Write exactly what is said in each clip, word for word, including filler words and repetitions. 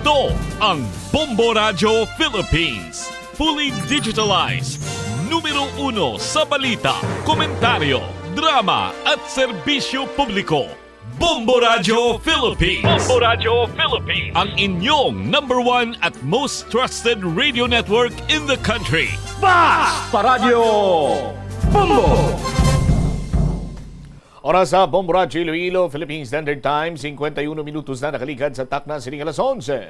Ito ang Bombo Radyo Philippines. Fully digitalized. Numero uno sa balita, komentaryo, drama at serbisyo publiko. Bombo Radyo Philippines. Bombo Radyo Philippines. Ang inyong number one at most trusted radio network in the country. Basta Radyo Bombo! Oras sa Bombo Radyo Iloilo, Philippine Standard Time, cincuenta y uno minutos na nakaligad sa takna sining alas onse.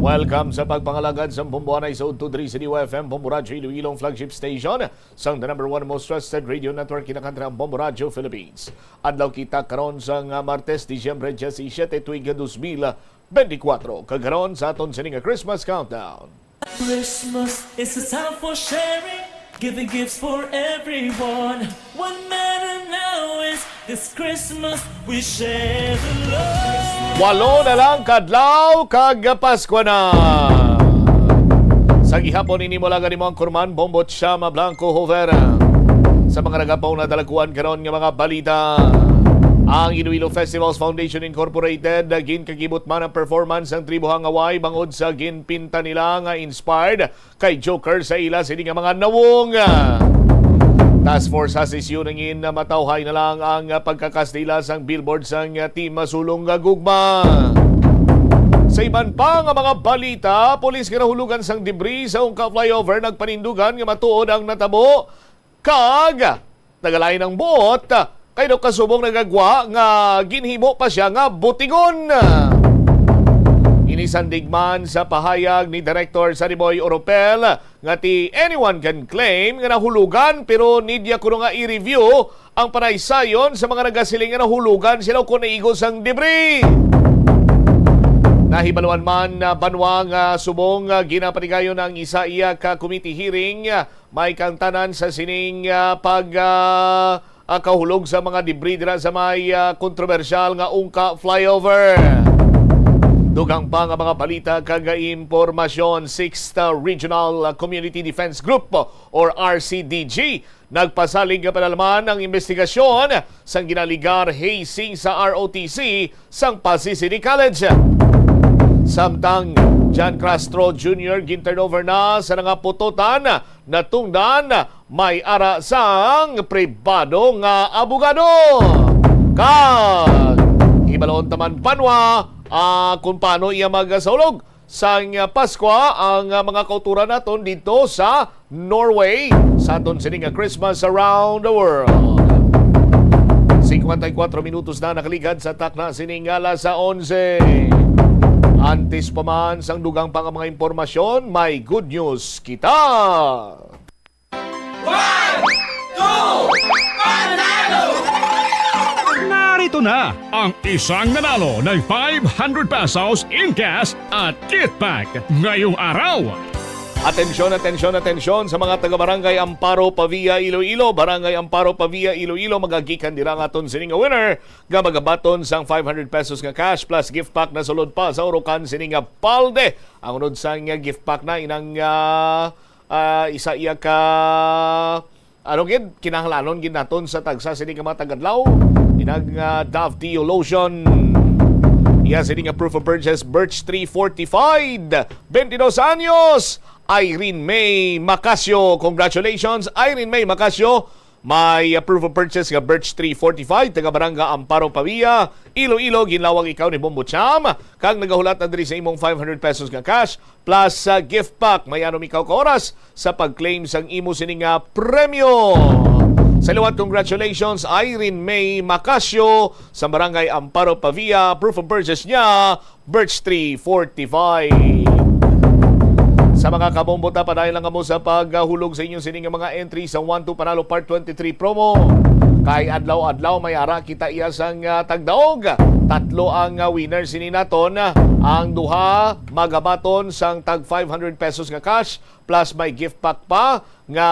Welcome sa pagpangalagad sa Bombo Anay sa Udto diri sa D Y F M, Bombo Radyo Iloilo, ang flagship station sang the number one most trusted radio network, kinakantra ang Bombo Radyo Philippines. Adlaw kita karon sang, ah, Martes, Disyembre diyesisiyete, tuig nga dos mil benti kwatro. Kag karon sa aton sini nga Christmas countdown. Christmas is a time for sharing, giving gifts for everyone. What matter now is this Christmas we share the love. Walo na lang kadlaw kag Pasko na. Sa gihapon ini mo lang mo ang kurman, Bombo Chama Blanco Hover. Sa mga nagapaw na dalaguan karon nga mga balita, ang Iloilo Festivals Foundation Incorporated, ginkakibot man ang performance sang Tribo Hangaway bangod sa ginpinta nila nga inspired kay Joker sa ila sini nga mga nawong. Task Force sa sesyon nangin na matawhay na lang ang pagkakastila sang billboard sang Team Masulong nga Gugma. Sa iban pa nga mga balita, pulis nga nahulugan sang debris sa Ungka flyover nagpanindugan nga matuod ang natabo kag nagalain ang buot, kay daw kasubong nagagwa nga ginhimo pa siya nga butigon. Ini sandig man sa pahayag ni Director Sariboy Oropel nga ti anyone can claim nga nahulugan, pero need niya kuno nga i-review ang panaysayon sa mga nagasiling nga nahulugan sila kon naigo sang debris. Nahibaluan man, ah, banwa nga subong, ah, ginapatigayon ang isa iya ka committee hearing, ah, may kaangtanan sa sining, ah, pag, ah, ah, kahulog sa mga debris dira sa may, ah, kontrobersyal nga Ungka flyover. Dugang pa nga mga balita kag impormasyon, Sixth Regional Community Defense Group or R C D G nagpasalig nga padalman ang investigasyon sang ginaligar hazing sa R O T C sang Passi City College. Samtang John Castro Junior gin-turnover na sa nangaputotan, natungdan may ara sang pribado nga abogado. Kag hibaluon ta man banwa, ah, kung paano iya magasaulog sang Paskwa ang, ah, mga kauturan naton dito sa Norway sa aton sini nga Christmas Around the World. Cincuenta y cuatro minutos na nakaligad sa takna sini nga alas onse. Antes pa man sang dugang pa nga mga impormasyon, may good news kita. One, two, panalo! Narito na ang isang nanalo ng five hundred pesos in cash at gift pack ngayong araw. Atensyon, atensyon, atensyon sa mga taga Barangay Amparo Pavia, Iloilo. Barangay Amparo Pavia, Iloilo, magagikan dira ang aton sining nga winner nga magabaton sang five hundred pesos nga cash plus gift pack na sulod pa sa urukan sini nga palde. Ang unod sang gift pack na inang, ah, ah, isa iya ka, ano gid, kinahanglanon gid naton sa tagsa sini ka mga tagadlaw. Inang, ah, Dove Deo Lotion. Iya sini nga proof of purchase, Birch Tree Fortified, twenty-dos anyos, Irene May Macasio. Congratulations, Irene May Macasio. May, ah, proof of purchase nga Birch Tree Fortified, taga Barangay Amparo Pavia, Iloilo. Ginlawag ikaw ni Bombo Cham, kag nagahulat na diri sa imong five hundred pesos nga cash plus sa gift pack. May anom ikaw ka oras sa pag-claim sang imo sini nga premyo. Sa liwat, congratulations, Irene May Macasio sa Barangay Amparo Pavia. Proof of purchase niya, Birch Tree Fortified. Sa mga kabombo ta, padayon lang kamo sa paghulog sa inyo sini nga mga entry sa One to Panalo Part twenty-three promo. Kay adlaw-adlaw may ara kita iya sang, ah, tagdaog. Tatlo ang, ah, winner sini naton. Ang duha magabaton sang tag five hundred pesos nga cash plus may gift pack pa nga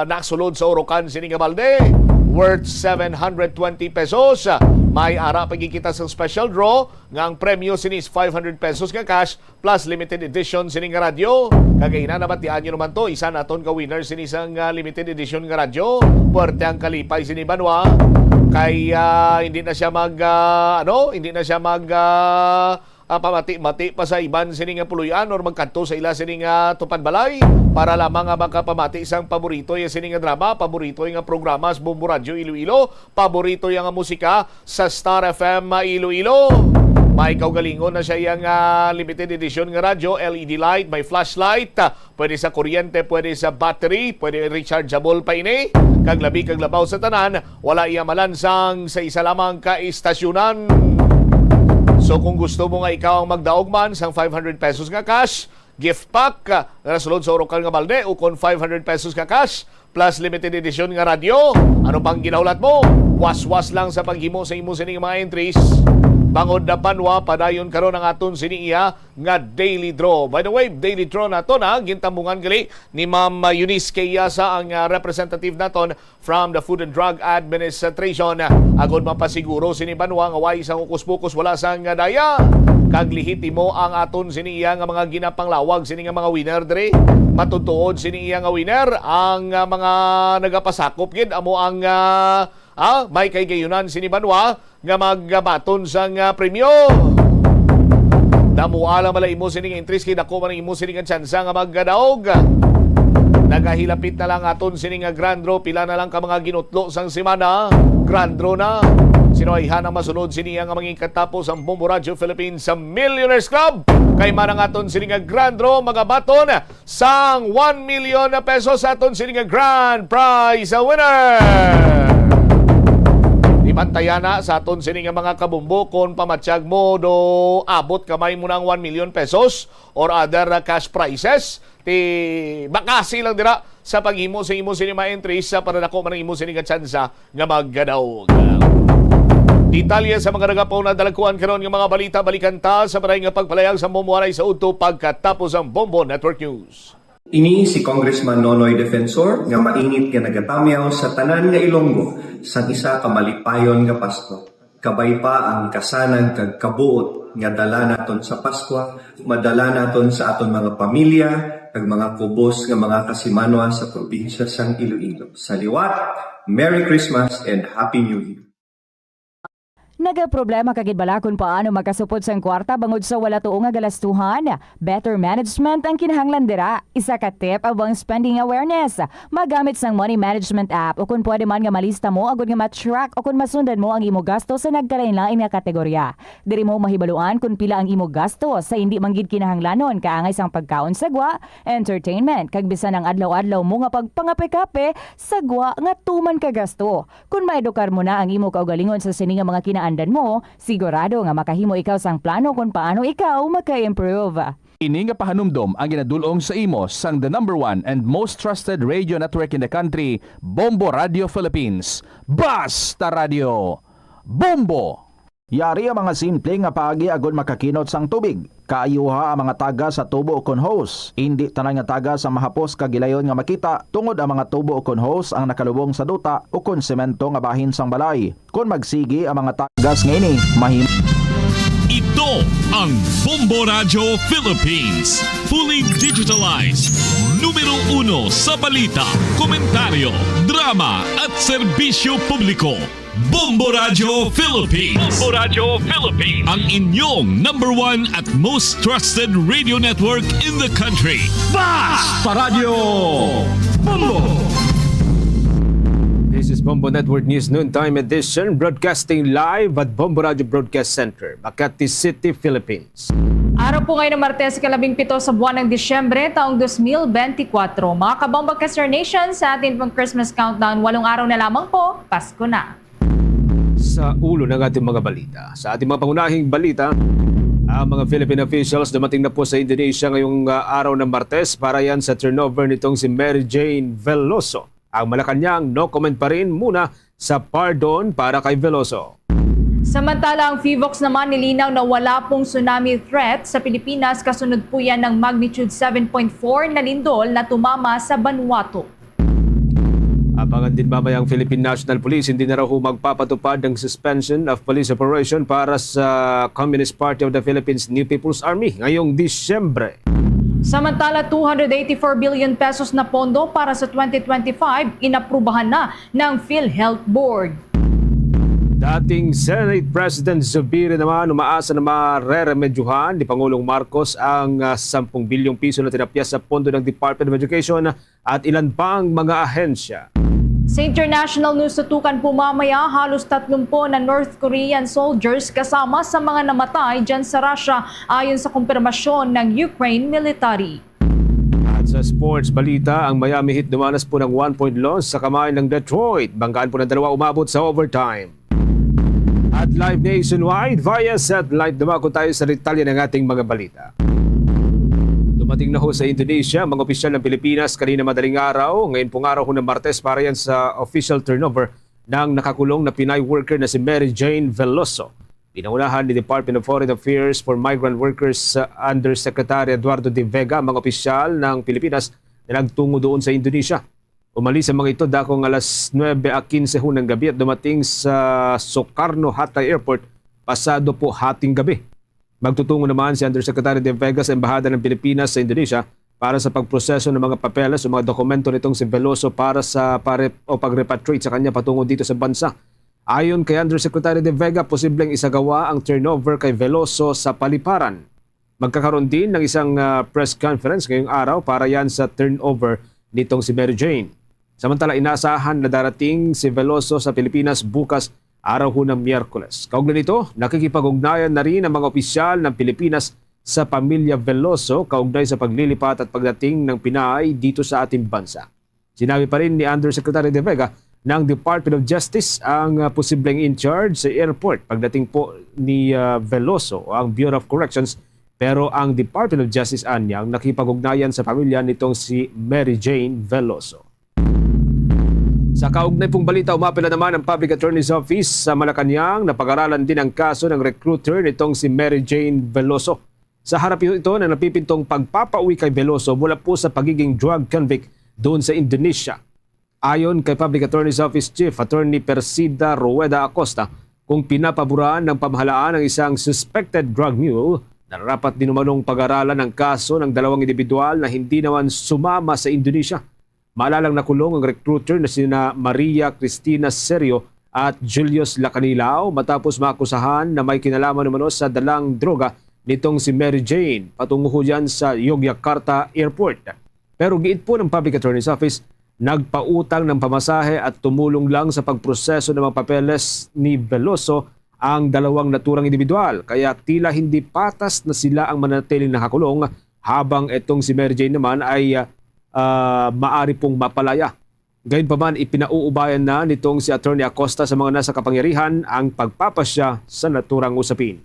nasulod sa urukan sini nga balde, worth seven hundred twenty pesos. May ara pa gid kita sa special draw nga ang premyo sini is five hundred pesos nga cash plus limited edition sini nga radyo. Kag ina, nabatian nyo naman to, isa naton ka winner sini sang, ah, limited edition nga radyo. Puwerte ang kalipay sini, banwa. Kay, ah, hindi na siya mag, ah, ano, hindi na siya mag, ah, ah, pamati-mati pa sa iban sini nga puloy-an or magkadto sa ila sini nga tupad balay para lamang nga makapamati sang paborito ya sini nga drama, paborito nga programa sa Bombo Radyo Iloilo, paborito ya nga musika sa Star F M Iloilo. May kaugalingon na siya yang, ah, limited edition nga radyo, L E D light, may flashlight, ah, pwede sa kuryente, pwede sa battery, pwede rechargeable pa ini. Kag labi kag labaw sa tanan, wala iya malansang sa isa lamang ka istasyonan. So kung gusto mo nga ikaw ang magdaog man sang five hundred pesos nga cash, gift pack, ah, nga nasulod sa urukan nga balde, ukon five hundred pesos nga cash, plus limited edition nga radyo. Ano pang ginahulat mo? Waswas lang sa paghimo sa imo sini nga mga entries. Bangod na banwa, padayon karon ang aton sini iya nga daily draw. By the way, daily draw nato na gintambungan gali ni Ma'am, ah, Eunice Keyasa, ang, ah, representative naton from the Food and Drug Administration, agod mapasiguro sini banwa nga way sang ukus-bukus, wala sang daya, kag lehitimo ang aton sini iya nga mga ginapanglawag sini nga mga winner diri. Matutuod sini iya nga winner ang, ah, mga nagapasakop gid amo ang, ah, ah, may kahigayonan sini banwa nga magbaton sang, ah, premyo. Damo lang bala imo sini nga entries, kay dako man ang imo sini nga tsansa nga magkadaog. Nagahilapit na lang aton sini nga grand draw. Pila na lang ka mga ginutlo sang semana, grand draw na. Sino ayhan ang masunod sini nga mangikatapos ang Bombo Radyo Philippines sa Millionaires Club? Kay man ang aton sini nga grand draw magabaton sang one million na pesos sa aton sini nga grand prize winner. Di man taya na sa aton sini nga mga kabombo kon pamatyag mo do abot kamay mo na ang one million pesos or other, uh, cash prizes. Ti bakasi lang dira sa paghimo sa imo sini mga entries, sa para dako man ang imo sini nga tsansa nga magkadaog. Detalye sa mga nagapauna, dalagkuan karon nga mga balita, balikan ta sa maray nga pagpalayag sa Bombo Anay sa udto pagkatapos ang Bombo Network News. Ini si Congressman Nonoy Defensor nga mainit nga nagatamyaw sa tanan nga Ilonggo sang isa ka malipayon nga Pasko. Kabay pa ang kasanag kag kabuot nga dala naton sa Paskwa, madala naton sa aton mga pamilya kag mga kubos nga mga kasimanwa sa probinsya sang Iloilo. Sa liwat, Merry Christmas and Happy New Year! Nagaproblema ka gid bala kon paano makasupod sang kwarta bangod sa wala tuo nga galastuhan? Better management ang kinahanglan dira. Isa ka tip amo ang spending awareness. Magamit sang money management app, o kon pwede man nga malista mo agud nga ma-track o kon masundan mo ang imo gasto sa nagkalainlain nga kategorya. Diri mo mahibaluan kon pila ang imo gasto sa indi man gid kinahanglanon, kaangay sang pagkaon sa gwa, entertainment, kag bisan ang adlaw-adlaw mo nga pagpangape-kape sa gwa nga tuman ka gasto. Kon maedukar mo na ang imo kaugalingon sa sini nga mga kinaandan mo, sigurado nga makahimo ikaw sang plano kon paano ikaw maka-improve. Ini nga pahanumdom ang ginadul-ong sa imo sang the number one and most trusted radio network in the country, Bombo Radio Philippines. Basta Radio! Bombo! Yari ang mga simple nga paagi agod makakinot sang tubig. Kaayuha ang mga tagas sa tubo ukon hose. Indi tanan nga tagas ang mahapos kag gilayon nga makita, tungod ang mga tubo ukon hose ang nakalubong sa duta ukon semento nga bahin sang balay. Kon magsigi ang mga tagas nga ini, mahim- Ito ang Bombo Radyo Philippines, fully digitalized, numero uno sa balita, komentaryo, drama, at serbisyo publiko. Bombo Radyo Philippines. Bombo Radyo Philippines. Ang inyong number one at most trusted radio network in the country. Basta Radyo Bombo! This is Bombo Network News Noontime Edition, broadcasting live at Bombo Radyo Broadcast Center, Makati City, Philippines. Araw po ngayon ng Martes, ikalabing pito sa buwan ng Disyembre, taong dos mil benti kwatro. Mga kabombo, Kester Nation, sa ating pong Christmas countdown, walong araw na lamang po, Pasko na. Sa ulo ng ating mga balita. Sa ating mga pangunahing balita, ang mga Philippine officials dumating na po sa Indonesia ngayong, ah, araw ng Martes para yan sa turnover nitong si Mary Jane Veloso. Ang Malacañang no comment pa rin muna sa pardon para kay Veloso. Samantala, ang PHIVOLCS naman nilinaw na wala pong tsunami threat sa Pilipinas kasunod po yan ng magnitude seven point four na lindol na tumama sa Vanuatu. Abangan din mamaya ang Philippine National Police, hindi na raw ho magpapatupad ng suspension of police operation para sa Communist Party of the Philippines New People's Army ngayong Disyembre. Samantala, two hundred eighty-four billion pesos na pondo para sa twenty twenty-five inaprubahan na ng PhilHealth Board. Dating Senate President Zubiri naman umaasa na mareremedyohan ni Pangulong Marcos ang ah, sampung bilyong piso na tinapyas sa pondo ng Department of Education at ilan pang mga ahensya. Sa international news, tutukan po mamaya, halos tatlumpu na North Korean soldiers kasama sa mga namatay dyan sa Russia, ayon sa kumpirmasyon ng Ukraine military. At sa sports balita, ang Miami Heat dumanas po ng one-point loss sa kamay ng Detroit. Banggaan po ng dalawa, umabot sa overtime. At live nationwide via satellite, dumako tayo sa detalye ng ating mga balita. Dumating na ho sa Indonesia ang mga opisyal ng Pilipinas kanina madaling araw. Ngayon pong araw ho ng Martes, para yan sa official turnover ng nakakulong na Pinay worker na si Mary Jane Veloso. Pinangunahan ni Department of Foreign Affairs for Migrant Workers uh, Undersecretary Eduardo de Vega ang mga opisyal ng Pilipinas na nagtungo doon sa Indonesia. Umalis ang mga ito dakong alas nuebe a kinse ho ng gabi at dumating sa Sukarno Hatay Airport pasado po hating gabi. Magtutungo naman si Undersecretary de Vega sa Embahada ng Pilipinas sa Indonesia para sa pagproseso ng mga papeles o mga dokumento nitong si Veloso para sa pare o pag-repatriate sa kanya patungo dito sa bansa. Ayon kay Undersecretary de Vega, posibleng isagawa ang turnover kay Veloso sa paliparan. Magkakaroon din ng isang ah, press conference ngayong araw para yan sa turnover nitong si Mary Jane. Samantala, inaasahan na darating si Veloso sa Pilipinas bukas, araw ho ng Miyerkules. Kaugnay nito, nakikipag-ugnayan na rin ang mga opisyal ng Pilipinas sa pamilya Veloso kaugnay sa paglilipat at pagdating ng Pinay dito sa ating bansa. Sinabi pa rin ni Undersecretary de Vega na ang Department of Justice ang ah, posibleng in charge sa airport pagdating po ni ah, Veloso o ang Bureau of Corrections, pero ang Department of Justice anya ang nakipag-ugnayan sa pamilya nitong si Mary Jane Veloso. Sa kaugnay pong balita, umapela naman ang Public Attorney's Office sa Malacañang na pag-aralan din ang kaso ng recruiter nitong si Mary Jane Veloso. Sa harap ito ng napipintong pagpapauwi kay Veloso mula po sa pagiging drug convict doon sa Indonesia. Ayon kay Public Attorney's Office Chief Attorney Persida Rueda Acosta, kung pinapaboran ng pamahalaan ang isang suspected drug mule, nararapat din umanong pag-aralan ang kaso ng dalawang individual na hindi naman sumama sa Indonesia. Maalalang nakulong ang recruiter na sina Maria Cristina Serio at Julius Lacanilao matapos maakusahan na may kinalaman umano sa dalang droga nitong si Mary Jane patungo ho dyan sa Yogyakarta Airport. Pero giit po ng Public Attorney's Office, nagpautang ng pamasahe at tumulong lang sa pagproseso ng mga papeles ni Veloso ang dalawang naturang individual, kaya tila hindi patas na sila ang manatiling nakakulong habang itong si Mary Jane naman ay ah, maari pong mapalaya. Gayunpaman, ipinauubayan na nitong si Attorney Acosta sa mga nasa kapangyarihan ang pagpapasya sa naturang usapin.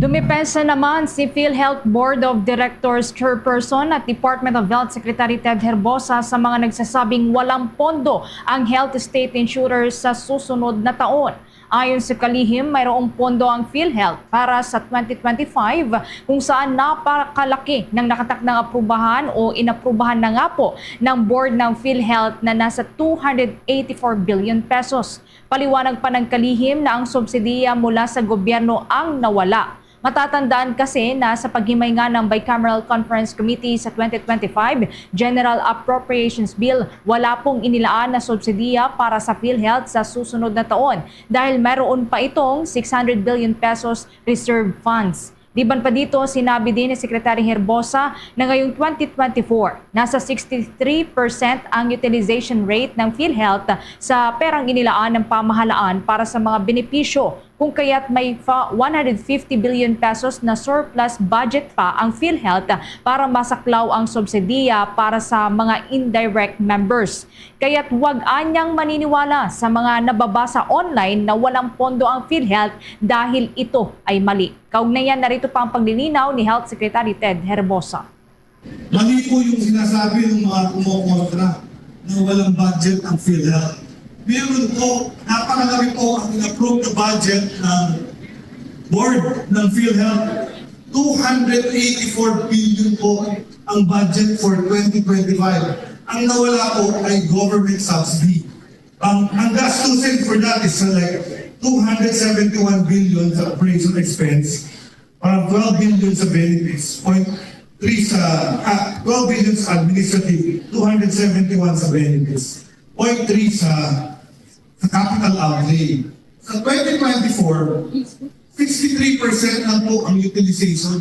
Dumipensa naman si PhilHealth Board of Directors Chairperson at Department of Health Secretary Ted Herbosa sa mga nagsasabing walang pondo ang health state insurers sa susunod na taon. Ayon sa kalihim, mayroong pondo ang PhilHealth para sa twenty twenty-five, kung saan napakalaki ng nakatakdang aprubahan o inaprubahan na nga po ng board ng PhilHealth na nasa two hundred eighty-four billion pesos. Paliwanag pa ng kalihim na ang subsidiya mula sa gobyerno ang nawala. Matatandaan kasi na sa paghimay nga ng Bicameral Conference Committee sa twenty twenty-five General Appropriations Bill, wala pong inilaan na subsidiya para sa PhilHealth sa susunod na taon dahil mayroon pa itong six hundred billion pesos reserve funds. Liban pa dito, sinabi din ni Secretary Herbosa na ngayong twenty twenty-four, nasa sixty-three percent ang utilization rate ng PhilHealth sa perang inilaan ng pamahalaan para sa mga benepisyo, kung kaya't may fa- one hundred fifty billion pesos na surplus budget pa ang PhilHealth para masaklaw ang subsidiya para sa mga indirect members. Kaya't wag anyang maniniwala sa mga nababasa online na walang pondo ang PhilHealth dahil ito ay mali. Kaugnayan, narito pa ang paglilinaw ni Health Secretary Ted Herbosa. Mali po yung sinasabi ng mga kumukontra na walang budget ang PhilHealth. Meron po, napakalaki po ang in-approve na budget ng board ng PhilHealth. Two hundred eighty-four billion po ang budget for twenty twenty-five. Ang nawala po ay government subsidy. Ang, ang gastusin for that is uh, like two hundred seventy-one billion sa operation expense, parang twelve billion sa benefits, point three sa, ah, twelve billion sa administrative, two hundred seventy-one sa benefits, point three sa, sa capital outlay. Sa twenty twenty-four, sixty-three percent lang po ang utilization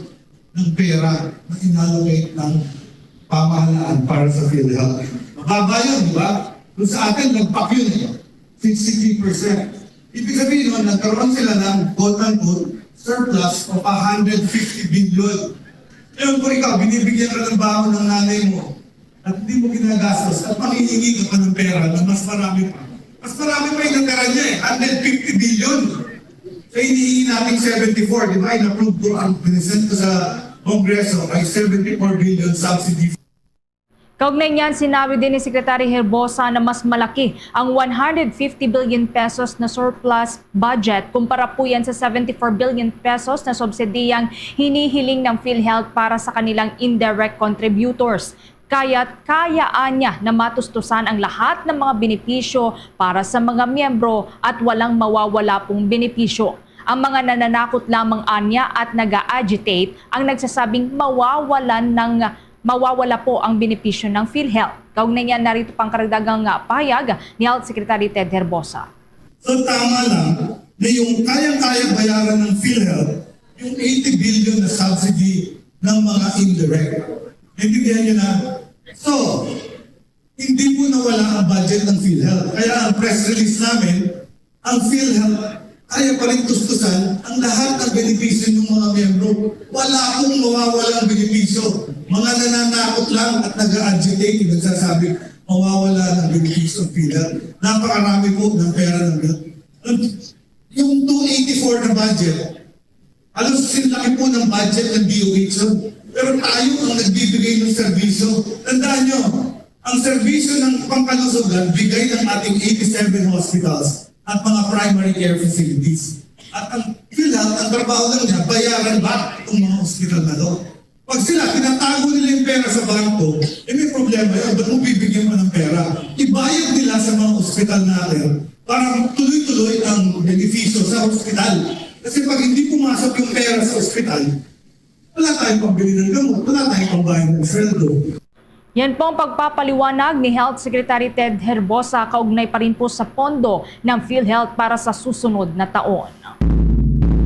ng pera na inallocate ng pamahalaan para sa PhilHealth. Mababa yun, di ba? Kung sa atin, nagpak yun eh. Sixty-three percent. Ibig sabihin nun, nagkaroon sila ng quote-unquote surplus of one hundred fifty billion. Ngayon, kung ikaw, binibigyan ka ng baon ng nanay mo, at hindi mo ginagastos at mangingi ka pa ng pera na mas marami pa. Mas marami pa yung natira niya eh, one hundred fifty billion. Sa hinihingi natin seventy-four, di ba? In-approve ko ang present ko sa Kongreso ay seventy-four billion subsidy. Kaugnay niyan, sinabi din ni Secretary Herbosa na mas malaki ang one hundred fifty billion pesos na surplus budget kumpara po yan sa seventy-four billion pesos na subsidiyang hinihiling ng PhilHealth para sa kanilang indirect contributors. Kaya't kayaan niya na matustusan ang lahat ng mga benepisyo para sa mga miyembro at walang mawawala pong benepisyo. Ang mga nananakot lamang anya at nag-agitate ang nagsasabing mawawalan ng mawawala po ang benepisyo ng PhilHealth. Kaugnay niyan, narito pang karagdagang pahayag ni Health Secretary Ted Herbosa. So tama lang na yung kayang-kaya bayaran ng PhilHealth yung eighty billion na subsidy ng mga indirect. Naintindihan niyo na? So, hindi po nawala ang budget ng PhilHealth. Kaya ang press release namin, ang PhilHealth, kaya pa rin tustusan ang lahat ng benepisyo ng mga miyembro. Wala pong mawawalang benepisyo. Mga nananakot lang at nag-agitate, nagsasabi, mawawala ng benepisyo ang PhilHealth. Napakarami po ng pera ng PhilHealth. Yung two eighty-four na budget, halos sinlaki po ng budget ng D O H yun. Pero tayo ang nagbibigay ng serbisyo. Tandaan nyo, ang serbisyo ng pangkalusugan, bigay ng ating eighty-seven hospitals at mga primary care facilities. At ang PhilHealth, ang trabaho lang niya, bayaran ba itong mga hospital na to? Pag sila, tinatago nila yung pera sa bangko, eh may problema yun. Ba't mo bibigyan mo ng pera? Ibayad nila sa mga ospital natin para tuloy-tuloy ang benepisyo sa ospital. Kasi pag hindi pumasok yung pera sa ospital, wala tayong pambili ng gamot, wala tayong pambayad ng sweldo. Yan po ang pagpapaliwanag ni Health Secretary Ted Herbosa kaugnay pa rin po sa pondo ng PhilHealth para sa susunod na taon.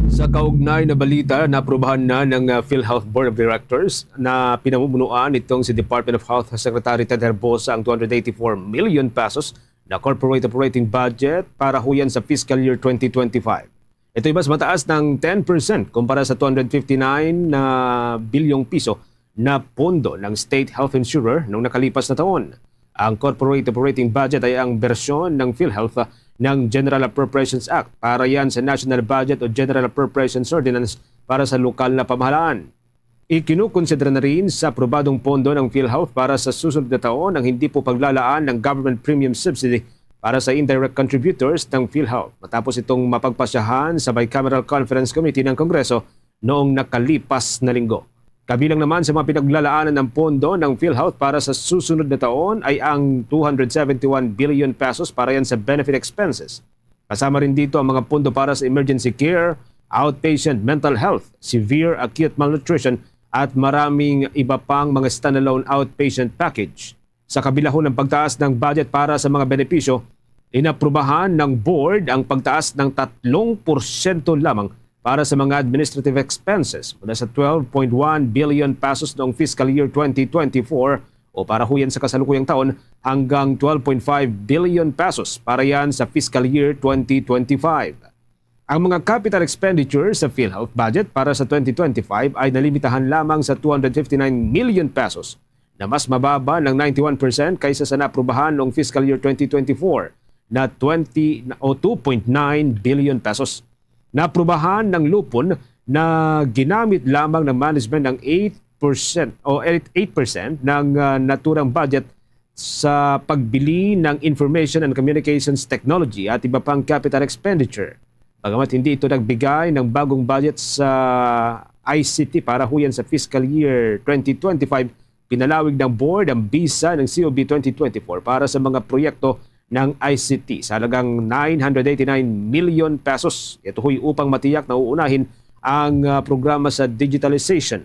Sa kaugnay na balita, naaprubahan na ng uh, PhilHealth Board of Directors na pinamumunuan nitong si Department of Health Secretary Ted Herbosa ang two hundred eighty-four million pesos na corporate operating budget para huyan sa fiscal year twenty twenty-five. Ito'y mas mataas ng ten percent kumpara sa two hundred fifty-nine na bilyong piso na pondo ng state health insurer noong nakalipas na taon. Ang corporate operating budget ay ang bersyon ng PhilHealth ng General Appropriations Act para yan sa National Budget o General Appropriations Ordinance para sa lokal na pamahalaan. Ikinukonsidera na rin sa aprobadong pondo ng PhilHealth para sa susunod na taon ang hindi po paglalaan ng government premium subsidy para sa indirect contributors ng PhilHealth matapos itong mapagpasyahan sa Bicameral Conference Committee ng Kongreso noong nakalipas na linggo. Kabilang naman sa mga pinaglalaanan ng pondo ng PhilHealth para sa susunod na taon ay ang two hundred seventy-one billion pesos para yan sa benefit expenses. Kasama rin dito ang mga pondo para sa emergency care, outpatient mental health, severe acute malnutrition, at maraming iba pang mga standalone outpatient package. Sa kabilahon ng pagtaas ng budget para sa mga benepisyo, inaprubahan ng board ang pagtaas ng tatlong porsyento lamang para sa mga administrative expenses mula sa twelve point one billion pesos noong fiscal year twenty twenty-four o para huyan sa kasalukuyang taon hanggang twelve point five billion pesos para yan sa fiscal year twenty twenty-five. Ang mga capital expenditure sa PhilHealth budget para sa twenty twenty-five ay nalimitahan lamang sa two hundred fifty-nine million pesos na mas mababa ng ninety-one percent kaysa sa naaprubahan noong fiscal year twenty twenty-four na twenty o two point nine billion pesos. Naaprubahan ng lupon na ginamit lamang ng management ng eight percent o eight percent ng ah, naturang budget sa pagbili ng information and communications technology at iba pang capital expenditure. Bagamat hindi ito nagbigay ng bagong budget sa I C T para huyan sa fiscal year twenty twenty-five, pinalawig ng board ang bisa ng C O B twenty twenty-four para sa mga proyekto ng I C T sa halagang nine hundred eighty-nine million pesos. Ito ho'y upang matiyak na uunahin ang ah, programa sa digitalization.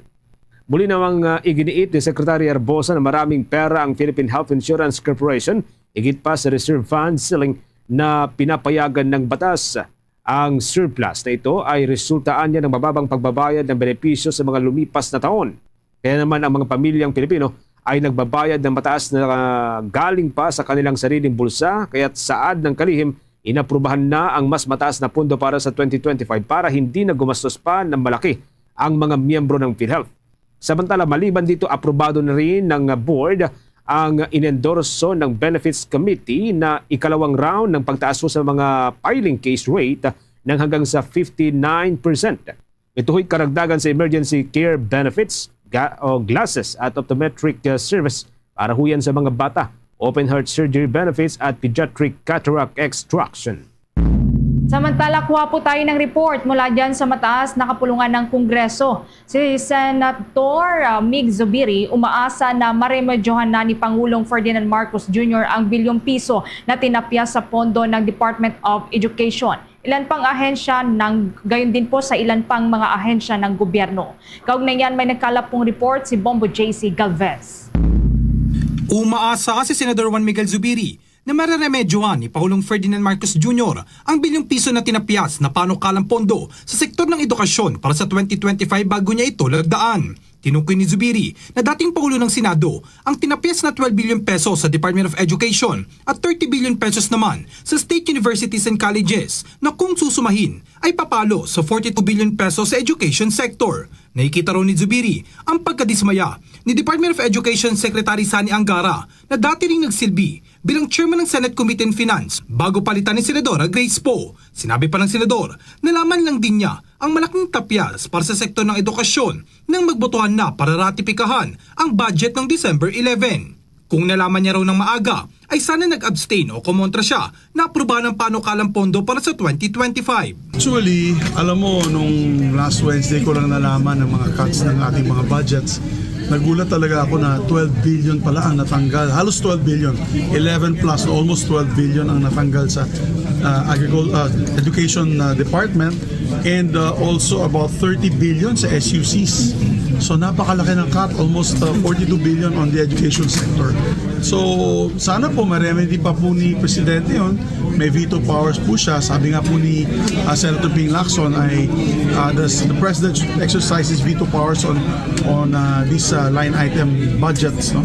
Muli namang ah, iginiit ni Secretary Herbosa na maraming pera ang Philippine Health Insurance Corporation, higit pa sa reserve fund ceiling na pinapayagan ng batas. Ang surplus na ito ay resulta anya ng mababang pagbabayad ng benepisyo sa mga lumipas na taon. Kaya naman ang mga pamilyang Pilipino ay nagbabayad ng mataas na galing pa sa kanilang sariling bulsa, kaya't saad ng kalihim, inaprubahan na ang mas mataas na pondo para sa twenty twenty-five para hindi na gumastos pa ng malaki ang mga miyembro ng PhilHealth. Samantala, maliban dito, aprobado na rin ng board ang inendorso ng Benefits Committee na ikalawang round ng pagtaas sa mga filing case rate ng hanggang sa fifty-nine percent. Ito'y karagdagan sa emergency care benefits, ga- o glasses at optometric uh, service para huyan sa mga bata, open heart surgery benefits at pediatric cataract extraction. Samantala, kuha po tayo ng report mula dyan sa mataas na kapulungan ng Kongreso. Si Senator uh, Mig Zubiri umaasa na maremedyohan na ni Pangulong Ferdinand Marcos Junior ang bilyong piso na tinapyas sa pondo ng Department of Education. Ilan pang ahensya ng gayon din po sa ilan pang mga ahensya ng gobyerno. Kaugnay niyan, may nagkalap pong report si Bombo J C Galvez. Umaasa si Senador Juan Miguel Zubiri na mareremedyohan ni Pangulong Ferdinand Marcos Junior ang bilyong piso na tinapyas na panukalang pondo sa sektor ng edukasyon para sa twenty twenty-five bago niya ito lagdaan. Tinukoy ni Zubiri na dating Pangulo ng Senado ang tinapyas na twelve billion pesos sa Department of Education at thirty billion pesos naman sa state universities and colleges na kung susumahin ay papalo sa forty-two billion pesos sa education sector. Nakikita raw ni Zubiri ang pagkadismaya ni Department of Education Secretary Sani Angara na dati ring nagsilbi bilang chairman ng Senate Committee on Finance bago palitan ni Senadora Grace Poe. Sinabi pa ng Senador na laman lang din niya ang malaking tapyas para sa sektor ng edukasyon nang magbotohan na para ratipikahan ang budget ng December eleven. Kung nalaman niya raw ng maaga, ay sana nag-abstain o kumontra siya na aprubahan ang panukalang pondo para sa twenty twenty-five. Actually, alam mo, nung last Wednesday ko lang nalaman ang mga cuts ng ating mga budgets, nagulat talaga ako na twelve billion pala ang natanggal. Halos twelve billion. Eleven plus, almost twelve billion ang natanggal sa uh, agricul- uh, education uh, department and uh, also about thirty billion sa S U Cs. So napakalaki ng cut, almost uh, forty-two billion on the education sector. So sana po ma-remedy pa po ni Presidente yon. May veto powers po siya. Sabi nga po ni uh, Senator Ping Lacson ay uh, the, the President should exercise his veto powers on on uh, these uh, line item budgets, no,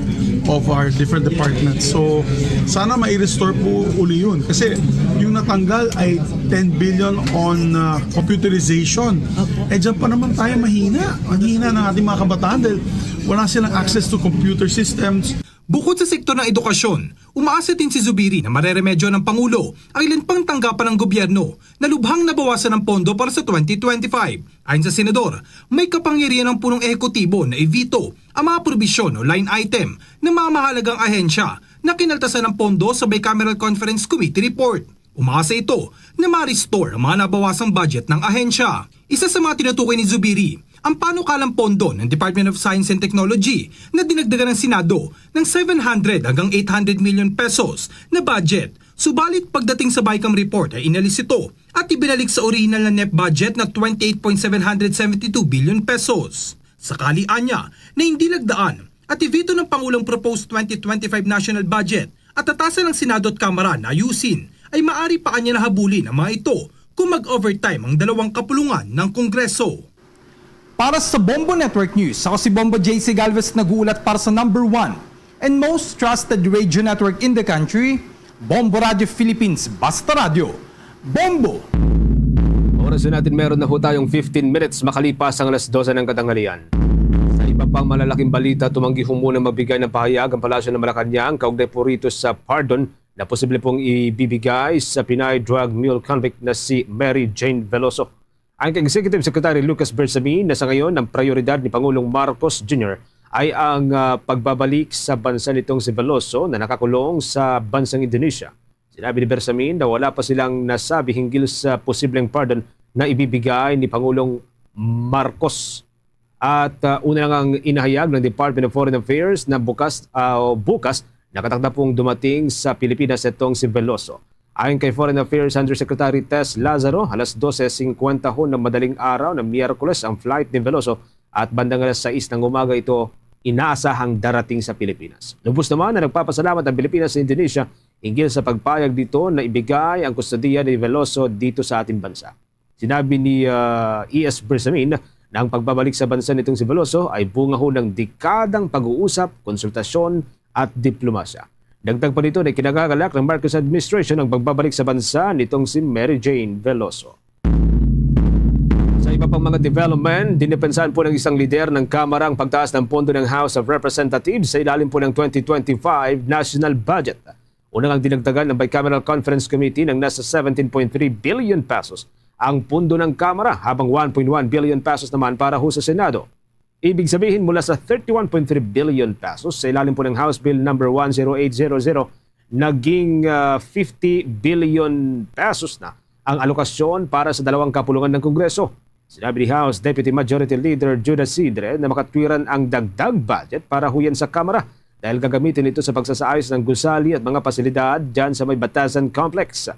of our different departments. So sana ma-restore po uli yun. Kasi yung natanggal ay ten billion on uh, computerization. Eh dyan pa naman tayo mahina. Mahina ng ating mga kabataan dahil wala silang access to computer systems. Bukod sa sektor ng edukasyon, umaasa din si Zubiri na mareremedyo ng Pangulo ang ilan pang tanggapan ng gobyerno na lubhang nabawasan ng pondo para sa twenty twenty-five. Ayon sa Senador, may kapangyarihan ang punong ehekutibo na i-veto ang mga probisyon o line item ng mga mahalagang ahensya na kinaltasan ng pondo sa Bicameral Conference Committee report. Umaasa ito na ma-restore ang mga nabawasang budget ng ahensya. Isa sa mga tinutukoy ni Zubiri ang panukalang pondo ng Department of Science and Technology na dinagdagan ng Senado ng seven hundred hanggang eight hundred million pesos na budget. Subalit pagdating sa BICAM report ay inalis ito at ibinalik sa orihinal na NEP budget na twenty-eight point seven hundred seventy-two billion pesos. Sakali anya na hindi lagdaan at i-veto ng Pangulong proposed twenty twenty-five national budget at tatasan ng Senado at Kamara na ayusin, ay maari pa anya na habulin ang mga ito kung mag-overtime ang dalawang kapulungan ng Kongreso. Para sa Bombo Network News, ako si Bombo J C Galvez, nag-uulat para sa number one and most trusted radio network in the country, Bombo Radio Philippines, Basta Radio. Bombo! Oras na natin, meron na ho tayong fifteen minutes makalipas ang alas dose ng katanghalian. Sa iba pang malalaking balita, tumanggi ho muna magbigay ng pahayag ang Palasyo ng Malacañang kaugnay po rito sa pardon na posible pong ibibigay sa Pinay drug mule convict na si Mary Jane Veloso. Ang kay Executive Secretary Lucas Bersamin na sa ngayon ang prioridad ni Pangulong Marcos Junior ay ang ah, pagbabalik sa bansa nitong si Veloso na nakakulong sa bansang Indonesia. Sinabi ni Bersamin na wala pa silang nasabi hinggil sa posibleng pardon na ibibigay ni Pangulong Marcos. At ah, una lang ang inahayag ng Department of Foreign Affairs na bukas ah, bukas nakatakda pong dumating sa Pilipinas itong si Veloso. Ayon kay Foreign Affairs Undersecretary Tess Lazaro, alas dose singkwenta ho ng madaling araw ng Miyerkules ang flight ni Veloso at bandang alas sais ng umaga ito inaasahang darating sa Pilipinas. Lubos naman na nagpapasalamat ang Pilipinas sa Indonesia hinggil sa pagpayag dito na ibigay ang kustodiya ni Veloso dito sa ating bansa. Sinabi ni, ah, E S Bersamin na ang pagbabalik sa bansa nitong si Veloso ay bunga ho ng dekadang pag-uusap, konsultasyon at diplomasya. Dagdag pa nito na kinagagalak ng Marcos administration ang pagbabalik sa bansa nitong si Mary Jane Veloso. Sa iba pang mga development, dinepensahan po ng isang lider ng Kamara ang pagtaas ng pondo ng House of Representatives sa ilalim po ng twenty twenty-five national budget. Una ngang dinagdagan ng Bicameral Conference Committee ng nasa seventeen point three billion pesos ang pondo ng Kamara, habang one point one billion pesos naman para ho sa Senado. Ibig sabihin, mula sa thirty-one point three billion pesos sa ilalim po ng House Bill number one zero eight zero zero, naging, ah, fifty billion pesos na ang alokasyon para sa dalawang kapulungan ng Kongreso. Sinabi ni House Deputy Majority Leader Judah Sidre na makatwiran ang dagdag budget para huyan sa Kamara dahil gagamitin ito sa pagsasaayos ng gusali at mga pasilidad dyan sa may Batasan Complex.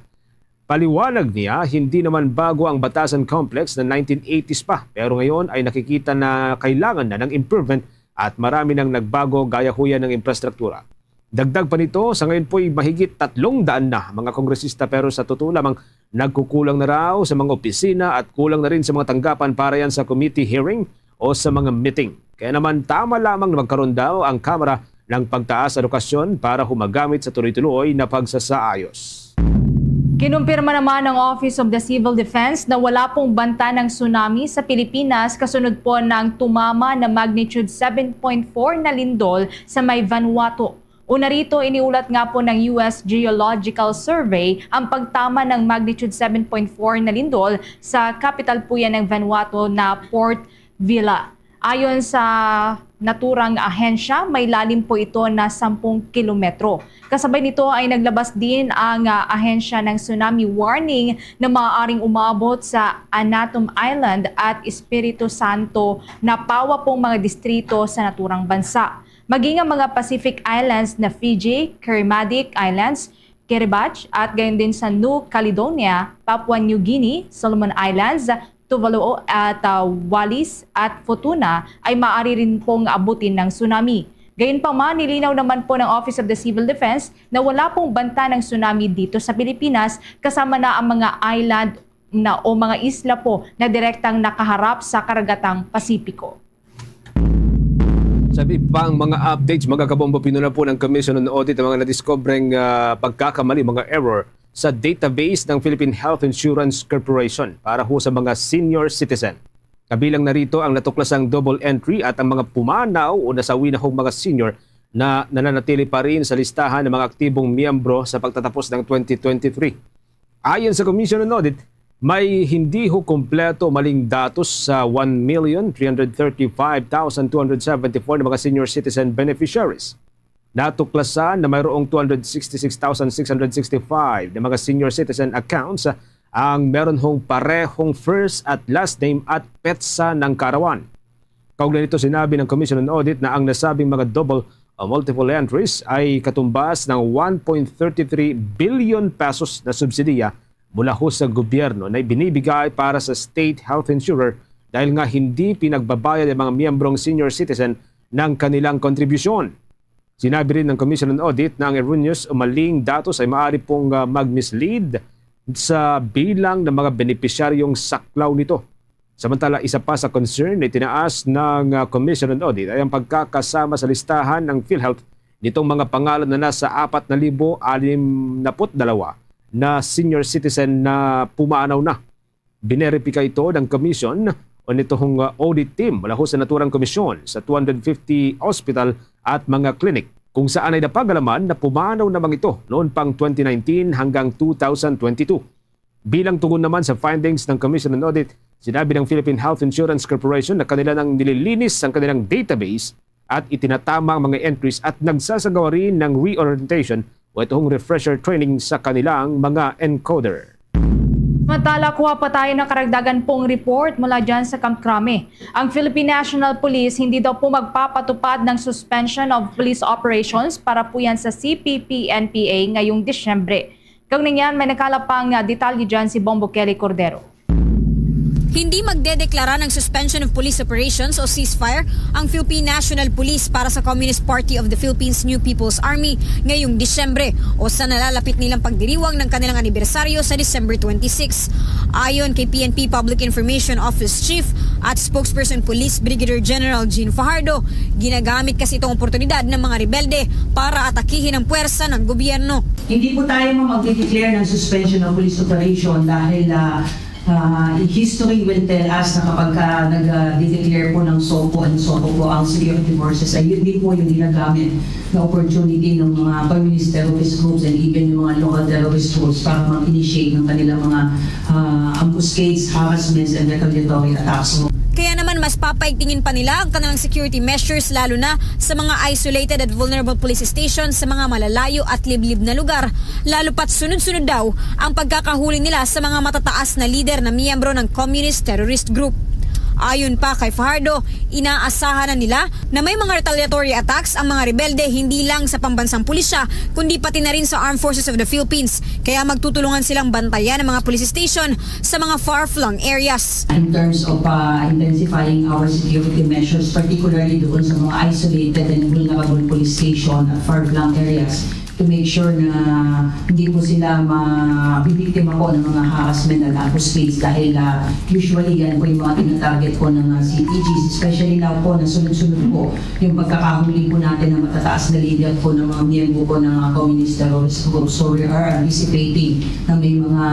Paliwanag niya, hindi naman bago ang Batasan Complex na nineteen eighties pa, pero ngayon ay nakikita na kailangan na ng improvement at marami nang nagbago gaya huyan ng infrastruktura. Dagdag pa nito, sa ngayon po'y mahigit tatlong daan na mga kongresista, pero sa totoo lamang nagkukulang na raw sa mga opisina at kulang na rin sa mga tanggapan para yan sa committee hearing o sa mga meeting. Kaya naman tama lamang na magkaroon daw ang Kamara ng pagtaas sa alokasyon para humagamit sa tuloy-tuloy na pagsasaayos. Kinumpirma naman ng Office of the Civil Defense na wala pong banta ng tsunami sa Pilipinas kasunod po ng tumama na magnitude seven point four na lindol sa may Vanuatu. Una rito, iniulat nga po ng U S Geological Survey ang pagtama ng magnitude seven point four na lindol sa kapital po yan ng Vanuatu na Port Vila. Ayon sa naturang ahensya, may lalim po ito na sampung kilometro. Kasabay nito ay naglabas din ang, ah, ahensya ng tsunami warning na maaaring umabot sa Anatum Island at Espiritu Santo na pawa pong mga distrito sa naturang bansa. Maging ang mga Pacific Islands na Fiji, Kermadec Islands, Kiribati, at gayon din sa New Caledonia, Papua New Guinea, Solomon Islands, Tuvalu at, ah, Wallis at Futuna ay maaari rin pong abutin ng tsunami. Gayunpaman, nilinaw naman po ng Office of the Civil Defense na wala pong banta ng tsunami dito sa Pilipinas, kasama na ang mga island na o mga isla po na direktang nakaharap sa karagatang Pasipiko. Sa iba pang mga updates, mga kabombo, pinuna po ng Commission on Audit ang mga nadiskobreng, ah, pagkakamali, mga error sa database ng Philippine Health Insurance Corporation para ho sa mga senior citizen. Kabilang na rito ang natuklasang double entry at ang mga pumanaw o nasawi na hong mga senior na nananatili pa rin sa listahan ng mga aktibong miyembro sa pagtatapos ng twenty twenty-three. Ayon sa Commission on Audit, may hindi ho kompleto, maling datos sa one million three hundred thirty-five thousand two hundred seventy-four na mga senior citizen beneficiaries. Natuklasan na mayroong two hundred sixty-six thousand six hundred sixty-five na mga senior citizen accounts ang meron hong parehong first at last name at petsa ng kaarawan. Kaugnay nito, sinabi ng Commission on Audit na ang nasabing mga double o multiple entries ay katumbas ng one point thirty three billion pesos na subsidiya mula ho sa gobyerno na ibinibigay para sa state health insurer dahil nga hindi pinagbabayad ang mga miyembrong senior citizen ng kanilang kontribusyon. Sinabi rin ng Commission on Audit na ang erroneous o maling datos ay maaari pong, ah, mag-mislead sa bilang ng mga benepisyaryong saklaw nito. Samantala, isa pa sa concern na itinaas ng, ah, Commission on Audit ay ang pagkakasama sa listahan ng PhilHealth nitong mga pangalan na nasa apat na libo anim na put dalawa na senior citizen na pumanaw na. Bineripika ito ng Commission o nitong, uh, audit team mula ho sa naturang komisyon sa two hundred fifty hospital at mga clinic, kung saan ay napag-alaman na pumanaw naman ito noon pang twenty nineteen hanggang two thousand twenty-two. Bilang tugon naman sa findings ng Commission on Audit, sinabi ng Philippine Health Insurance Corporation na kanila nang nililinis ang kanilang database at itinatama ang mga entries at nagsasagawa rin ng reorientation o itong refresher training sa kanilang mga encoder. Samantala, kuha pa tayo ng karagdagan pong report mula dyan sa Camp Crame. Ang Philippine National Police hindi daw po magpapatupad ng suspension of police operations para po yan sa C P P N P A ngayong Disyembre. Kaugnay niyan, may nagkalap pang, ah, detalye dyan si Bombo Kelly Cordero. Hindi magdedeklara ng suspension of police operations o ceasefire ang Philippine National Police para sa Communist Party of the Philippines New People's Army ngayong Disyembre o sa nalalapit nilang pagdiriwang ng kanilang anibersaryo sa December twenty-six. Ayon kay P N P Public Information Office Chief at Spokesperson Police Brigadier General Jean Fajardo, ginagamit kasi itong oportunidad ng mga rebelde para atakihin ang puwersa ng gobyerno. Hindi po tayo, ma'am, magde-declare ng suspension of police operation dahil, ah, ah, history will tell us na kapag ka nag-, ah, de-declare po ng SOPO and SOPO po ang security forces, ay yun din po yung ginagamit na opportunity ng mga communist terrorist groups and even yung mga local terrorist groups para mag-initiate ng kanilang mga, ah, ambuscades, harassments, and retaliatory attacks. Kaya naman mas papaigtingin pa nila ang kanilang security measures, lalo na sa mga isolated at vulnerable police stations sa mga malalayo at liblib na lugar, lalo pat sunod-sunod daw ang pagkakahuli nila sa mga matataas na lider na miyembro ng communist terrorist group. Ayon pa kay Fajardo, inaasahan na nila na may mga retaliatory attacks ang mga rebelde hindi lang sa pambansang pulisya kundi pati na rin sa Armed Forces of the Philippines, kaya magtutulungan silang bantayan ang mga police station sa mga far-flung areas. In terms of, uh, intensifying our security measures, particularly doon sa mga isolated and vulnerable police station at far-flung areas, to make sure na hindi po sila mabibiktima po ng mga harassment at ambuscades dahil, uh, usually yan po yung mga tinatarget po ng, uh, C T Gs, especially now po na sunod-sunod po yung pagkakahuli po natin ng matataas na lider po ng mga miyembro po ng mga communist terrorist groups. So we are anticipating na may mga,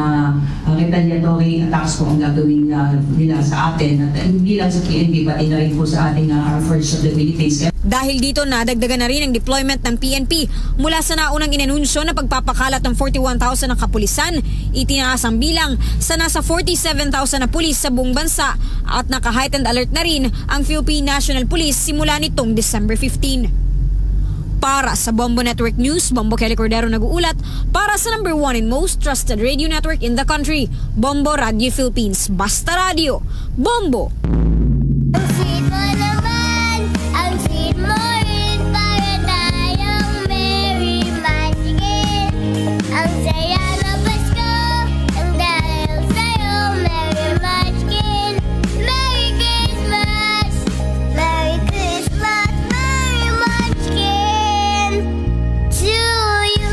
uh, retaliatory attacks po ang gagawin, uh, nila sa atin. At, uh, hindi lang sa P N P, pati na rin po sa ating, uh, Armed Forces of the Philippines. Dahil dito, nadagdagan na rin ang deployment ng P N P mula sa naunang inanunsyo na pagpapakalat ng forty-one thousand na kapulisan. Itinaas ang bilang sa nasa forty-seven thousand na pulis sa buong bansa at naka-heightened alert na rin ang Philippine National Police simula nitong December fifteen. Para sa Bombo Network News, Bombo Kelly Cordero nag-uulat para sa number one and most trusted radio network in the country, Bombo Radio Philippines. Basta Radio, Bombo! Ang sweet mo naman, ang sweet mo rin, para tayong merry munchkin. Ang saya ng Pasko, ang dahil sa'yo, merry munchkin. Merry Christmas, Merry Christmas, Merry Munchkin to you.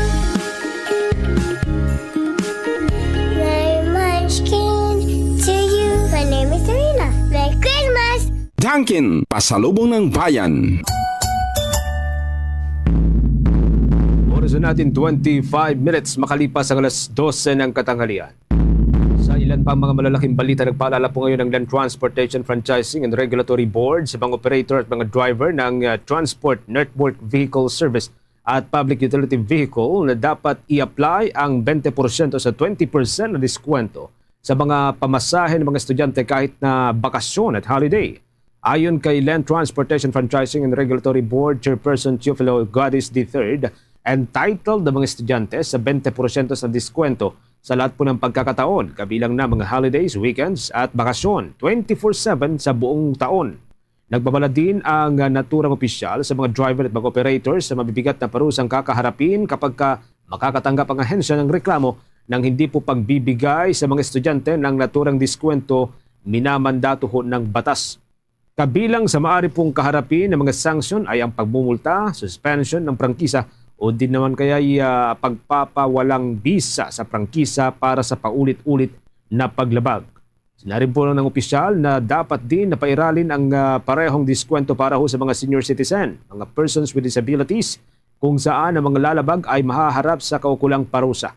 Merry Munchkin to you. My name is Serena. Merry Christmas. Dunkin, pasalubong ng bayan. Oras na natin, twenty-five minutes makalipas ang alas dose ng katanghalian. Sa ilan pang mga malalaking balita, nagpaalala po ngayon ang Land Transportation Franchising and Regulatory Board sa mga operator at mga driver ng, ah, Transport Network Vehicle Service at Public Utility Vehicle na dapat i-apply ang twenty porsyento sa twenty percent na diskwento sa mga pamasahe ng mga estudyante kahit na bakasyon at holiday. Ayon kay Land Transportation Franchising and Regulatory Board Chairperson Teofilo Gadis the third, entitled ang mga estudyante sa twenty porsyento sa diskwento sa lahat po ng pagkakataon, kabilang na mga holidays, weekends, at bakasyon, twenty-four seven sa buong taon. Nagpabala din ang, ah, naturang opisyal sa mga driver at mga operators sa mabibigat na parusang kakaharapin kapag ka makakatanggap ang ahensya ng reklamo ng hindi po pagbibigay sa mga estudyante ng naturang diskwento minamandato ho ng batas. Kabilang sa maaari pong kaharapin ng mga sanction ay ang pagmumulta, suspension ng prangkisa o di naman kaya, ah, pagpapawalang bisa sa prangkisa para sa paulit-ulit na paglabag. Sinabi po ng opisyal na dapat din na pairalin ang, ah, parehong diskwento para ho sa mga senior citizen, mga persons with disabilities, kung saan ang mga lalabag ay mahaharap sa kaukulang parusa.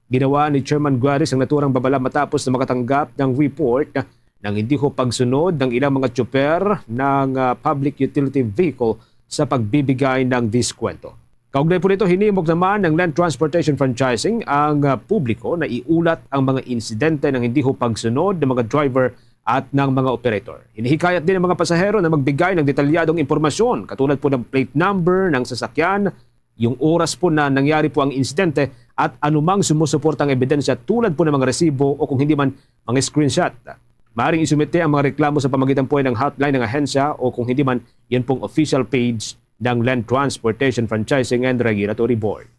Ginawa ni Chairman Guaris ang naturang babala matapos na makatanggap ng report ng hindi ho pagsunod ng ilang mga tsuper ng, ah, public utility vehicle sa pagbibigay ng diskwento. Kaugnay po nito, hinimok naman ng Land Transportation Franchising ang, ah, publiko na iulat ang mga insidente ng hindi ho pagsunod ng mga driver at ng mga operator. Hinihikayat din ang mga pasahero na magbigay ng detalyadong impormasyon katulad po ng plate number ng sasakyan, yung oras po na nangyari po ang insidente at anumang sumusuportang ebidensya tulad po ng mga resibo o kung hindi man mga screenshot. Maaaring isumite ang mga reklamo sa pamagitan po ng hotline ng ahensya o kung hindi man, yun pong official page ng Land Transportation Franchising and Regulatory Board.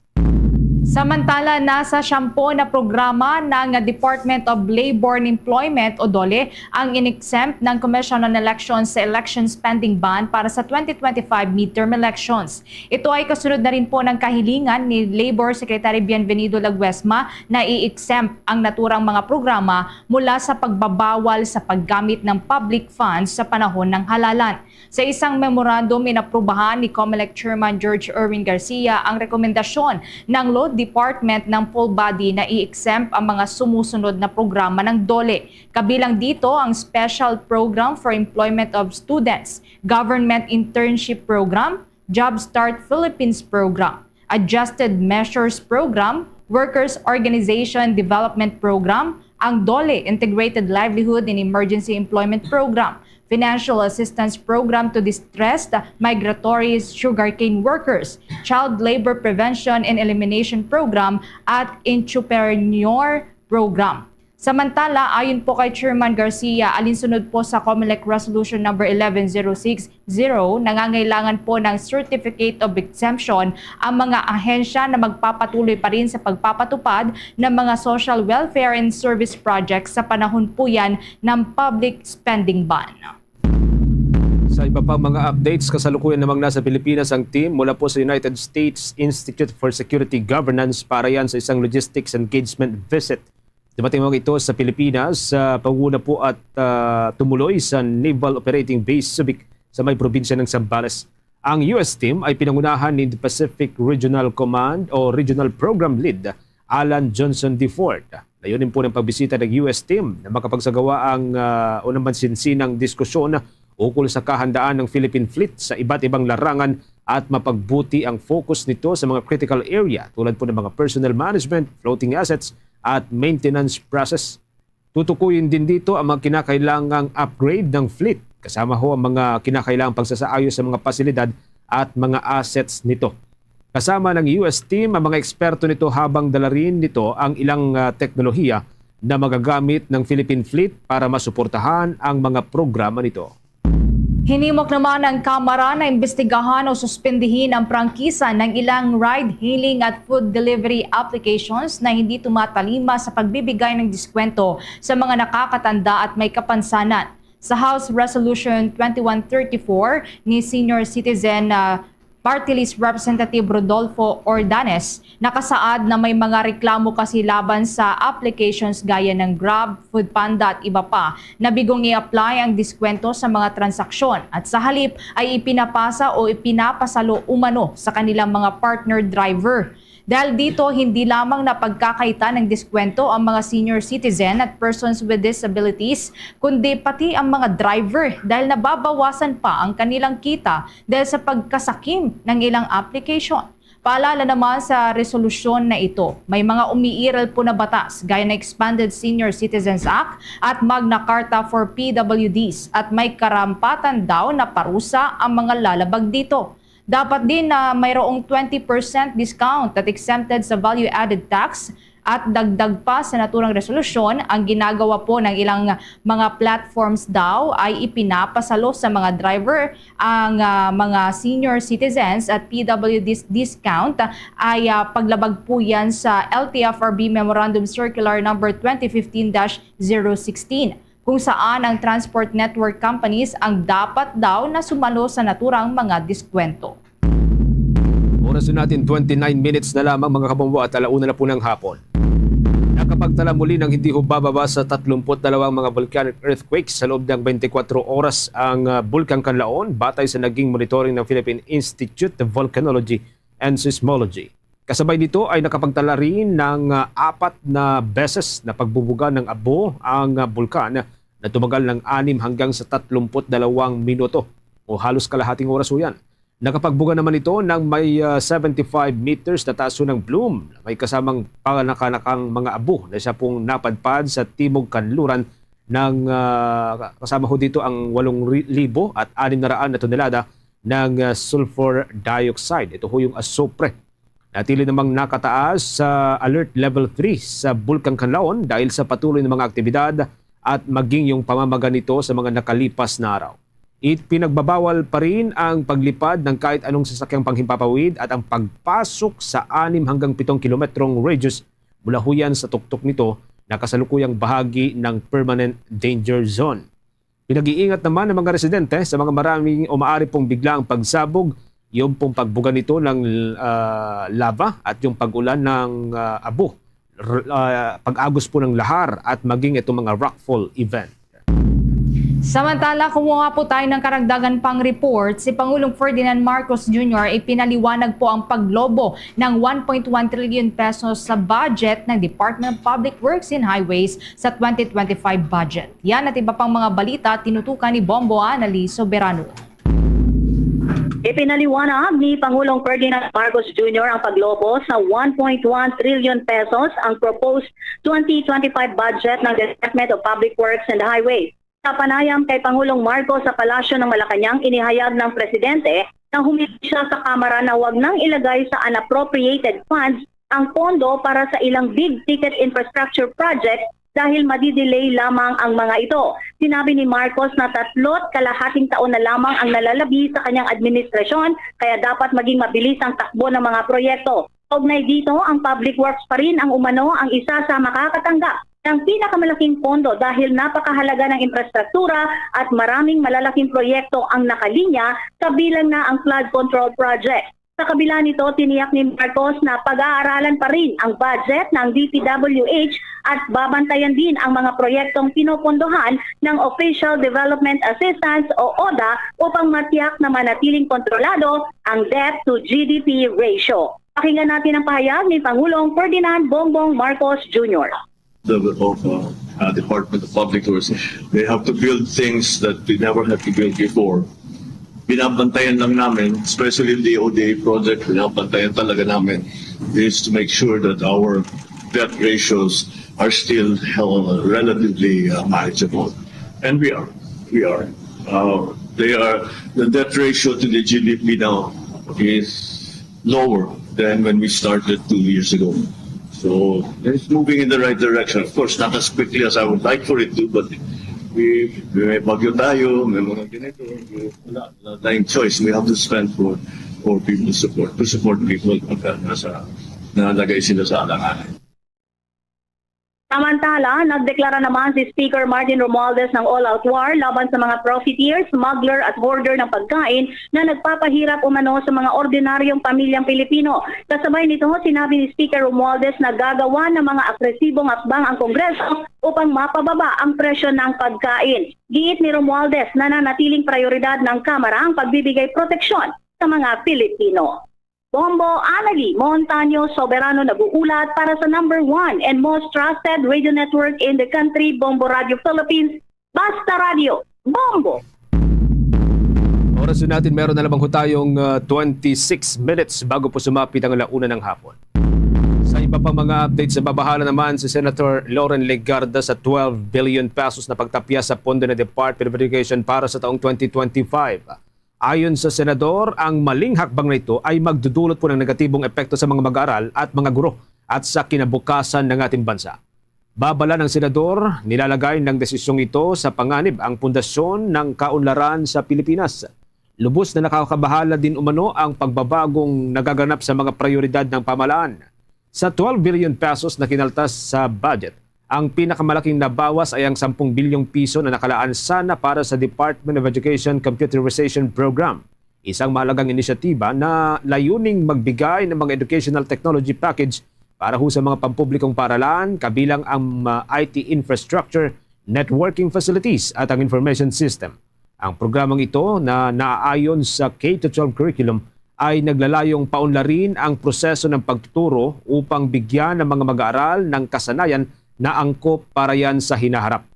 Samantala, nasa siyampu na programa ng Department of Labor and Employment o DOLE ang in-exempt ng Commission on Elections sa election spending ban para sa twenty twenty-five midterm elections. Ito ay kasunod na rin po ng kahilingan ni Labor Secretary Bienvenido Laguesma na i-exempt ang naturang mga programa mula sa pagbabawal sa paggamit ng public funds sa panahon ng halalan. Sa isang memorandum, inaprubahan ni Comelec Chairman George Erwin Garcia ang rekomendasyon ng Law Department ng full body na i-exempt ang mga sumusunod na programa ng DOLE. Kabilang dito ang Special Program for Employment of Students, Government Internship Program, Job Start Philippines Program, Adjusted Measures Program, Workers Organization Development Program, ang DOLE Integrated Livelihood and Emergency Employment Program, Financial Assistance Program to Distressed Migratory Sugarcane Workers, Child Labor Prevention and Elimination Program, at Entrepreneur Program. Samantala, ayon po kay Chairman Garcia, alinsunod po sa Comelec Resolution Number eleven zero six zero, nangangailangan po ng Certificate of Exemption ang mga ahensya na magpapatuloy pa rin sa pagpapatupad ng mga social welfare and service projects sa panahon po yan ng public spending ban. Sa iba pang mga updates, kasalukuyan namang nasa Pilipinas ang team mula po sa United States Institute for Security Governance para yan sa isang logistics engagement visit. Dumating mga ito sa Pilipinas sa panguna po at ah, tumuloy sa Naval Operating Base Subic sa may probinsya ng Zambales. Ang U S team ay pinangunahan ni Pacific Regional Command o Regional Program Lead Alan Johnson D. Ford. Layunin po ng pagbisita ng U S team na makapagsagawa ang uh, unang mansinsinang diskusyon ukol sa kahandaan ng Philippine Fleet sa iba't ibang larangan at mapagbuti ang focus nito sa mga critical area tulad po ng mga personnel management, floating assets, at maintenance process. Tutukuyin din dito ang mga kinakailangang upgrade ng fleet, kasama ho ang mga kinakailangang pagsasaayos sa mga pasilidad at mga assets nito. Kasama ng U S team ang mga eksperto nito habang dala rin nito ang ilang uh, teknolohiya na magagamit ng Philippine Fleet para masuportahan ang mga programa nito. Hinimok naman ng Kamara na imbestigahan o suspendihin ang prangkisa ng ilang ride-hailing at food delivery applications na hindi tumatalima sa pagbibigay ng diskwento sa mga nakakatanda at may kapansanan. Sa House Resolution twenty-one thirty-four ni Senior Citizen uh, Party List Representative Rodolfo Ordanes, nakasaad na may mga reklamo kasi laban sa applications gaya ng Grab, Food Panda at iba pa na bigong i-apply ang diskwento sa mga transaksyon at sa halip ay ipinapasa o ipinapasalo umano sa kanilang mga partner driver. Dahil dito, hindi lamang napagkakaitan ng diskwento ang mga senior citizen at persons with disabilities, kundi pati ang mga driver dahil nababawasan pa ang kanilang kita dahil sa pagkasakim ng ilang application. Paalala naman sa resolusyon na ito, may mga umiiral po na batas gaya ng Expanded Senior Citizens Act at Magna Carta for P W Ds at may karampatan daw na parusa ang mga lalabag dito. Dapat din na mayroong twenty percent discount at exempted sa value-added tax at dagdag pa sa naturang resolusyon, ang ginagawa po ng ilang mga platforms daw ay ipinapasalo sa mga driver. Ang ah, mga senior citizens at P W Ds discount ay ah, paglabag po yan sa L T F R B Memorandum Circular Number twenty fifteen dash zero sixteen, kung saan ang transport network companies ang dapat daw na sumalo sa naturang mga diskwento. Oras na natin, twenty-nine minutes na lamang, mga kabombo, at alauna na po ng hapon. Nakapagtala muli ng hindi ho bababa sa tatlumpu't dalawang mga volcanic earthquakes sa loob ng twenty-four oras ang ah, Bulkang Kanlaon, batay sa naging monitoring ng Philippine Institute of Volcanology and Seismology. Kasabay nito ay nakapagtala rin ng ah, apat na beses na pagbubuga ng abo ang ah, bulkan na tumagal ng anim hanggang sa tatlumpu't dalawang minuto o halos kalahating oras ho yan. Nakapagbuga naman ito ng may ah, seventy-five meters na taas ho ng bloom na may kasamang panakanakang mga abo na siya pong napadpad sa timog kanluran ng ah, kasama ho dito ang walong libo at anim na raan na tonelada ng ah, sulfur dioxide. Ito ho yung asupre. Natili namang nakataas sa Alert Level three sa Bulkang Kanlaon dahil sa patuloy na mga aktibidad at maging yung pamamaga nito sa mga nakalipas na araw. Ipinagbabawal pa rin ang paglipad ng kahit anong sasakyang panghimpapawid at ang pagpasok sa anim hanggang pitong kilometrong radius mula huyan sa tuktok nito na kasalukuyang bahagi ng permanent danger zone. Pinag-iingat naman ng mga residente sa mga maraming o maaari pong biglaang pagsabog, yung pong pagbuga nito ng, ah, lava at yung pag-ulan ng, ah, abo, r-, ah, pag-agos po ng lahar at maging itong mga rockfall event. Samantala, kumuha po tayo ng karagdagan pang report. Si Pangulong Ferdinand Marcos Junior ipinaliwanag po ang paglobo ng one point one trillion pesos sa budget ng Department of Public Works and Highways sa twenty twenty-five budget. Yan at iba pang mga balita tinutukan ni Bombo Anali Soberano. Ipinaliwanag ni Pangulong Ferdinand Marcos Junior ang paglobo sa one point one trillion pesos ang proposed twenty twenty-five budget ng Department of Public Works and Highways. Sa panayam kay Pangulong Marcos sa Palasyo ng Malacañang, inihayag ng Presidente na humingi siya sa Kamara na wag nang ilagay sa unappropriated funds ang pondo para sa ilang big-ticket infrastructure project dahil madidelay lamang ang mga ito. Sinabi ni Marcos na tatlo't kalahating taon na lamang ang nalalabi sa kanyang administrasyon, kaya dapat maging mabilis ang takbo ng mga proyekto. Kaugnay dito, ang Public Works pa rin ang umano ang isa sa makakatanggap ng pinakamalaking pondo dahil napakahalaga ng infrastruktura at maraming malalaking proyekto ang nakalinya, kabilang na ang flood control project. Sa kabila nito, tiniyak ni Marcos na pag-aaralan pa rin ang budget ng D P W H at babantayan din ang mga proyektong pinopondohan ng Official Development Assistance o ODA upang matiyak na manatiling kontrolado ang debt to G D P ratio. Pakinggan natin ang pahayag ni Pangulong Ferdinand Bongbong Marcos Junior. The, of, uh, uh, Department of Public Works. They have to build things that they never had to build before. Binabantayan lang namin, especially the D O D A project, binabantayan talaga namin is to make sure that our debt ratios are still, uh, relatively, uh, manageable. And we are, we are. Uh, they are, the debt ratio to the G D P now is lower than when we started two years ago. So, it's moving in the right direction. Of course, not as quickly as I would like for it to, but we, may bagyo tayo, may mga ganito, wala, wala tayong choice. We have to spend for, for people to support, to support people pagka nasa, nalagay sila sa alanganin. Samantala, nagdeklara naman si Speaker Martin Romualdez ng all-out war laban sa mga profiteer, smuggler at hoarder ng pagkain na nagpapahirap umano sa mga ordinaryong pamilyang Pilipino. Kasabay nito, sinabi ni Speaker Romualdez na gagawa ng mga agresibong hakbang ang Kongreso upang mapababa ang presyo ng pagkain. Giit ni Romualdez na nanatiling prioridad ng Kamara ang pagbibigay proteksyon sa mga Pilipino. Bombo Anali Montaño Soberano nag-uulat para sa number one and most trusted radio network in the country, Bombo Radio Philippines. Basta Radio, Bombo! Oras na natin, meron na lamang ho tayong, ah, twenty-six minutes bago po sumapit ang alauna ng hapon. Sa iba pa mga updates, sa babahala naman si Senator Loren Legarda sa twelve billion pesos na pagtapyas sa pondo ng Department of Education para sa taong twenty twenty-five. Ayon sa senador, ang maling hakbang na ito ay magdudulot po ng negatibong epekto sa mga mag-aaral at mga guro at sa kinabukasan ng ating bansa. Babala ng senador, nilalagay ng desisyong ito sa panganib ang pundasyon ng kaunlaran sa Pilipinas. Lubos na nakakabahala din umano ang pagbabagong nagaganap sa mga prioridad ng pamahalaan. Sa twelve billion pesos na kinaltas sa budget, ang pinakamalaking nabawas ay ang sampung bilyong piso na nakalaan sana para sa Department of Education Computerization Program, isang mahalagang inisyatiba na layuning magbigay ng mga educational technology package para ho sa mga pampublikong paaralan, kabilang ang, ah, I T infrastructure, networking facilities, at ang information system. Ang programang ito na naaayon sa K to twelve curriculum ay naglalayong paunlarin ang proseso ng pagtuturo upang bigyan ng mga mag-aaral ng kasanayan na angkop para yan sa hinaharap.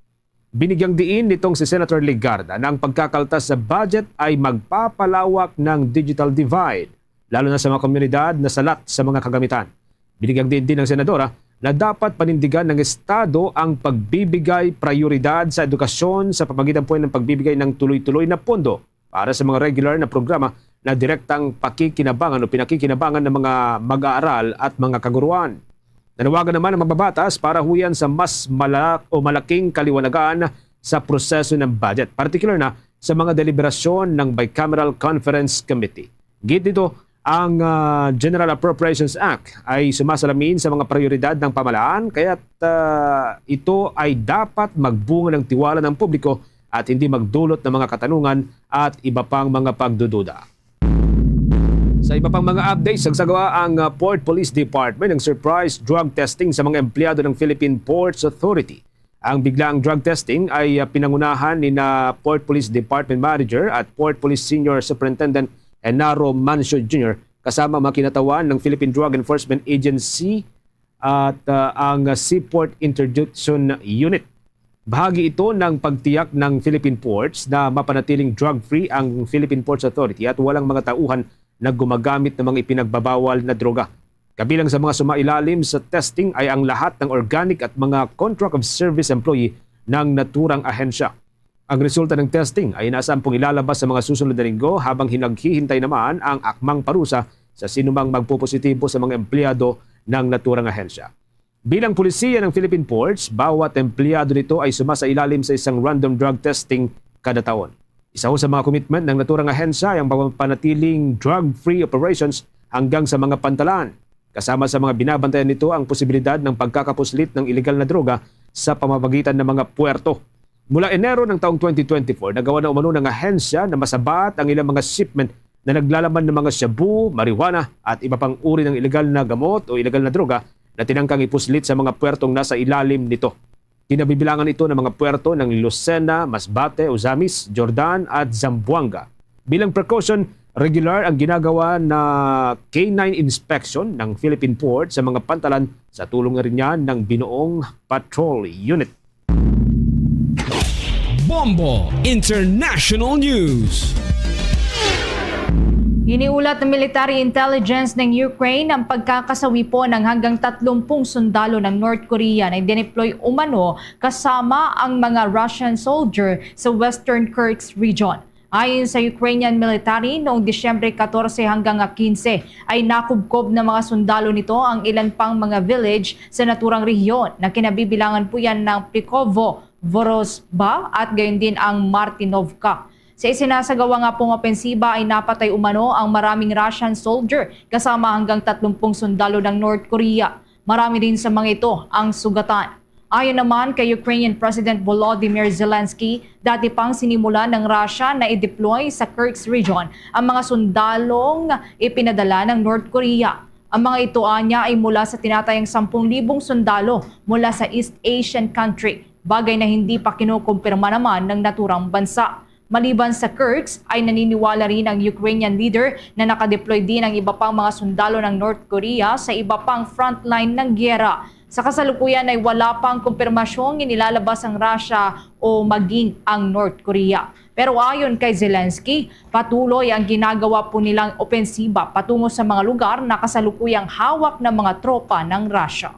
Binigyang diin nitong si Senator Legarda na ang pagkakaltas sa budget ay magpapalawak ng digital divide, lalo na sa mga komunidad na salat sa mga kagamitan. Binigyang diin din ng senadora na dapat panindigan ng Estado ang pagbibigay prioridad sa edukasyon sa pamagitan po ng pagbibigay ng tuloy-tuloy na pondo para sa mga regular na programa na direktang pakikinabangan o pinakikinabangan ng mga mag-aaral at mga kaguruan. Nanawagan naman ang mababatas para huyan sa mas mala-, o malaking kaliwanagan sa proseso ng budget, partikular na sa mga deliberasyon ng Bicameral Conference Committee. Gid dito, ang, ah, General Appropriations Act ay sumasalamin sa mga prioridad ng pamahalaan, kaya't, ah, ito ay dapat magbunga ng tiwala ng publiko at hindi magdulot ng mga katanungan at iba pang mga pagdududa. Sa iba pang mga updates, nagsagawa ang, ah, Port Police Department ng surprise drug testing sa mga empleyado ng Philippine Ports Authority. Ang biglaang drug testing ay, ah, pinangunahan ni na Port Police Department Manager at Port Police Senior Superintendent Enaro Mancio Junior kasama mga kinatawan ng Philippine Drug Enforcement Agency at, ah, ang Seaport Interdiction Unit. Bahagi ito ng pagtiyak ng Philippine Ports na mapanatiling drug-free ang Philippine Ports Authority at walang mga tauhan na gumagamit ng mga ipinagbabawal na droga. Kabilang sa mga sumailalim sa testing ay ang lahat ng organic at mga contract of service employee ng naturang ahensya. Ang resulta ng testing ay inasampung ilalabas sa mga susunod na linggo, habang hinaghihintay naman ang akmang parusa sa sinumang magpopositibo sa mga empleyado ng naturang ahensya. Bilang polisiya ng Philippine Ports, bawat empleyado nito ay sumasailalim sa isang random drug testing kada taon. Isa ho sa mga komitment ng naturang ahensya ay ang pagpanatiling drug-free operations hanggang sa mga pantalan. Kasama sa mga binabantayan nito ang posibilidad ng pagkakapuslit ng iligal na droga sa pamamagitan ng mga puerto. Mula Enero ng taong twenty twenty-four, nagawa na umano ng ahensya na masabat ang ilang mga shipment na naglalaman ng mga shabu, marijuana, at iba pang uri ng iligal na gamot o iligal na droga na tinangkang ipuslit sa mga puertong nasa ilalim nito. Kinabibilangan ito ng mga puerto ng Lucena, Masbate, Ozamiz, Jordan, at Zamboanga. Bilang precaution, regular ang ginagawa na K nine inspection ng Philippine Port sa mga pantalan sa tulong na rin yan ng Binuong Patrol Unit. Bombo International News. Iniulat ng military intelligence ng Ukraine ang pagkakasawi po ng hanggang tatlumpung sundalo ng North Korea na dineploy umano kasama ang mga Russian soldier sa Western Kursk region. Ayon sa Ukrainian military, noong Disyembre katorse hanggang kinse ay nakubkob ng mga sundalo nito ang ilan pang mga village sa naturang rehiyon na kinabibilangan po yan ng Plikovo, Vorozhba at gayon din ang Martinovka. Sa isinasagawa nga pong opensiba ay napatay umano ang maraming Russian soldier kasama hanggang tatlumpung sundalo ng North Korea. Marami din sa mga ito ang sugatan. Ayon naman kay Ukrainian President Volodymyr Zelensky, dati pang sinimulan ng Russia na i-deploy sa Kursk region ang mga sundalong ipinadala ng North Korea. Ang mga ito anya ay mula sa tinatayang sampung libong sundalo mula sa East Asian country, bagay na hindi pa kinukumpirma naman ng naturang bansa. Maliban sa Kursk, ay naniniwala rin ang Ukrainian leader na nakadeploy din ang iba pang mga sundalo ng North Korea sa iba pang frontline ng giyera. Sa kasalukuyan ay wala pang kumpirmasyong inilalabas ang Russia o maging ang North Korea. Pero ayon kay Zelensky, patuloy ang ginagawa po nilang opensiba patungo sa mga lugar na kasalukuyang hawak ng mga tropa ng Russia.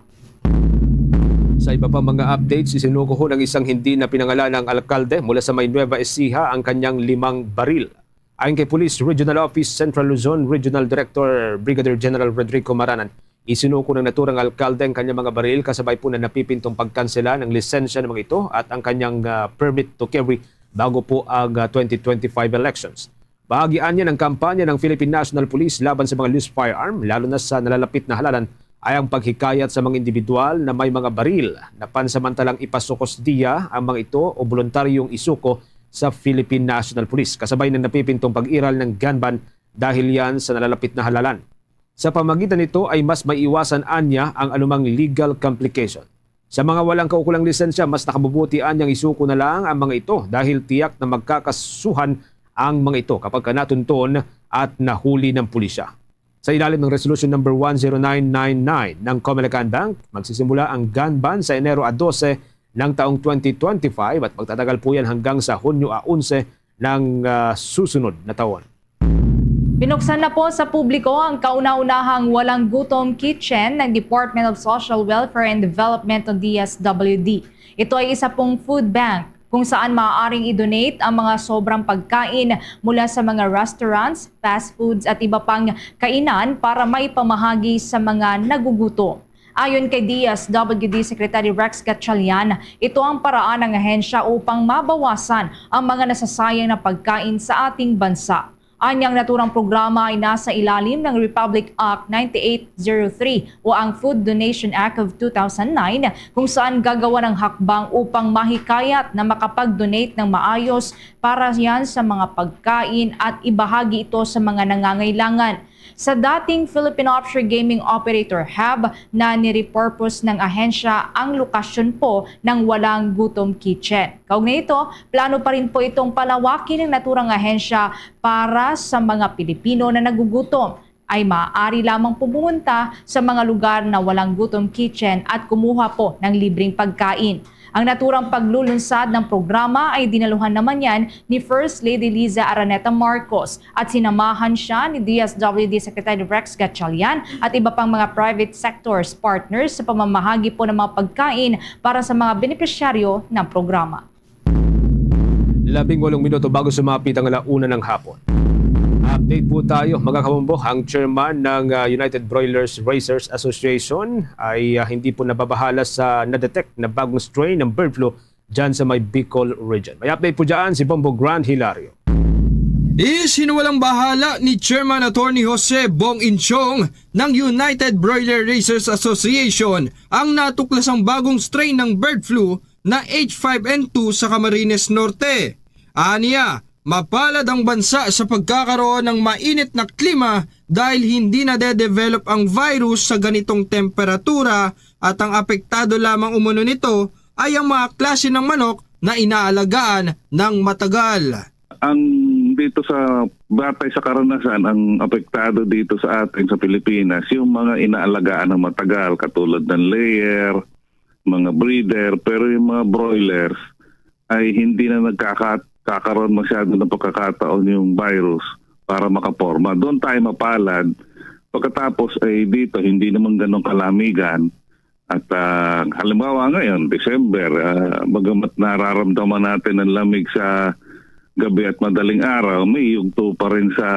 Sa iba pa mga updates, isinuko ho ng isang hindi na pinangalanang alkalde mula sa may Nueva Ecija ang kanyang limang baril. Ayon kay Police Regional Office Central Luzon Regional Director Brigadier General Rodrigo Maranan, isinuko ng naturang alkalde ang kanyang mga baril kasabay po na napipintong pagkansela ng lisensya ng mga ito at ang kanyang, ah, permit to carry bago po ang, ah, twenty twenty-five elections. Bahagi anya ng kampanya ng Philippine National Police laban sa mga loose firearm, lalo na sa nalalapit na halalan, ay ang paghikayat sa mga individual na may mga baril na pansamantalang ipasukos diya ang mga ito o voluntaryong isuko sa Philippine National Police, kasabay ng napipintong pag-iral ng gun ban dahil yan sa nalalapit na halalan. Sa pamagitan nito ay mas maiwasan anya ang anumang legal complication. Sa mga walang kaukulang lisensya, mas nakabubuti anyang isuko na lang ang mga ito dahil tiyak na magkakasuhan ang mga ito kapag ka natunton at nahuli ng pulisya. Sa ilalim ng Resolution Number one zero nine nine nine ng Comelec Gun Ban, magsisimula ang gun ban sa Enero a dose ng taong twenty twenty-five at magtatagal po yan hanggang sa Hunyo a onse ng, ah, susunod na taon. Pinuksan na po sa publiko ang kauna-unahang Walang Gutom Kitchen ng Department of Social Welfare and Development o D S W D. Ito ay isa pong food bank kung saan maaaring i-donate ang mga sobrang pagkain mula sa mga restaurants, fast foods at iba pang kainan para maipamahagi sa mga nagugutom. Ayon kay D S W D Secretary Rex Gatchalian, ito ang paraan ng ahensya upang mabawasan ang mga nasasayang na pagkain sa ating bansa. Anyang naturang programa ay nasa ilalim ng Republic Act ninety-eight zero three o ang Food Donation Act of two thousand nine, kung saan gagawa ng hakbang upang mahikayat na makapag-donate ng maayos para yan sa mga pagkain at ibahagi ito sa mga nangangailangan. Sa dating Philippine Offshore Gaming Operator Hub na nirepurpose ng ahensya ang lokasyon po ng Walang Gutom Kitchen. Kaugnay nito, plano pa rin po itong palawakin ng naturang ahensya para sa mga Pilipino na nagugutom. Ay maaari lamang pumunta sa mga lugar na Walang Gutom Kitchen at kumuha po ng libreng pagkain. Ang naturang paglulunsad ng programa ay dinaluhan naman yan ni First Lady Liza Araneta Marcos at sinamahan siya ni D S W D Secretary Rex Gatchalian at iba pang mga private sectors partners sa pamamahagi po ng mga pagkain para sa mga benepisyaryo ng programa. Labing walong minuto bago sumapit ang ala-una ng hapon. Update po tayo, mga kabombo. Ang chairman ng ah, United Broilers Raisers Association ay ah, hindi po nababahala sa na-detect na bagong strain ng bird flu dyan sa may Bicol region. May update po dyan si Bombo Grand Hilario. Isinuwalang bahala ni Chairman Attorney Jose Bong Inchong ng United Broiler Raisers Association ang natuklasang bagong strain ng bird flu na H five N two sa Camarines Norte. Aniya, mapalad ang bansa sa pagkakaroon ng mainit na klima dahil hindi na de-develop ang virus sa ganitong temperatura at ang apektado lamang umano nito ay ang mga klase ng manok na inaalagaan ng matagal. Ang dito sa batay sa karanasan, ang apektado dito sa atin sa Pilipinas, yung mga inaalagaan ng matagal, katulad ng layer, mga breeder, pero yung mga broilers ay hindi na nagkakakaroon masyado ng pagkakataon yung virus para makaporma. Doon tayo mapalad. Pagkatapos ay dito, hindi naman ganong kalamigan. At ah, halimbawa ngayon, December, ah, bagamat nararamdaman natin ang lamig sa gabi at madaling araw, may yugto pa rin sa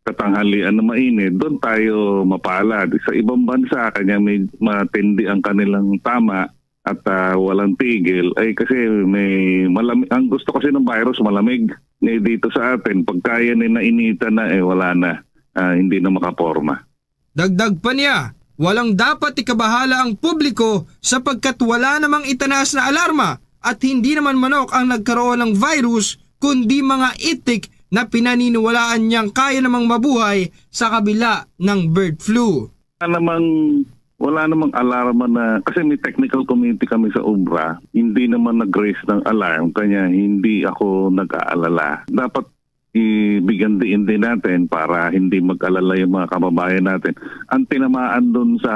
katanghalian na mainit. Doon tayo mapalad. Sa ibang bansa, kanya may matindi ang kanilang tama at ah, walang tigil. Ay kasi may malamig. Ang gusto kasi ng virus, malamig. Eh, dito sa atin, pagka yan ay nainitan na, eh, wala na. Ah, hindi na makaporma. Dagdag pa niya, walang dapat ikabahala ang publiko sapagkat wala namang itanaas na alarma at hindi naman manok ang nagkaroon ng virus kundi mga itik na pinaniniwalaan niyang kaya namang mabuhay sa kabila ng bird flu. Wala namang, wala namang alarma na, kasi may technical committee kami sa obra, hindi naman nag-raise ng alarm, kanya hindi ako nag-aalala. Dapat ibigyan diin din natin para hindi mag-alala yung mga kababayan natin. Ang tinamaan dun sa,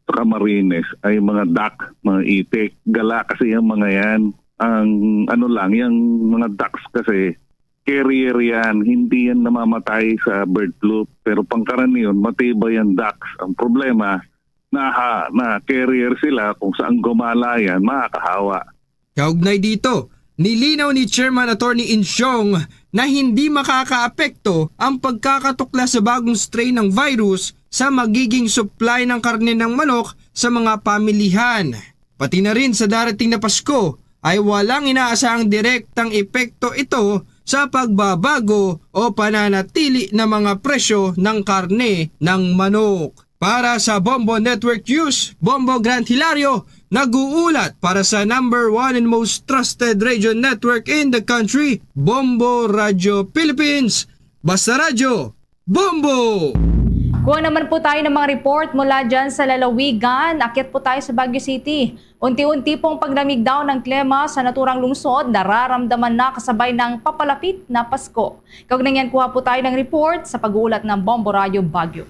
sa Camarines ay mga duck, mga itik. Gala kasi yung mga yan. Ang ano lang, yung mga ducks kasi carrier yan, hindi yan namamatay sa bird flu. Pero pangkaraniwan, matibay ang ducks. Ang problema, naha, na carrier sila, kung saan gumala yan, makakahawa. Kaugnay dito, nilinaw ni Chairman Attorney Insyong na hindi makakaapekto ang pagkakatuklas sa bagong strain ng virus sa magiging supply ng karne ng manok sa mga pamilihan. Pati na rin sa darating na Pasko ay walang inaasahang direktang epekto ito sa pagbabago o pananatili ng mga presyo ng karne ng manok. Para sa Bombo Network News, Bombo Grant Hilario, nag-uulat para sa number one and most trusted radio network in the country, Bombo Radio Philippines. Basta Radyo, Bombo! Kuha naman po tayo ng mga report mula dyan sa lalawigan. Akyat po tayo sa Baguio City. Unti-unti pong paglamig daw ng klima sa naturang lungsod, nararamdaman na kasabay ng papalapit na Pasko. Kaugnay niyan, kuha po tayo ng report sa pag-uulat ng Bombo Radyo Baguio.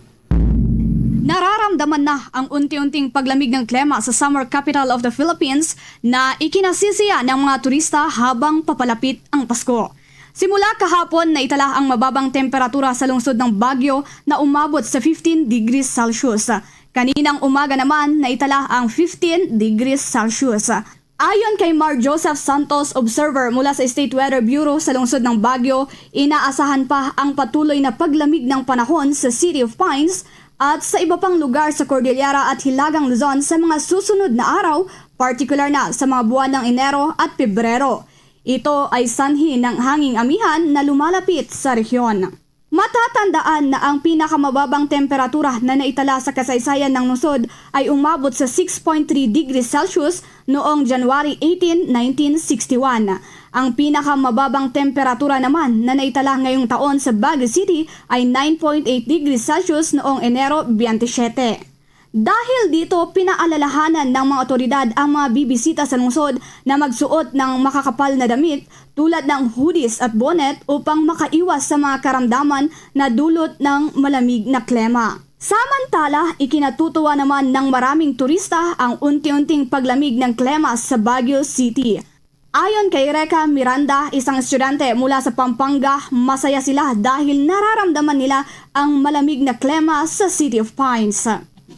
Nararamdaman na ang unti-unting paglamig ng klima sa summer capital of the Philippines na ikinasisiya ng mga turista habang papalapit ang Pasko. Simula kahapon, naitala ang mababang temperatura sa lungsod ng Baguio na umabot sa fifteen degrees Celsius. Kaninang umaga naman, naitala ang fifteen degrees Celsius. Ayon kay Mar Joseph Santos, observer mula sa State Weather Bureau sa lungsod ng Baguio, inaasahan pa ang patuloy na paglamig ng panahon sa City of Pines at sa iba pang lugar sa Cordillera at Hilagang Luzon sa mga susunod na araw, partikular na sa mga buwan ng Enero at Pebrero. Ito ay sanhi ng hanging amihan na lumalapit sa rehiyon. Matatandaan na ang pinakamababang temperatura na naitala sa kasaysayan ng lungsod ay umabot sa six point three degrees Celsius noong January eighteen, nineteen sixty-one. Ang pinakamababang temperatura naman na naitala ngayong taon sa Baguio City ay nine point eight degrees Celsius noong Enero twenty-seven. Dahil dito, pinaalalahanan ng mga otoridad ang mga bibisita sa lungsod na magsuot ng makakapal na damit tulad ng hoodies at bonnet upang makaiwas sa mga karamdaman na dulot ng malamig na klima. Samantala, ikinatutuwa naman ng maraming turista ang unti-unting paglamig ng klima sa Baguio City. Ayon kay Reca Miranda, isang estudyante mula sa Pampanga, masaya sila dahil nararamdaman nila ang malamig na klima sa City of Pines.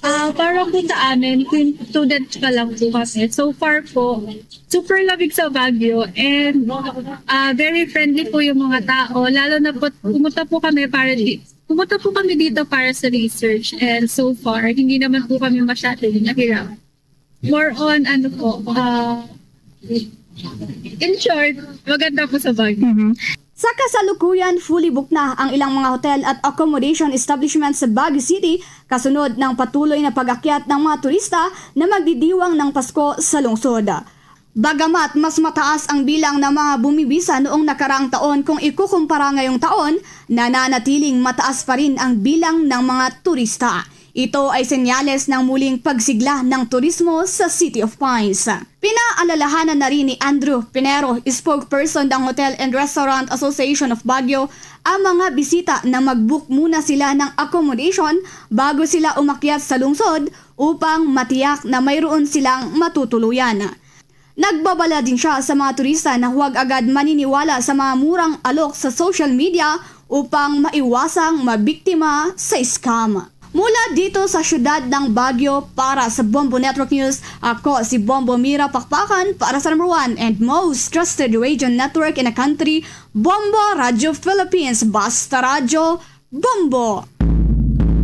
Ah, para po sa amin, kung student pa lang po kami, so far po, super lamig sa Baguio and ah, very friendly po yung mga tao. Lalo na po, pumunta po kami para di, pumunta po kami dito para sa research and so far, hindi naman po kami masyadong nahirap. More on, ano po, ah, in short, maganda po sa Baguio. Sa kasalukuyan, fully booked na ang ilang mga hotel at accommodation establishment sa Baguio City kasunod ng patuloy na pag-akyat ng mga turista na magdidiwang ng Pasko sa lungsod. Bagamat mas mataas ang bilang ng mga bumibisa noong nakaraang taon kung ikukumpara ngayong taon, nananatiling mataas pa rin ang bilang ng mga turista. Ito ay senyales ng muling pagsigla ng turismo sa City of Pines. Pinaalalahanan na rin ni Andrew Pinero, spokesperson ng Hotel and Restaurant Association of Baguio, ang mga bisita na mag-book muna sila ng accommodation bago sila umakyat sa lungsod upang matiyak na mayroon silang matutuluyan. Nagbabala din siya sa mga turista na huwag agad maniniwala sa mga murang alok sa social media upang maiwasang mabiktima sa scam. Mula dito sa siyudad ng Baguio, para sa Bombo Network News, ako si Bombo Mira Pakpakan para sa number one and most trusted radio network in the country, Bombo Radio Philippines. Basta Radyo, Bombo!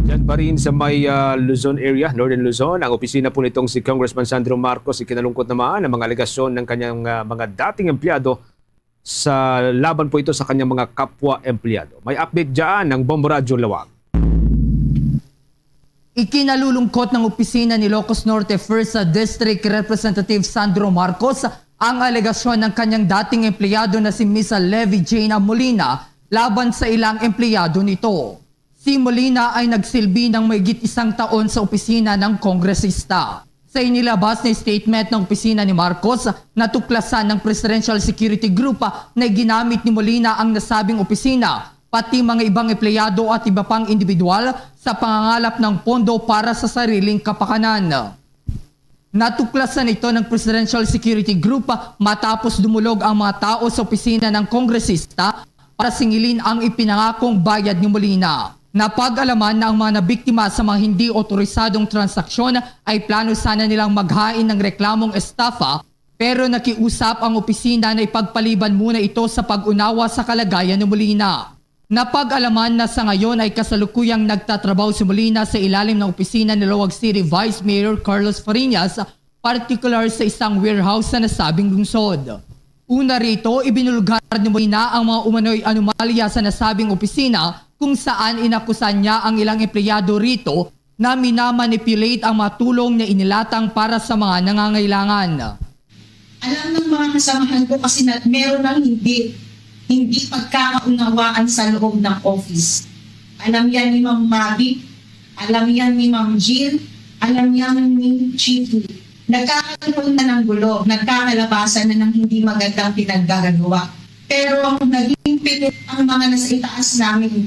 Diyan pa rin sa may ah, Luzon area, Northern Luzon, ang opisina po nitong si Congressman Sandro Marcos, ikinalungkot naman ang mga alegasyon ng kanyang ah, mga dating empleyado sa laban po ito sa kanyang mga kapwa empleyado. May update dyan ng Bombo Radyo Lawag. Ikinalulungkot ng opisina ni Ilocos Norte First District Representative Sandro Marcos ang alegasyon ng kanyang dating empleyado na si Miss Levy Jane Molina laban sa ilang empleyado nito. Si Molina ay nagsilbi ng mahigit isang taon sa opisina ng kongresista. Sa inilabas na statement ng opisina ni Marcos, natuklasan ng Presidential Security Group na ginamit ni Molina ang nasabing opisina, pati mga ibang empleyado at iba pang individual sa pangangalap ng pondo para sa sariling kapakanan. Natuklasan ito ng Presidential Security Group matapos dumulog ang mga tao sa opisina ng kongresista para singilin ang ipinangakong bayad ni Molina. Napag-alaman na ang mga nabiktima sa mga hindi otorisadong transaksyon ay plano sana nilang maghain ng reklamong estafa, pero nakiusap ang opisina na ipagpaliban muna ito sa pag-unawa sa kalagayan ni Molina. Napag-alaman na sa ngayon ay kasalukuyang nagtatrabaho si Molina sa ilalim ng opisina ni Laoag City Vice Mayor Carlos Fariñas, partikular sa isang warehouse sa nasabing lungsod. Una rito, ibinulgar ni Molina ang mga umano'y anomalya sa nasabing opisina kung saan inakusan niya ang ilang empleyado rito na minamanipulate ang mga tulong na inilatang para sa mga nangangailangan. Alam ng mga kasamahan ko kasi na meron ng hindi, hindi pagkakaunawaan sa loob ng office. Alam yan ni Ma'am Mavi, alam yan ni Ma'am Jill, alam yan ni Chicky. Nagkakaroon na ng gulo, nagkakalabasan na ng hindi magandang pinagkakagawa. Pero naging pilit ang mga nasa itaas namin.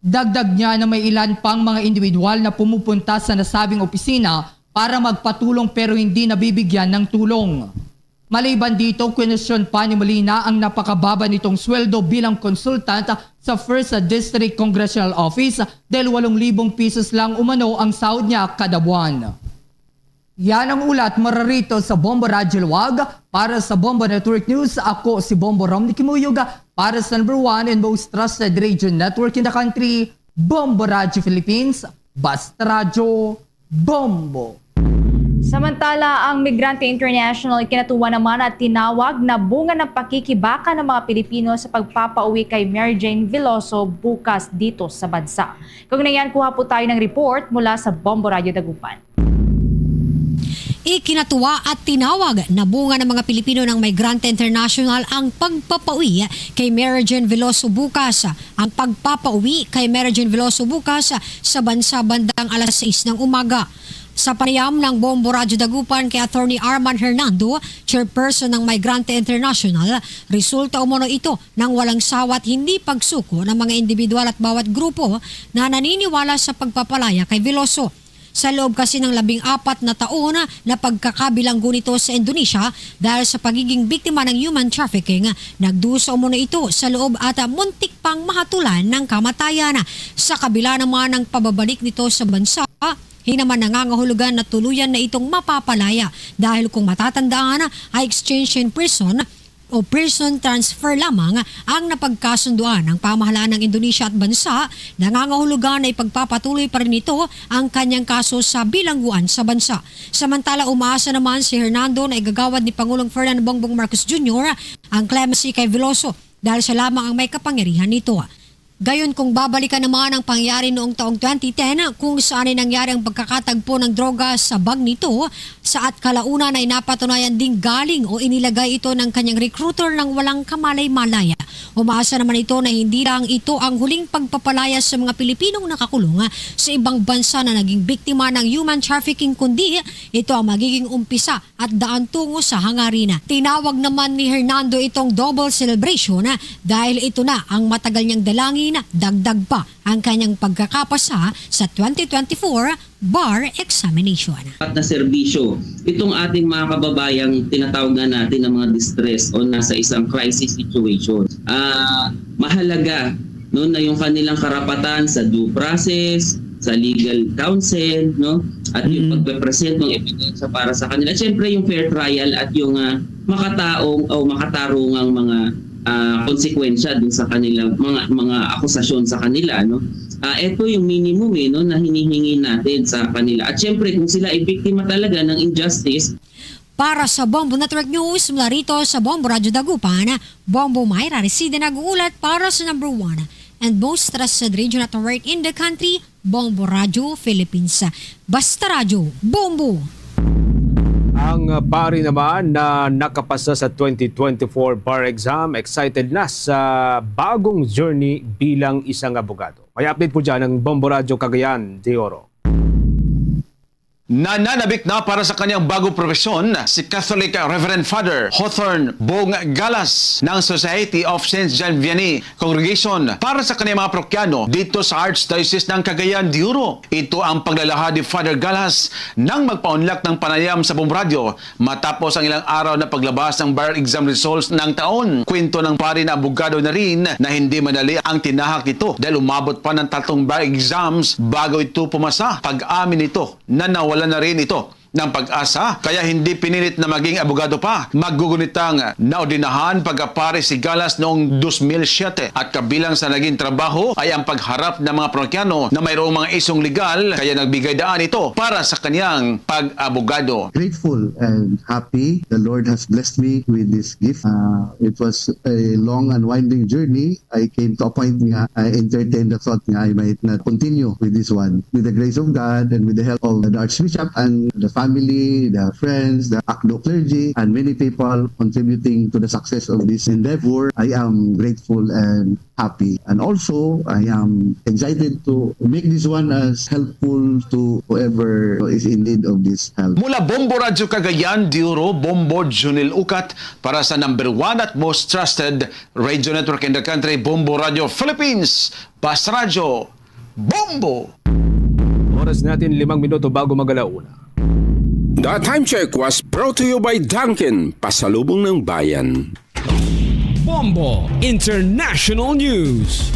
Dagdag niya na may ilan pang mga individual na pumupunta sa nasabing opisina para magpatulong pero hindi nabibigyan ng tulong. Maliban dito, kwenestyon pa ni Molina ang napakababa nitong sweldo bilang consultant sa First District Congressional Office dahil walong libong pisos lang umano ang sahod niya kada buwan. Yan ang ulat mula rito sa Bombo Radyo Luwag. Para sa Bombo Network News, ako si Bombo Romney Kimuyog para sa number one and most trusted radio network in the country, Bombo Radyo Philippines, Basta Radyo, Bombo! Samantala, ang Migrante International kinatuwa naman at tinawag na bunga ng pakikibaka ng mga Pilipino sa pagpapauwi kay Mary Jane Veloso bukas dito sa bansa. Kaugnay niyan, kuha po tayo ng report mula sa Bombo Radyo Dagupan. Ikinatuwa at tinawag na bunga ng mga Pilipino ng Migrante International ang pagpapauwi kay Mary Jane Veloso bukas. Ang pagpapauwi kay Mary Jane Veloso bukas sa bansa bandang alas sais ng umaga. Sa panayam ng Bombo Radyo Dagupan kay Attorney Arman Hernando, chairperson ng Migrante International, resulta umano ito ng walang sawa at hindi pagsuko ng mga individual at bawat grupo na naniniwala sa pagpapalaya kay Veloso. Sa loob kasi ng labing apat na taon na pagkakabilanggo nito sa Indonesia dahil sa pagiging biktima ng human trafficking, nagdusa umano ito sa loob at muntik pang mahatulan ng kamatayan. Sa kabila naman ng pababalik nito sa bansa, hindi naman nangangahulugan na tuluyan na itong mapapalaya dahil kung matatandaan ay exchange in prison o prison transfer lamang ang napagkasunduan ng pamahalaan ng Indonesia at bansa, nangangahulugan na ipagpapatuloy pa rin nito ang kanyang kaso sa bilangguan sa bansa. Samantala, umaasa naman si Hernando na igagawad ni Pangulong Ferdinand Bongbong Marcos Junior ang clemency kay Veloso dahil siya lamang ang may kapangyarihan nito. Gayon, kung babalikan naman ang pangyayari noong taong twenty ten, kung saan ay nangyari ang pagkakatagpo ng droga sa bag nito, sa at kalaunan ay napatunayan ding galing o inilagay ito ng kanyang recruiter ng walang kamalay-malay. Umaasa naman ito na hindi lang ito ang huling pagpapalaya sa mga Pilipinong nakakulong sa ibang bansa na naging biktima ng human trafficking, kundi ito ang magiging umpisa at daan tungo sa hangarin. Tinawag naman ni Hernando itong double celebration dahil ito na ang matagal niyang dalangin, dagdag pa ang kanyang pagkakapasa sa twenty twenty-four bar examination. At na serbisyo itong ating mga kababayang tinatawag nga natin ng mga distress o nasa isang crisis situation. Ah, mahalaga, no, na yung kanilang karapatan sa due process, sa legal counsel, no, at yung Mm. pagpe-present ng ebidensya para sa kanila. At syempre, yung fair trial at yung, ah, makataong o makatarungang mga, ah, konsekwensya dun sa kanilang mga, mga akusasyon sa kanila, no. Ah, ito yung minimum, eh, no, na hinihingi natin sa kanila. At syempre, kung sila ay biktima talaga ng injustice, Para sa Bombo Network News, mula rito sa Bombo Radyo Dagupan, Bombo Myra Reside nag-uulat para sa number one and most trusted radio network in the country, Bombo Radyo Philippines. Basta Radyo, Bombo! Ang, uh, pari naman na nakapasa sa twenty twenty-four bar exam, excited na sa bagong journey bilang isang abogado. May update po dyan ang Bombo Radyo Cagayan de Oro. Nananabik na para sa kanyang bagong profesyon si Catholic Reverend Father Hawthorne Bong Galas ng Society of Saint John Vianney Congregation para sa kanyang mga parokyano dito sa Archdiocese ng Cagayan de Oro. Ito ang paglalahad ni Father Galas nang magpaunlak ng panayam sa Bombo Radyo matapos ang ilang araw na paglabas ng bar exam results ng taon. Kwento ng pari na abogado na rin na hindi madali ang tinahak nito dahil umabot pa ng tatlong bar exams bago ito pumasa. Pag-amin nito, na nawala na rin ito ng pag-asa, kaya hindi pinilit na maging abogado pa. Magugunitang naordinahan pagkapari si Galas noong dos mil siyete, at kabilang sa naging trabaho ay ang pagharap ng mga parokyano na mayroong mga isyung legal, kaya nagbigay daan ito para sa kanyang pag-abogado. Grateful and happy. The Lord has blessed me with this gift. Uh, it was a long and winding journey. I came to a point nga I entertained the thought nga I might not continue with this one. With the grace of God and with the help of the Archbishop and the family, the friends, the ACDO clergy, and many people contributing to the success of this endeavor, I am grateful and happy. And also, I am excited to make this one as helpful to whoever is in need of this help. Mula Bombo Radyo Cagayan de Oro, Bombo Junil Ukat para sa number one at most trusted radio network in the country, Bombo Radio Philippines, Basta Radyo, Bombo! Oras natin limang minuto bago mag-alauna. The time check was brought to you by Dunkin, pasalubong ng bayan. Bombo International News.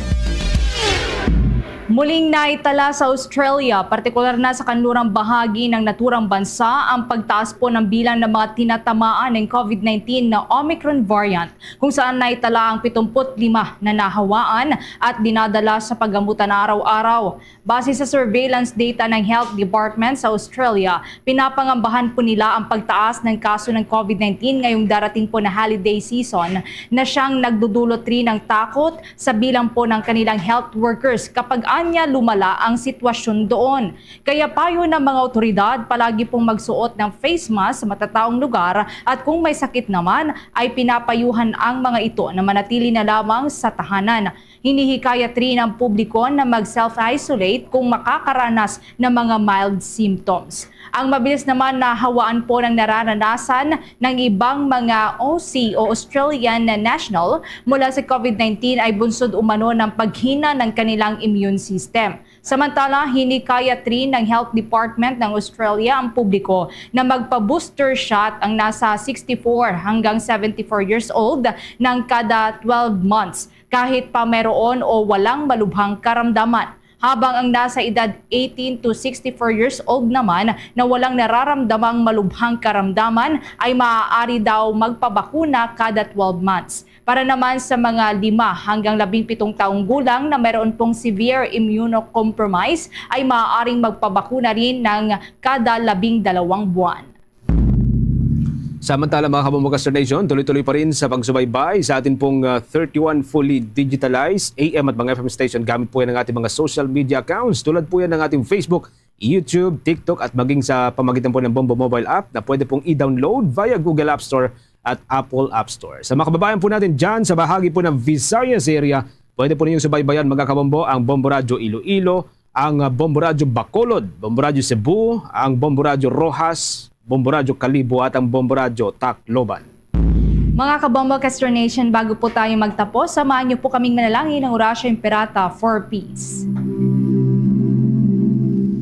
Muling naitala sa Australia, partikular na sa kanlurang bahagi ng naturang bansa, ang pagtaas po ng bilang ng mga tinatamaan ng COVID nineteen na Omicron variant, kung saan naitala ang pitungput lima na nahawaan at dinadala sa paggamutan araw-araw. Base sa surveillance data ng Health Department sa Australia, pinapangambahan po nila ang pagtaas ng kaso ng COVID nineteen ngayong darating po na holiday season, na siyang nagdudulot rin ng takot sa bilang po ng kanilang health workers kapag anya lumala ang sitwasyon doon. Kaya payo ng mga otoridad, palagi pong magsuot ng face mask sa matataong lugar, at kung may sakit naman, ay pinapayuhan ang mga ito na manatili na lamang sa tahanan. Hinihikayat rin ang publiko na mag-self-isolate kung makakaranas ng mga mild symptoms. Ang mabilis naman na hawaan po ng nararanasan ng ibang mga Aussie o Australian na national mula sa COVID nineteen ay bunsod umano ng paghina ng kanilang immune system. Samantala, hinikayat rin ng Health Department ng Australia ang publiko na magpa-booster shot ang nasa sixty-four hanggang seventy-four years old ng kada twelve months, kahit pa meron o walang malubhang karamdaman. Habang ang nasa edad eighteen to sixty-four years old naman na walang nararamdamang malubhang karamdaman ay maaari daw magpabakuna kada twelve months. Para naman sa mga lima hanggang labing pitong taong gulang na mayroon pong severe immunocompromise, ay maaaring magpabakuna rin ng kada labing dalawang buwan. Samantala, mga kabombo, Kastro Nation, tuloy-tuloy pa rin sa pagsubaybay sa ating pong ah, thirty-one fully digitalized A M at mga F M station. Gamit po yan ang ating mga social media accounts, tulad po yan ng ating Facebook, YouTube, TikTok, at maging sa pamagitan po ng Bombo Mobile app na pwede pong i-download via Google App Store at Apple App Store. Sa mga kababayan po natin dyan sa bahagi po ng Visayas area, pwede po ninyong subaybayan, mga kabombo, ang Bombo Radyo Iloilo, ang ah, Bombo Radyo Bacolod, Bombo Radyo Cebu, ang Bombo Radyo Roxas, Bombo Radyo Kalibo, at ang Bombo Radyo Tacloban. Mga kabombo, Kastro Nation, bago po tayo magtapos, samahan niyo po kaming manalangin ng Oratio Imperata for Peace.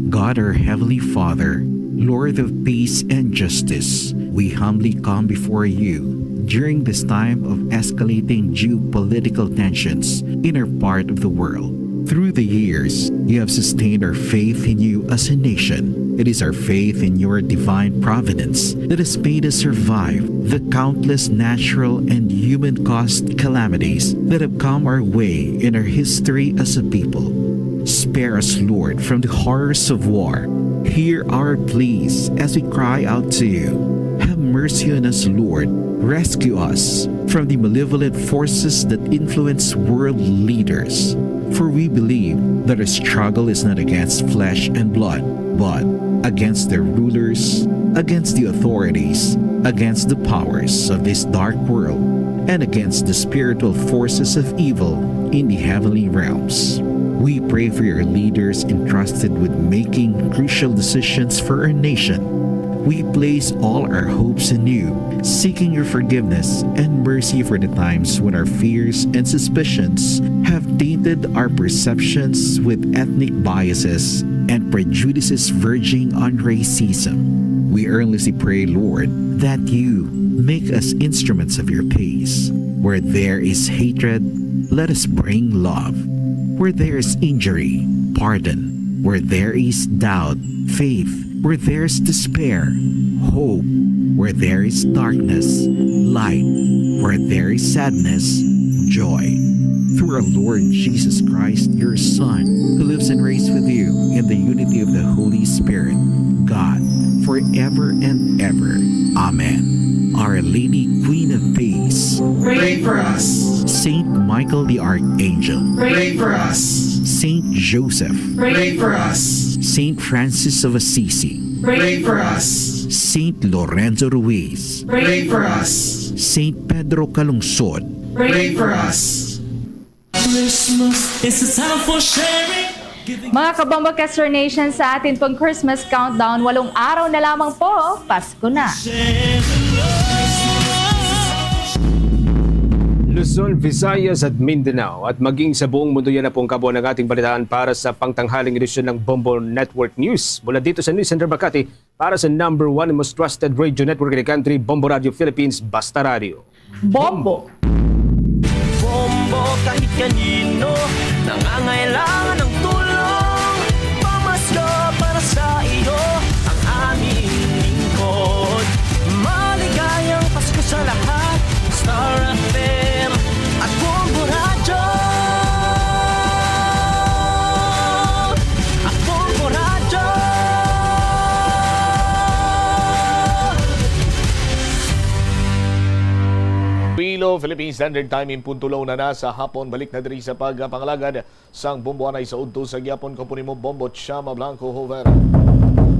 God, our Heavenly Father, Lord of peace and justice, we humbly come before you during this time of escalating geopolitical tensions in our part of the world. Through the years, you have sustained our faith in you as a nation. It is our faith in your divine providence that has made us survive the countless natural and human caused calamities that have come our way in our history as a people. Spare us, Lord, from the horrors of war. Hear our pleas as we cry out to you. Have mercy on us, Lord. Rescue us from the malevolent forces that influence world leaders. For we believe that our struggle is not against flesh and blood, but against their rulers, against the authorities, against the powers of this dark world, and against the spiritual forces of evil in the heavenly realms. We pray for your leaders entrusted with making crucial decisions for our nation. We place all our hopes in you, seeking your forgiveness and mercy for the times when our fears and suspicions have tainted our perceptions with ethnic biases and prejudices verging on racism. We earnestly pray, Lord, that you make us instruments of your peace. Where there is hatred, let us bring love. Where there is injury, pardon. Where there is doubt, faith. Where there is despair, hope. Where there is darkness, light. Where there is sadness, joy. Through our Lord Jesus Christ, your Son, who lives and reigns with you in the unity of the Holy Spirit, God, forever and ever. Amen. Our Lady, Queen of Peace, Pray for us. Saint Michael the Archangel, Pray for us. Saint Joseph, Pray for us. Saint Francis of Assisi, Pray for us. Saint Lorenzo Ruiz, Pray for us. Saint Pedro Calungsod, Pray for us. Christmas is a time for sharing. Mga kabombo, Kastro Nation, sa atin pong Christmas countdown, walong araw na lamang po, Pasko na. Share the love. Luzon, Visayas at Mindanao at maging sa buong mundo, yan na po ang kabuuan ng ating balitaan para sa pangtanghaling edisyon ng Bombo Network News. Mula dito sa News Center Makati, para sa number one and most trusted radio network in the country, Bombo Radio Philippines, Basta Radio. Bombo! Bombo kahit kanino nangangailangan ng tulong. Pilo, Philippine Standard Time, in punto la una na sa hapon. Balik na diri sa pagpangalagad sang Bombo Anay sa udto sa gihapon. Kaupod nimo, Bombo Chama Blanco Hover.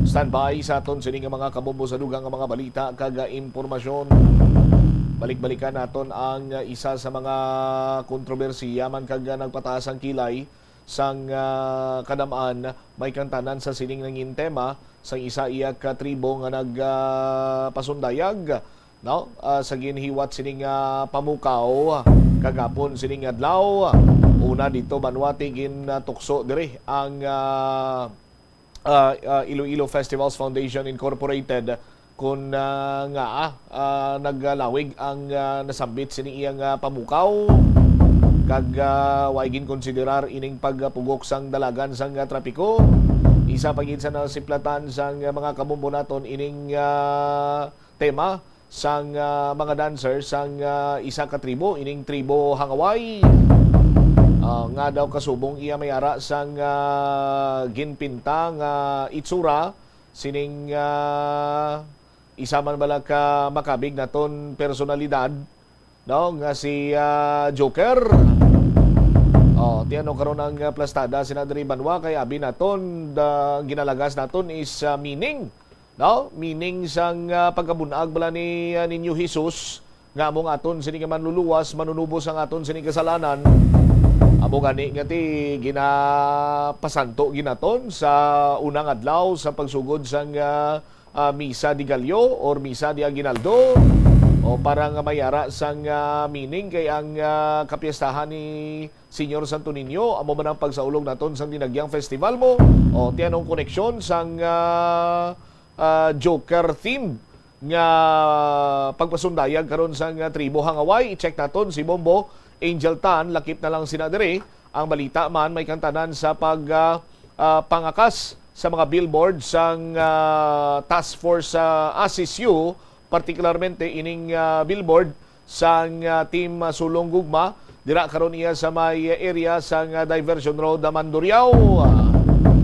Standby sa aton sini nga mga kabombo sa dugang nga mga balita kag, ah, impormasyon. Balik-balikan naton ang, ah, isa sa mga kontrobersiya man kag, ah, nagpataas ang kilay sang, ah, kadam-an, may kantanan sa sining nangin tema sang isa iya ka tribo nga nag, ah, pasundayag, no? Ah, sa ginhiwat sining, ah, pamukaw kagapon sining adlaw. Una dito, Banwati, gin, ah, tukso diri ang, ah, ah, ah, Iloilo Festivals Foundation Incorporated kun, ah, nga, ah, naglawig ang, ah, nasambit sini iyang, ah, pamukaw kag, ah, way ginkonsiderar ining pagpugok sang dalagan sang, ah, trapiko. Isa pa gid sa nasiplatan sang, ah, mga kabombo naton ining, ah, tema sang, ah, mga dancer sang, ah, isa ka tribo, ining tribo Hangaway, ah, nga daw kasubong iya may ara sang, ah, ginpinta nga itsura sining, ah, isa man bala ka makabig naton personalidad, no, nga si, ah, Joker. Oh, ti ano karon ang, ah, plastada sina diri banwa kay abi naton, da, ginalagas naton is, ah, meaning, no? Meaning sang, ah, pagkabun-ag bala ni, ah, Niño Jesus nga among aton sini nga manluluwas, manunubo sang aton sini kasalanan. Amo gani nga ti ginapasanto ginaton sa unang adlaw sa pagsugod sang, ah, ah, Misa de Gallo or Misa de Aguinaldo, o para nga mayara sang, ah, meaning kay ang, ah, kapiestahan ni Señor Santo Niño amo man ang pagsaulog naton sang Dinagyang Festival mo. O ti anong koneksyon sang, ah, ah, Joker theme nga pagpasundayag karon sang, ah, tribo Hangaway? I-check naton si Bombo Angel Tan, lakip na lang sina diri. Ang balita man may kantanan sa pag, ah, ah, pangakas sa mga billboard sang, ah, Task Force sa ASISU, partikularmente ining, ah, billboard sang, ah, Team, ah, Sulong Gugma. Dira karon iya sa may area sang, ah, Diversion Road, ah, Mandurriao. Ah,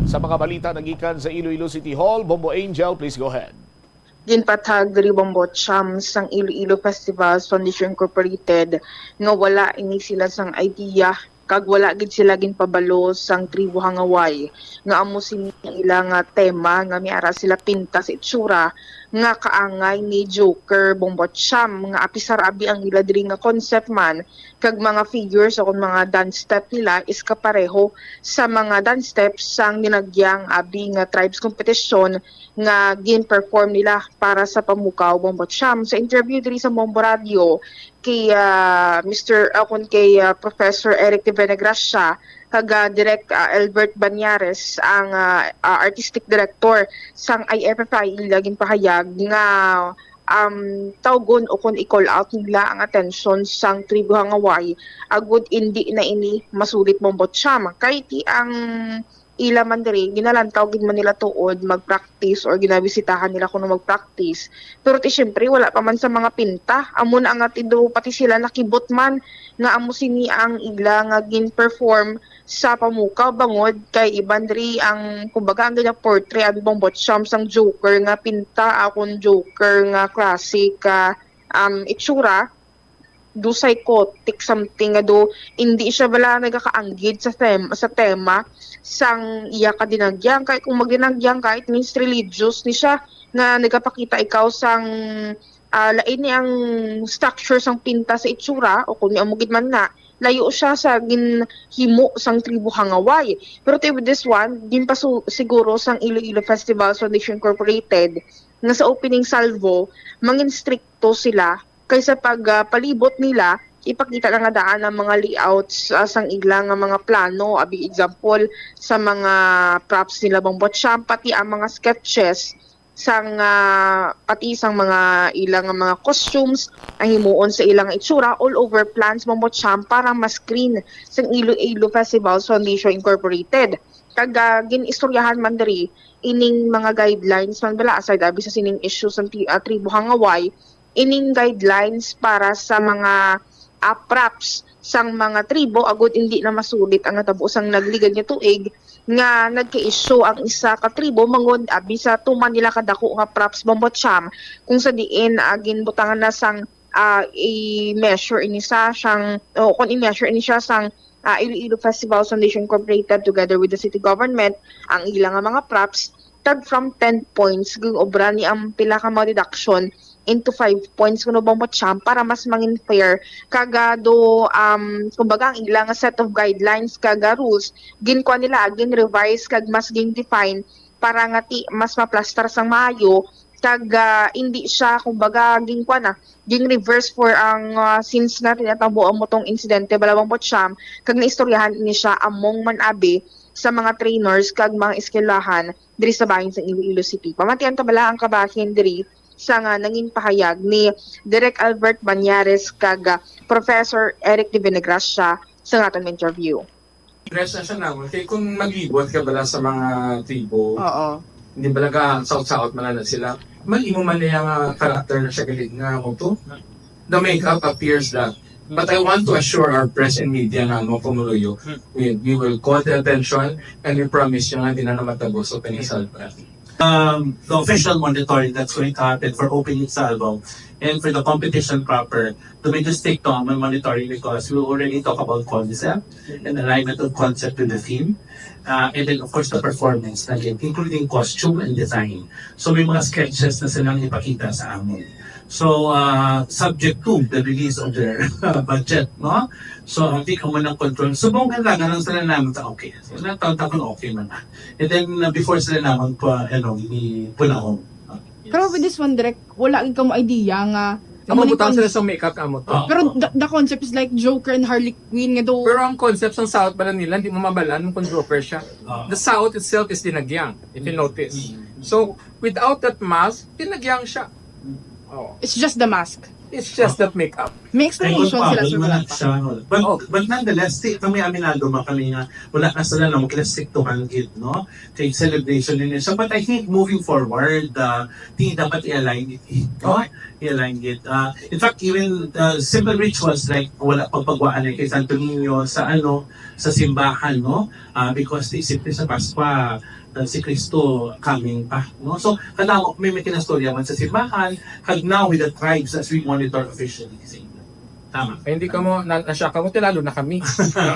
sa mga balita nagikan sa Iloilo City Hall, Bombo Angel, please go ahead. Ginpatag diri, Bombo Cham, sang Iloilo Festivals Foundation Incorporated nga wala ini sila sang idea kag wala gid sila ginpabalo sang tribo Hangaway nga amo sini ila nga tema nga may ara sila pinta sa itsura nga kaangay ni Joker, Bombo Cham, nga apisar abi ang ila diri nga concept man kag mga figures o kon mga dance step nila is kapareho sa mga dance steps sang Dinagyang abi nga tribes competition nga gin-perform nila para sa Pamukaw, Bombo Cham. Sa interview diri sa Bombo Radio kay, ah, Mister, ah, kun kay, ah, Professor Eric Tivenegracia kag, ah, Direk, ah, Albert Banyares, ang, ah, ah, artistic director sang I F F I, ila ginpahayag nga, um, tawgon o kun i-call out nila ang atensyon sang tribo Hangaway agud indi na ini masulit, Bombo Cham. Kay ti ang ila man diri, ginalantaw gid man nila tuod mag-practice or ginabisitahan nila kuno mag-practice. Pero ti siyempre, wala pa man sa mga pinta. Amo na nga ti do pati sila nakibot man nga amo sini ang ila nga gin-perform sa Pamukaw, bangod kay iban diri ang, kumbaga, ang gina-portray abi, Bombo Cham, sang Joker nga pinta, akon Joker nga classic, ah, um, itsura. Do psychotic something nga do, hindi siya bala nagakaanggid sa tem-, sa tema sang iya ka Dinagyang. Kay kung magdinagyang ka, it means religious ni siya, nga nagapakita ikaw sang, ah, lain ni ang structure sang pinta sa itsura, o kung amo gid man nga, layo siya sa ginhimo sang tribo Hangaway. Pero ti with this one, ginpasu-, siguro sang Iloilo Festival Foundation Incorporated nga sa opening salvo, mangin strikto sila kaysa pag, ah, palibot nila, ipakita na nga daan ang mga layouts, ah, sang ila nga mga plano. Abi, example, sa mga props nila, Bombo Cham, pati ang mga sketches sang, ah, pati sang mga ila nga mga costumes ang himuon sa ila nga itsura, all over plans, Bombo Cham, para ma-screen sang Iloilo Festival Foundation Incorporated. Kag, ah, gin-istoryahan man diri ining mga guidelines man bala, aside abi sa sining issue sa ti-, ah, tribo Hangaway, ining guidelines para sa mga, ah, props sang mga tribo agud indi na masulit ang natabo sang nagligad nga tuig nga nagka-issue ang isa ka tribo bangod abi sa tuman nila kadako nga props, Bombo Cham, kung sa diin, ah, ginbutangan na sang ah, i-measure ini sa siyang, o kung i-measure ini siya sang, ah, Iloilo Festival Foundation Incorporated together with the city government, ang ila nga mga props, tag from ten points, ginobra ni ang pila ka mga deduction into five points kuno bang Bocham para mas mangin fair. Kag, ah, do, um, kumbaga, ang ila nga set of guidelines kag, ah, rules, ginkuha nila, gin-revise kag mas gin-define para nga ti mas maplastar sang maayo kag, ah, indi siya, kumbaga, gin-kuha na, gin-reverse for ang, ah, since nga tinatabo amo tong insidente, Balabang Bocham, kag naistoryahan ini siya among man abi sa mga trainers kag mga eskwelahan diri sa bahin sa Iloilo City. Pamatian ta bala ang kabahin diri sa nga nangin pahayag ni Direk Albert Banyares kag, ah, Professor Eric de Venegracia sa nga aton interview. Dress na siya naman. Kaya kung maglibot ka bala sa mga tribo, Oo. hindi bala ka south-south man na sila, mag-imo man niya nga character na siya galing nga mo to. The makeup appears that. But I want to assure our press and media nga mo pumuluyo, we, we will call the attention and we promise you nga di na naman tago sa panisalba. Um, the official monitoring that's going to happen for opening salvo and for the competition proper, do we just take to monitoring because we already talk about concept and alignment of concept with the theme. Uh, and then, of course, the performance na yun, including costume and design. So, may mga sketches na silang ipakita sa amon. So, uh, subject to the release of their budget, no? So, ang di ka mo ng control. So, kung kailangan lang sila naman sa okay. So, nataon-taon okay man na. And then, uh, before sila naman pa, ano, ipunahon. Pero with this one, Direk, wala gid kamo idea nga Amo imo ni butang con- sila sa makeup amo to. Ah. Pero the, the concept is like Joker and Harley Quinn nga do. Pero ang concept sang South pala nila, hindi mo mabalaan kung Joker siya. Ah. The South itself is tinagyang, if you notice. So, without that mask, tinagyang siya. Oh. It's just the mask. It's just that makeup. May explanation sila, Sir Wala Balagta. siya. But, Oh. but nonetheless, ti, kami aminado man kami nga wala na sila na mag-restrictuhan gid, no? Kay celebration din siya. But I think moving forward, uh, ti dapat i-align it, no? I-align it. Uh, in fact, even uh, simple rituals like wala pagpagwaan kay Santo Niño sa ano, sa simbahan, no? Uh, because isip sa Paskwa, uh, si Kristo coming pa, no? So, kanawa may may kinastorya man sa simbahan, kag now with the tribes as we monitor officially. Tama. Ay, hindi ka mo, na, na-shock ako, lalo na kami.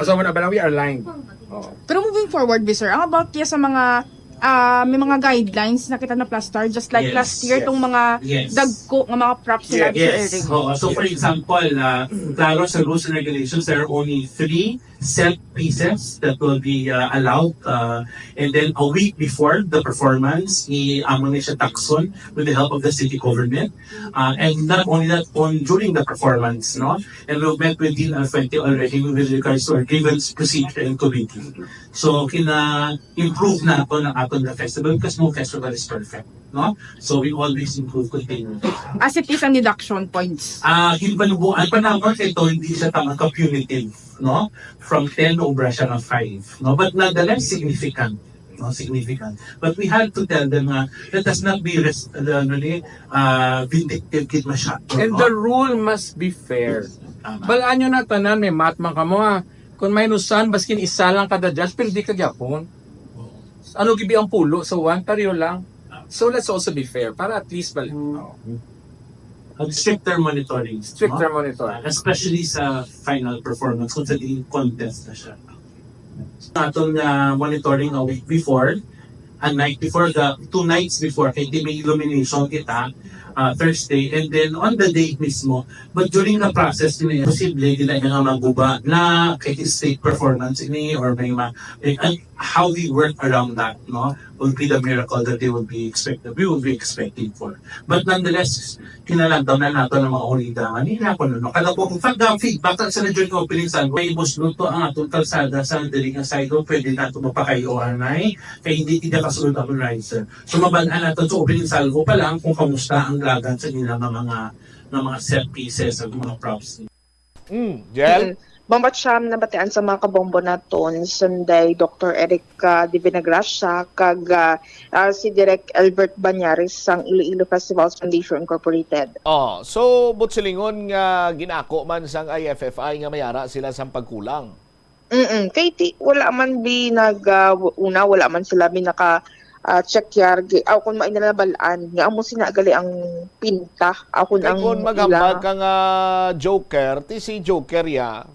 So, wala ba lang, we are aligned. Oh. Pero moving forward, bi, sir, ang about kaya sa mga ah, may mga guidelines na kita na plaster, just like Yes, last year, yes. tong mga Yes. dagko nga mga props nila, Sir Yes. Eric. Oo. So, for example, uh, klaro sa rules and regulations, there are only three set pieces that will be uh, allowed. Uh, and then a week before the performance, i-amo ni siya takson with the help of the city government. Uh, and not only that, on during the performance, no? And we've met with Dean Alfuente already with regards to our grievance procedure and committee. So, kina-improve nato ang aton the festival because no festival is perfect, no? So, we always improve continually. As it is ang deduction points. Ah, ginpanubuan pa naman kay to hindi siya tama ka punitive, no? From ten obra siya ng five, no? But nonetheless, significant, no? Significant. But we had to tell them nga, let us not be res- uh, ano ni, uh, vindictive gid masyado, And no? the rule must be fair. Tama. Balaan nyo na tanan, may math man kamo ha. Kung may nusan, baskin isa lang kada judge, pero di ka gyapon. Ano gibi ang pulo sa one, pareho lang. So let's also be fair para at least bal- Ang stricter monitoring. Stricter No? monitor. Uh, especially sa final performance, kung sa di contest na siya. Atong uh, monitoring a week before, a night before, the two nights before, kay di may illumination kita, uh, Thursday, and then on the day mismo. But during the process, ini posible gila nga maguba na kay stage performance ini or may ma may, and how we work around that, no, will be the miracle that they will be expected, we will be expecting for. But nonetheless, kinalantaw na nato ng mga unida nga nila kung ano. Kada po, in fact, ang feedback sa during opening salvo, may musluto ang atong kalsada sa diri nga side, pwede nato mapakayoanay, kay hindi kita kasunod ang riser. So, mabalaan nato sa opening salvo pa lang kung kamusta ang lagan sa nila nga mga, nga mga set pieces, ang mga props. Mm, Jel? Bomba Cham, nabatian sa mga kabombo naton, Sunday, Doctor Eric, ah, de Venegracia, kag, ah, ah, si Direk Albert Banyares sang Iloilo Festival Foundation Incorporated. Oh, so, but silingon nga ginako man sang I F F I nga mayara sila sang pagkulang. Mm-mm. Kay ti, wala man bi nag, ah, una, wala man sila bi naka, ah, check yar, gi-, aw kung may nalabalaan, nga amo sina gali ang pinta, aw kung Kay ang kung maghambal ila. ka nga Joker, ti si Joker ya,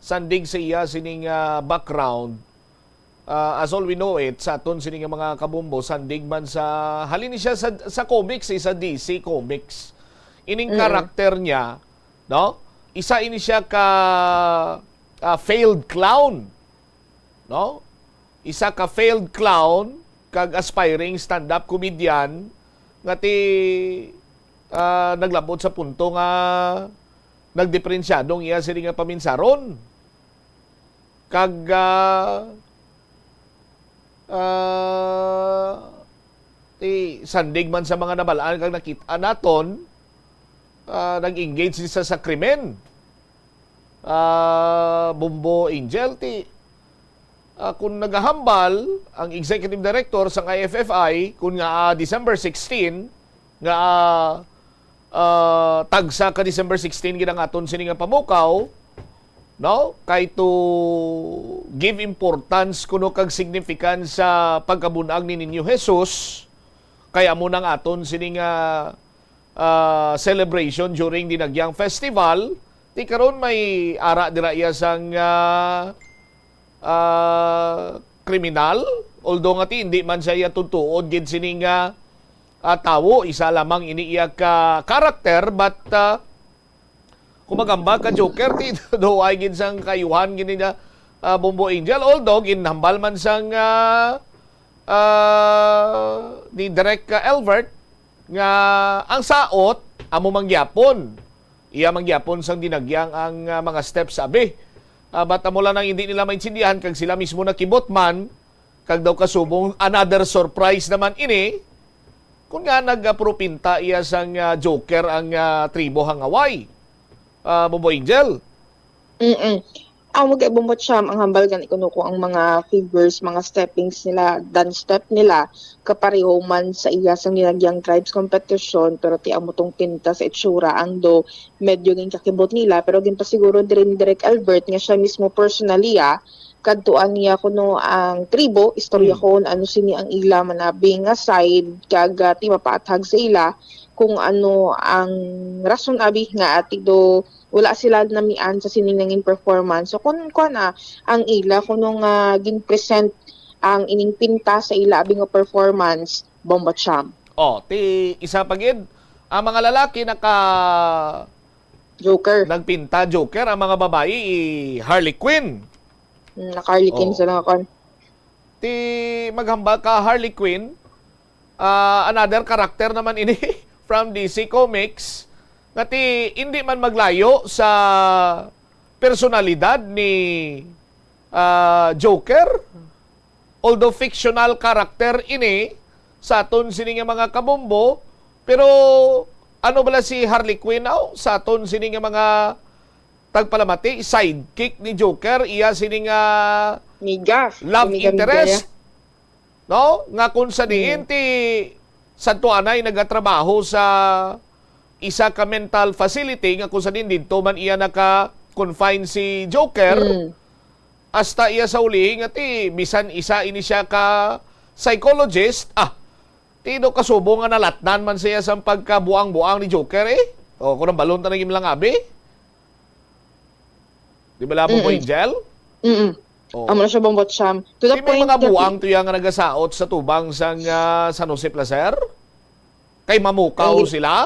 sandig sa iya sining ah, background, ah, as all we know it, sa aton sini nga mga kabombo, sandig man sa, halin ni siya sa, sa comics, eh, sa D C Comics. Ining Mm. karakter niya, no? Isa ini siya ka ah, failed clown, no? Isa ka failed clown kag aspiring stand-up comedian nga ti ah, naglabot sa punto nga nagdiperensyado ang iya sini nga paminsaron. Kag ah, ah, ti sandig man sa mga nabalaan kag nakit-an naton, ah, nag-engage siya sa krimen. Ah, Bombo Angel, ti ah, kung nagahambal ang executive director sang I F F I, kung nga ah, December sixteen, nga ah, ah, tagsa ka December sixteen gid ang aton sini nga pamukaw, no? Kay to give importance kuno kag significance sa pagkabun-ag ni Niño Jesus, kay amo nang aton sini nga ah, celebration during Dinagyang Festival, ti karon may ara dira iya sang ah, ah, kriminal, although nga ti hindi man siya iya tutuod gid sini nga ah, tawo, isa lamang ini iya ka character, but ah, kung magambal ka Joker, ti duay gid sang kayuhan gini nga ah, Bombo Angel, although ginhambal man sang ah, ah, ni Direk Elvert nga ang saot amo man gyapon. Iya man gyapon sang dinagyang ang ah, mga steps abi. Ah, but amo lang nang hindi nila maintindihan kag sila mismo nakibot man kag daw kasubong another surprise naman ini kun nga nagapropinta iya sang ah, Joker ang ah, tribo Hangaway. Ah, Bombo Angel. Mm. Amo kay Bombo Cham, ang hambal gani kuno ko ang mga figures, mga steppings nila, dance step nila, kapareho man sa iya sang Dinagyang Tribes competition, pero ti amo tong pinta sa itsura ang do medyo ginkakibot nila, pero ginpasiguro diri ni Direk Albert nga siya mismo personally ah, kadtuan niya kuno ang tribo, istorya Mm. ko ano sini ang ila manabi nga side kag ah, ti mapaathag sa ila kung ano ang rason abi nga ati do wala sila namian sa sining nangin performance. So kung kuan na ang ila kuno nga gin-present ang ining pinta sa ila abi nga performance, Bombo Cham. Oh, ti isa pa gid, ang mga lalaki naka Joker. nagpinta Joker, ang mga babayi i Harley Quinn. Mm, naka-Harley Quinn Oh. sila nga kuan. Ti maghambal ka Harley Quinn, ah, another character naman ini from D C Comics nga ti hindi man maglayo sa personalidad ni ah, Joker. Although fictional character ini sa aton sini nga mga kabombo, pero ano bala si Harley Quinn aw sa aton sini nga mga tagpalamati, sidekick ni Joker, iya sini nga Miga. love Miga, miga, interest. No? Nga kung sa diin Mm. ti sadto anay nagatrabaho sa isa ka mental facility nga kung sa diin didto man iya naka-confine si Joker, Mm. hasta iya sa ulihi nga ti bisan isa ini siya ka psychologist, ah, ti do kasubo nga nalatnan man siya sa pagkabuang-buang ni Joker eh. O, kung ang balon ta naging lang abi. Di ba, Labo Mm-mm. Angel? Mm-mm. Oh. Amo na siya, Bombo Cham. To the Di may point mga that buang tuya nga nagasaot sa tubang sang ah, San Jose Placer? Kay mamukaw Ay. sila?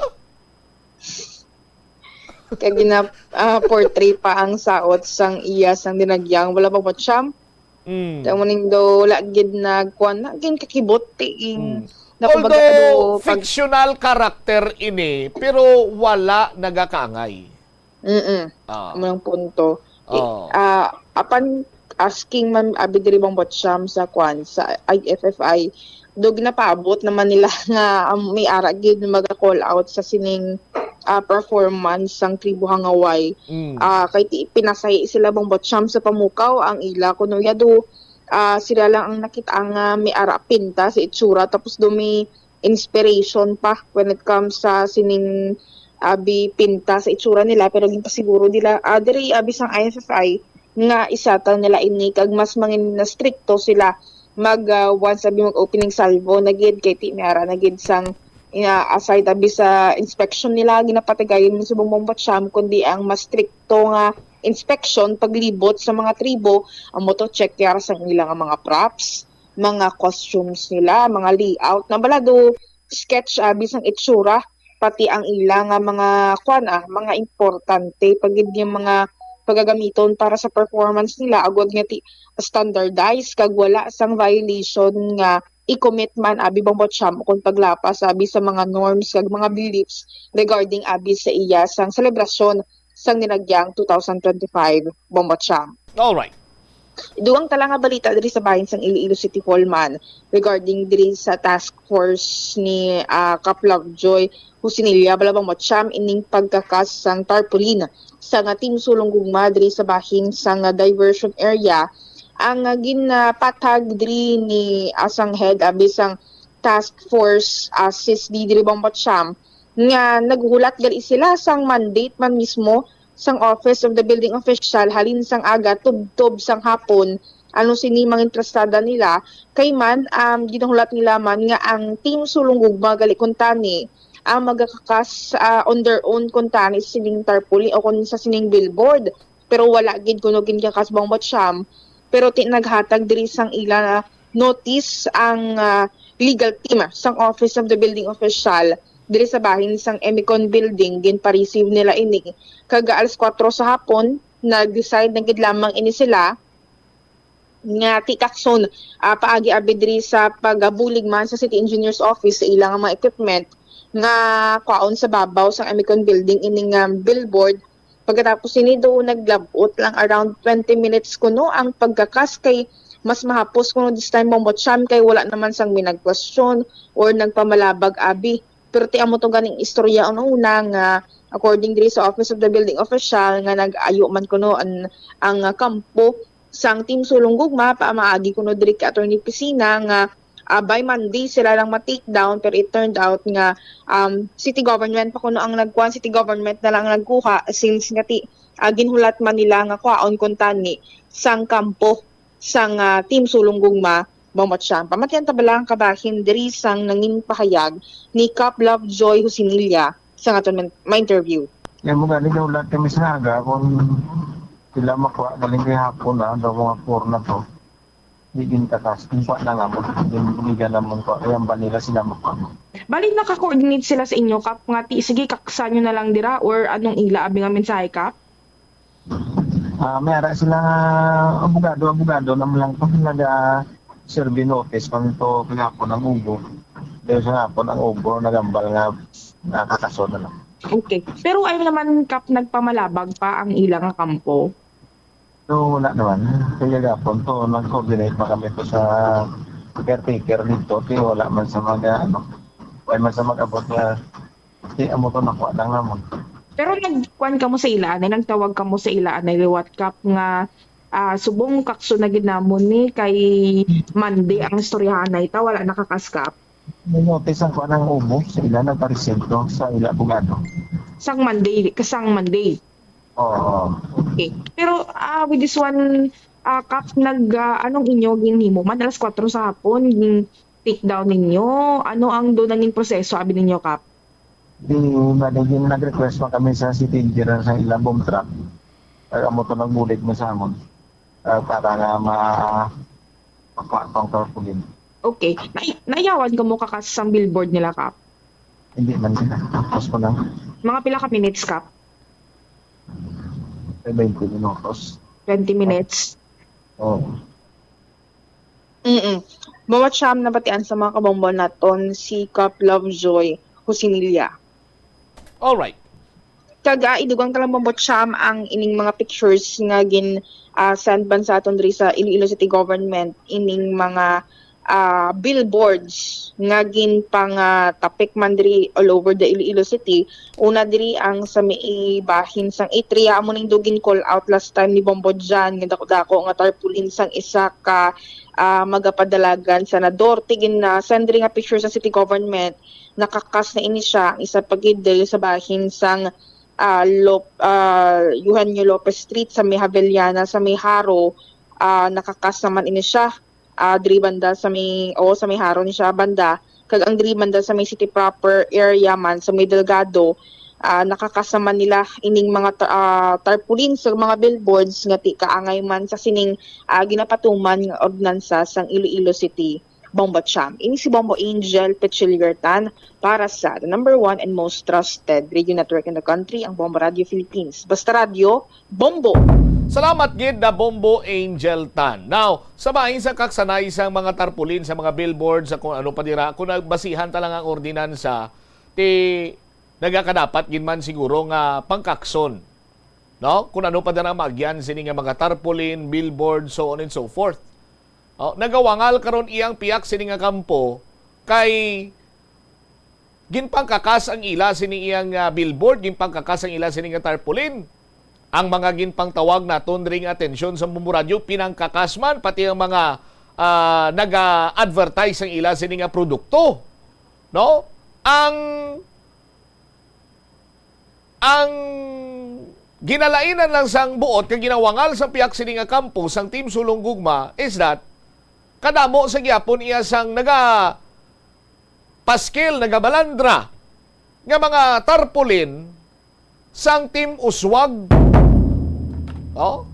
Kay gina ah, portray pa ang saot sang iya sang dinagyang wala pa mo Cham. Mm. Kay mo ning do wala gid nagkuan na gin kakibot ti ing Mm. na kumbaga Although do pag fictional character ini, pero wala nagakaangay. Mm. Ah. Amo ang punto. I- Oh. ah, apan asking man abi diri bang botsyam sa kwan sa I F F I do ginapaabot naman nila nga um, may ara gid maga call out sa sining ah, performance sang Tribo Hangaway. Mm. Ah, kay ti pinasay sila bang botsyam sa pamukaw ang ila kuno ya do ah, sila lang ang nakita nga may ara pinta sa itsura tapos do may inspiration pa when it comes sa sining abi pinta sa itsura nila, pero ginpasiguro nila ah, diri abi sang I F F I nga isatan nila ini kag mas mangin na strikto sila mag, ah, once abi mag-opening salvo na gid, kay ti may ara na gid sang, ah, aside abi sa inspection nila, ginapatigayon man subong Bombo Cham, kundi ang mas strikto nga inspection, paglibot sa mga tribo, amo to check yara sang ila nga mga props, mga costumes nila, mga layout na bala do sketch abi sang itsura, pati ang ila nga mga kuan, ah, mga importante pa gid nga mga pagagamiton para sa performance nila, agod nga ti standardized kag wala sang violation nga i-commit man abi Bombo Cham ukon paglapas abi sa mga norms kag mga beliefs regarding abi sa iya sang selebrasyon sang ninagyang two thousand twenty-five Bombo Cham. All right. Dugang tala nga balita diri sa bahin sang Iloilo City Hall man regarding diri sa task force ni, ah, Kap Lovejoy Husinilla, bala Bombo Cham, ining pagkakas sang tarpaulin sa nga Team Sulong Gugma diri sa bahin sang, ah, diversion area ang, ah, ginpatag diri ni, ah, sang head abi sang task force, ah, sis di diri Bombo Cham, nga naghulat gali sila sang mandate man mismo sang Office of the Building Official halin sang aga tubtob sang hapon, ano sini mangintrastada nila, kay man, um, ginahulat nila man nga ang Team Sulong Gugma gali kuntani ang magakakas, ah, on their own kuntani sining tarpaulin o kun sa sining billboard. Pero wala gid kuno ginkakas Bombo Cham, pero ti naghatag diri sang ila notice ang, ah, legal team sang Office of the Building Official diri sa bahin sang Emicon Building. Ginpa-receive nila ini kag alas kuwatro sa hapon, nag-decide na gid lamang ini sila nga ti kakson, ah, paagi abi diri sa pagabulig man sa City Engineer's Office sa ilang mga equipment nga kwaon sa babaw sang Emicon Building ining, um, billboard. Pagkatapos sini do naglab-ot lang around twenty minutes kuno ang pagkakas, kay mas mahapos kuno this time Bombo Cham kay wala naman sang may nagkwestiyon or nagpamalabag abi. Pero ti amo to ganing istorya una-una nga according diri sa Office of the Building Official nga nag-ayo man kuno ang, ang, ah, kampo sang Team Sulong Gugma, pamaagi kuno diri kay Attorney Pisina nga, ah, by Monday sila lang ma-take down, pero it turned out nga, um, city government pa kuno ang nagkuha, city government na lang ang nagkuha since nga ti, ah, ginhulat man nila nga kwaon kuntani sang kampo sang, ah, Team Sulong Gugma, Bombo Cham. Pamatian ta bala ang kabahin diri sang nangin pahayag ni Kap Lovejoy Husinilla sa aton man-, ma-interview. Yan mo gani, nahulat kami sa aga kung sila makuha, galing kay hapon na, daw mga four na to. Di din takas, kung pa na nga mo, din buligan naman ko, ayan ba nila sila makuha mo. Bali, naka-coordinate sila sa inyo, Kap, nga ti, sige, kaksan nyo na lang dira, or anong ila abi nga mensahe, Kap? Ah, may ara sila nga abogado, abogado naman lang to, naga serve notice kung to kagapon ang ugo. Pero sa hapon ang ugo, nagambal nga nakakaso na lang. Okay. Pero ay naman, Kap, nagpamalabag pa ang ila nga kampo? So, wala naman. Kaya gapon to, nag-coordinate pa kami to sa caretaker dito. Kaya wala man sa mga, ano, wala man sa mag-abot nga, kaya amo to nakuha lang naman. Pero nagkuan kamo sa ila, anay, nagtawag kamo sa ila, anay, liwat, Kap, nga, ah, subong kakso na gid namon ni kay Monday ang istoryahanay ta, wala nakakas, Kap. May notice ang kuha ng ubo sa ila, nagparesento sa ila abogado. Sang Monday, kasang Monday. Oo. Okay. Pero, ah, with this one, ah, Kap, nag, ah, anong inyo ginhimo? Man, alas kuwatro sa hapon, gin take down ninyo? Ano ang doon nanging proseso, abi ninyo, Kap? Di, bali, din nag-request pa kami sa city engineer sa ilang bomb truck. Kaya mo to nagbulig mo sa amon. Ah, para nga ma-, makuha tong tarpaulin. Okay. Nay-, nayawan kamo kakas sang billboard nila, Kap? Hindi man sila. Tapos ko lang. Mga pila ka minutes, Kap? Ay, twenty minutos. Twenty minutes? Oo. Mm-mm. Mama Cham, nabatian sa mga kabombo naton si Kap Lovejoy Husinilla. All right. Kag, ah, idugang ta lang, Bombo Cham, ang ining mga pictures nga gin, ah, send man sa aton diri sa Iloilo City Government, ining mga, ah, billboards nga ginpang, ah, tapik man diri all over the Iloilo City. Una diri ang sa may bahin sang Atria, amo ning do gin call out last time ni Bombo Jan nga dako-dako nga tarpaulin sang isa ka, ah, magapadalagan senador. Ti gin, ah, send diri nga picture sa city government, nakakas na ini siya. Ang isa pa gid diri sa bahin sang, ah, Lop-, ah, Eugenio Lopez Street sa may Javellana, sa may Jaro, ah, nakakas naman ini siya. ah, diri banda sa may, o sa may Haron siya banda, kag ang diri banda sa may city proper area man, sa may Delgado, ah, nakakasama nila ining mga ta-, ah, tarpaulin sa mga billboards nga ti kaangay man sa sining, ah, ginapatuman nga ordinansa sang Iloilo City. Bombo Champ. Ini si Bombo Angel Pechiliertan para sa the number one and most trusted radio network in the country, ang Bombo Radio Philippines. Basta radyo, bombo! Salamat gid na Bombo Angel Tan. Now, sa bahin sa kaksanay sang mga tarpaulin, sa mga billboard, sa kung ano pa dira, kung nagbasihan ta lang ang ordinansa, ti nagakadapat gid man siguro nga pangkakson, no? Kung ano pa dira maagyan sini nga mga tarpaulin, billboard, so on and so forth. Oh, nagawangal karon iyang piyak sini nga kampo kay ginpangkakas ang ila sini iyang, ah, billboard, ginpangkakas ang ila sini nga tarpaulin. Ang mga ginpangtawag naton diri nga atensyon sa Bombo Radyo, pinangkakas man, pati ang mga, ah, naga-advertise ang ila sini nga produkto, no? Ang, ang ginalainan lang sang buot nga ginawangal sa piyak sini nga kampo sang Team Sulong Gugma is that kadamo sa gyapon iya sang naga paskil, nagabalandra nga mga tarpaulin sang Team Uswag. Oh?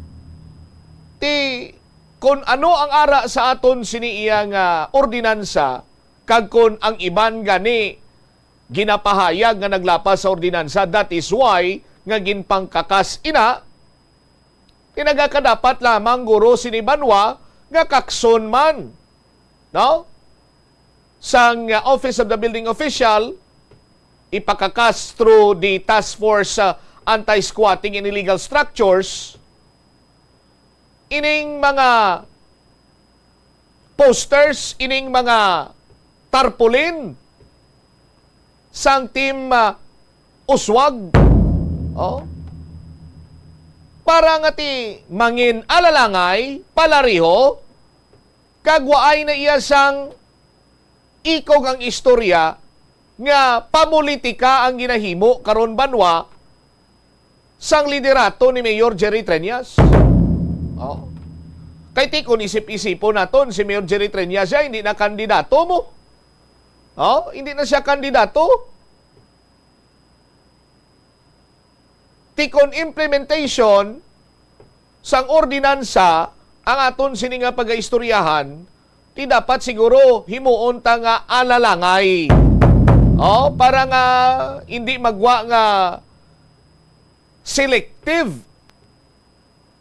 Ti, kun ano ang ara sa aton sini iya nga ordinansa, kag kun ang iban gani ginapahayag nga naglapas sa ordinansa, that is why nga ginpangkakas ina, ti nagakadapat lamang guro sini banwa nga kakson man, no? Sang, uh, Office of the Building Official, ipakakas through the Task Force, uh, Anti-Squatting and Illegal Structures, ining mga posters, ining mga tarpaulin sang Team, uh, Uswag. Oh. Para nga ti mangin alalangay, palariho, kag waay na iya sang ikog ang istorya nga pamulitika ang ginahimo karon banwa sang liderato ni Mayor Jerry Treñas. Oh. Kay ti kun isip-isipon naton, si Mayor Jerry Treñas siya hindi na kandidato mo. Oh, hindi na siya kandidato. Ti kon implementation sang ordinansa ang aton sini nga pagaistoryahan, ti dapat siguro himuon ta nga alalangay. Oh, para nga hindi magwa nga selective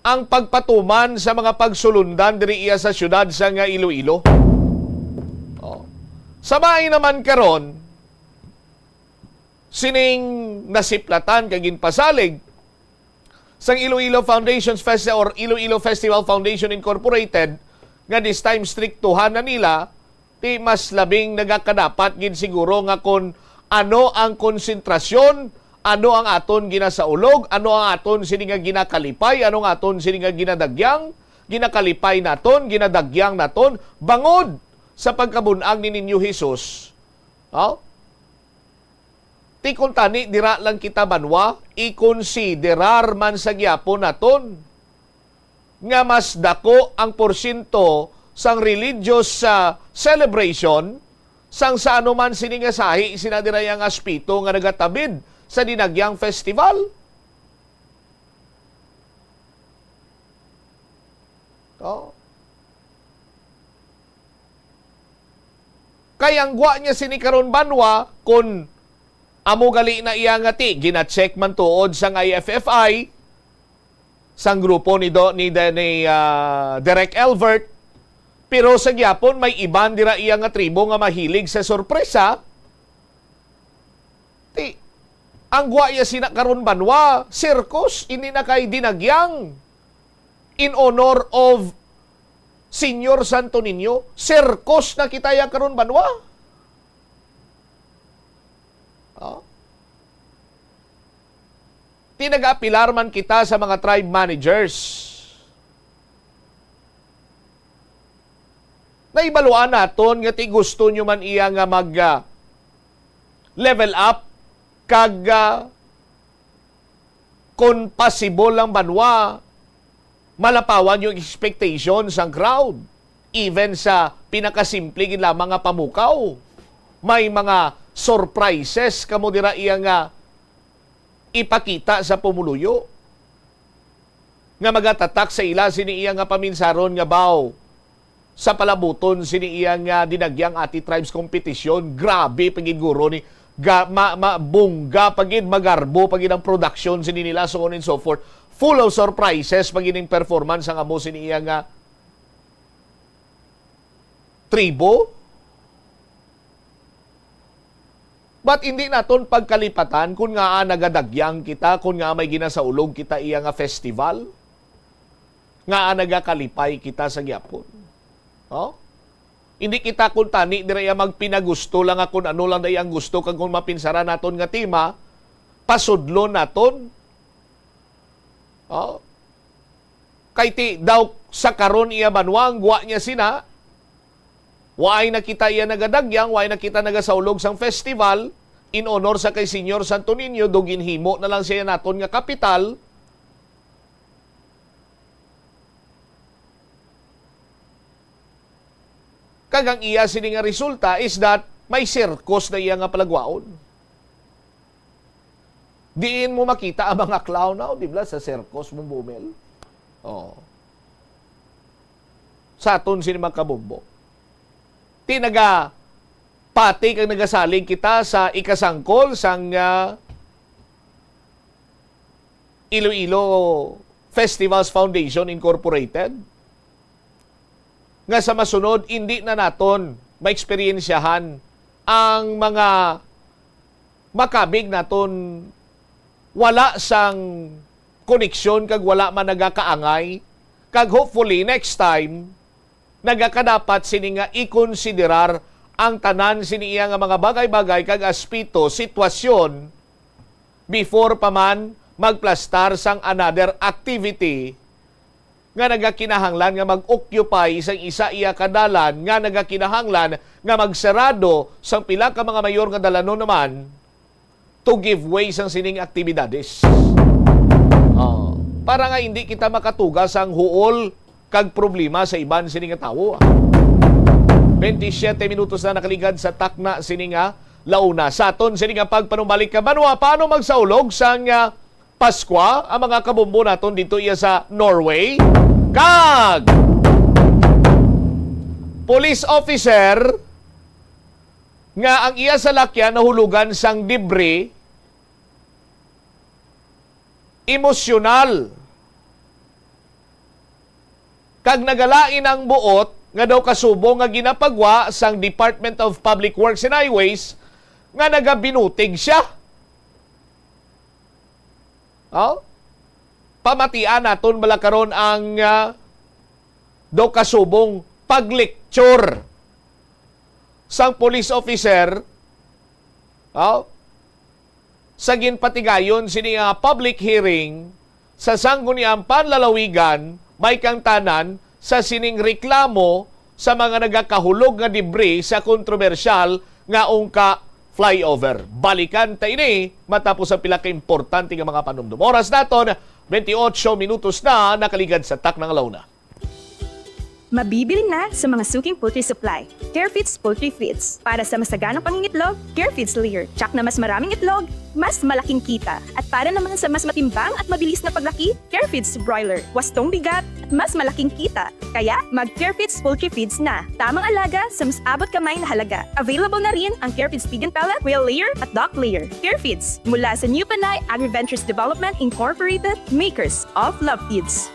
ang pagpatuman sa mga pagsulundan diri iya sa siyudad sa nga Iloilo. Oh. Sa may naman karon, sining nasiplatan kag ginpasalig sang Iloilo Foundations Festival or Iloilo Festival Foundation Incorporated nga this time striktuhan na nila, ti mas labing nagakadapat gid siguro nga kon ano ang konsentrasyon, ano ang aton ginasaulog, ano ang aton sini nga ginakalipay, ano ang aton sini nga ginadagyang, ginakalipay naton, ginadagyang naton, bangod sa pagkabun-ag ni Niño Jesus. Oh? Ti kon tani dira lang kita banwa, ikonsiderar man sa gyapon naton nga mas dako ang porsyento sang religious, ah, celebration sang sa anuman sini nga sahi sina dira yang aspeto nga nagatabid sa Dinagyang Festival. Oh. Kay ang gwa niya sini karon banwa, kun amo gali na iya nga ti, gina-check man tuod sang I F F I, sang grupo ni Do, ni, ni, ah, Direk Elvert, pero sa gyapon may iban dira iya nga tribo nga mahilig sa sorpresa. Ti, ang gwa iya sina karon banwa, circus, hindi na kay Dinagyang. In honor of Señor Santo Niño, circus na kita ya karon banwa. Oh. Ti nag-apilar man kita sa mga tribe managers. Nahibaluan naton nga ti gusto nyo man iya nga mag, ah, level up kag, ah, kon possible lang banwa, malapawan yung expectation sang crowd. Even sa pinakasimple gid lamang nga pamukaw, may mga surprises kamo dira iya nga ipakita sa pumuluyo nga magatatak sa ila sini iya nga paminsaron nga baw sa palabuton sini iya nga dinagyang Ati Tribes competition. Grabe pa gid guro ni ga, ma, ma, bongga pa gid, magarbo pa gid ang production sini nila, so on and so forth. Full of surprises pa gid ang performance ang amo sini iya nga tribo. But hindi naton pagkalipatan kung nga nagadagyang kita, kung nga may ginasaulog kita iya nga festival, nga nagakalipay kita sa gyapon. Oh? Hindi kita kuntani dira iya magpinagusto lang nga kung ano lang dai ang gusto kag kung mapinsaran naton nga tema, pasudlon naton. Oh? Kay ti daw sa karon iya banwa ang gwa niya sina, waay na kita iya nagadagyang, waay na kita nagasaulog sang festival in honor sa kay Señor Santo Niño, do ginhimo na lang siya naton nga kapital. Kag ang iya sini nga resulta is that may sirkos na iya nga palagwaon. Diin mo makita ang mga clown now, di ba, sa sirkos, Bumil? Oh. Sa aton sini mga kabombo. Ti naga pati kag nagasalig kita sa ikasangkol sang, ah, Iloilo Festivals Foundation Incorporated, nga sa masunod indi na naton maeksperiensyahan ang mga makabig naton wala sang koneksyon kag wala man nagakaangay, kag hopefully next time nagakadapat sini nga ikonsiderar ang tanan sini iya nga mga bagay-bagay kag aspeto, sitwasyon, before pa man magplastar sang another activity nga nagakinahanglan nga mag-occupy sang isa iya ka dalan, nga nagakinahanglan nga magsarado sang pila ka mga mayor nga dalanon naman to give way sang sining aktibidades. Oh, para nga hindi kita makatuga sang huol kag problema sa iban sini nga tawo. Twenty-seven minutos na nakaligad sa takna sini nga launa. Sa aton sini nga pagpanumbalik ka banwa, paano magsaulog sang, ah, Paskwa ang mga kabombo naton dito iya sa Norway? Kag police officer nga ang iya salakyan nahulugan sang debris, emosyonal, kag nagalain ang buot nga daw kasubong nga ginapagwa sang Department of Public Works and Highways nga nagabinutig siya. Oh? Pamatian naton bala karon ang, ah, daw kasubong pag-lecture sang police officer, oh, sa ginpatigayon sini nga public hearing sa Sangguniang Panlalawigan, may kangtanan sa sining reklamo sa mga nagakahulog nga debris sa kontrobersyal nga Ungka flyover. Balikan ta ini matapos ang pila ka importante nga mga panumdom. Oras naton, twenty-eight minutos na nakaligad sa takna nga launa. Mabibili na sa mga suking poultry supply. Carefeeds Poultry Feeds. Para sa masaganang pangingitlog, Carefeeds Layer. Tsak na mas maraming itlog, mas malaking kita. At para naman sa mas matimbang at mabilis na paglaki, Carefeeds Broiler. Wastong bigat at mas malaking kita. Kaya, mag Carefeeds Poultry Feeds na. Tamang alaga sa mas abot kamay na halaga. Available na rin ang Carefeeds Pig and Pellet, Quail Layer at Duck Layer. Carefeeds, mula sa New Panay Agri-Ventures Development Incorporated, makers of Love Feeds.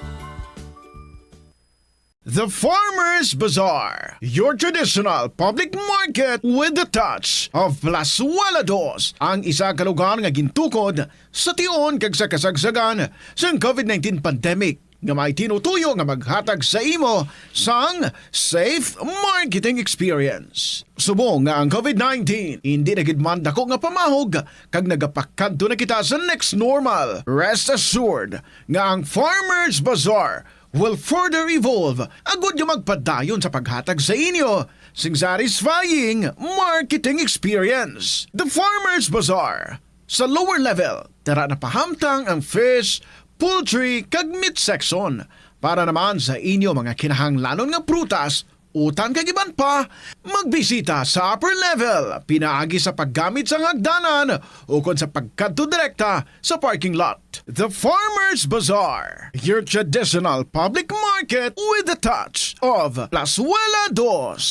The Farmers Bazaar, your traditional public market with the touch of Plazuela Dos, ang isa ka lugar nga gintukod sa tion kag sa kasagsagan sang COVID nineteen pandemic, nga may tinutuyo nga maghatag sa imo sang safe marketing experience. Subong nga ang COVID nineteen hindi na gid man dako nga pamahog kag nagapakadto na kita sa next normal, rest assured nga ang Farmers Bazaar will further evolve agud nga magpadayon sa paghatag sa inyo sing satisfying marketing experience. The Farmers Bazaar. Sa lower level, tara na pahamtang ang fish, poultry, kag meat section para naman sa inyo mga kinahanglanon nga prutas utang kag iban pa, magbisita sa upper level pinaagi sa paggamit sang hagdanan ukon sa pagkadto direkta sa parking lot. The Farmers Bazaar, your traditional public market with a touch of Plazuela Dos.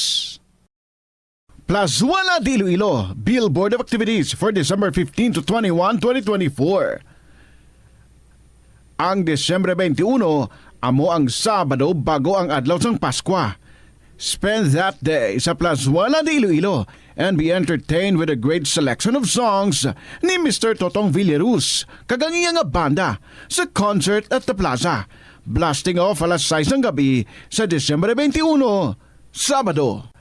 Plazuela de Iloilo, billboard of activities for December fifteen to twenty-one, twenty twenty-four. Ang Disyembre twenty-one amo ang Sabado bago ang adlaw sang Paskwa. Spend that day sa Plazuela de Iloilo and be entertained with a great selection of songs ni Mister Totong Villarus kag ang iya nga banda sa Concert at the Plaza. Blasting off alas sais ng gabi sa Disyembre twenty-one, Sabado.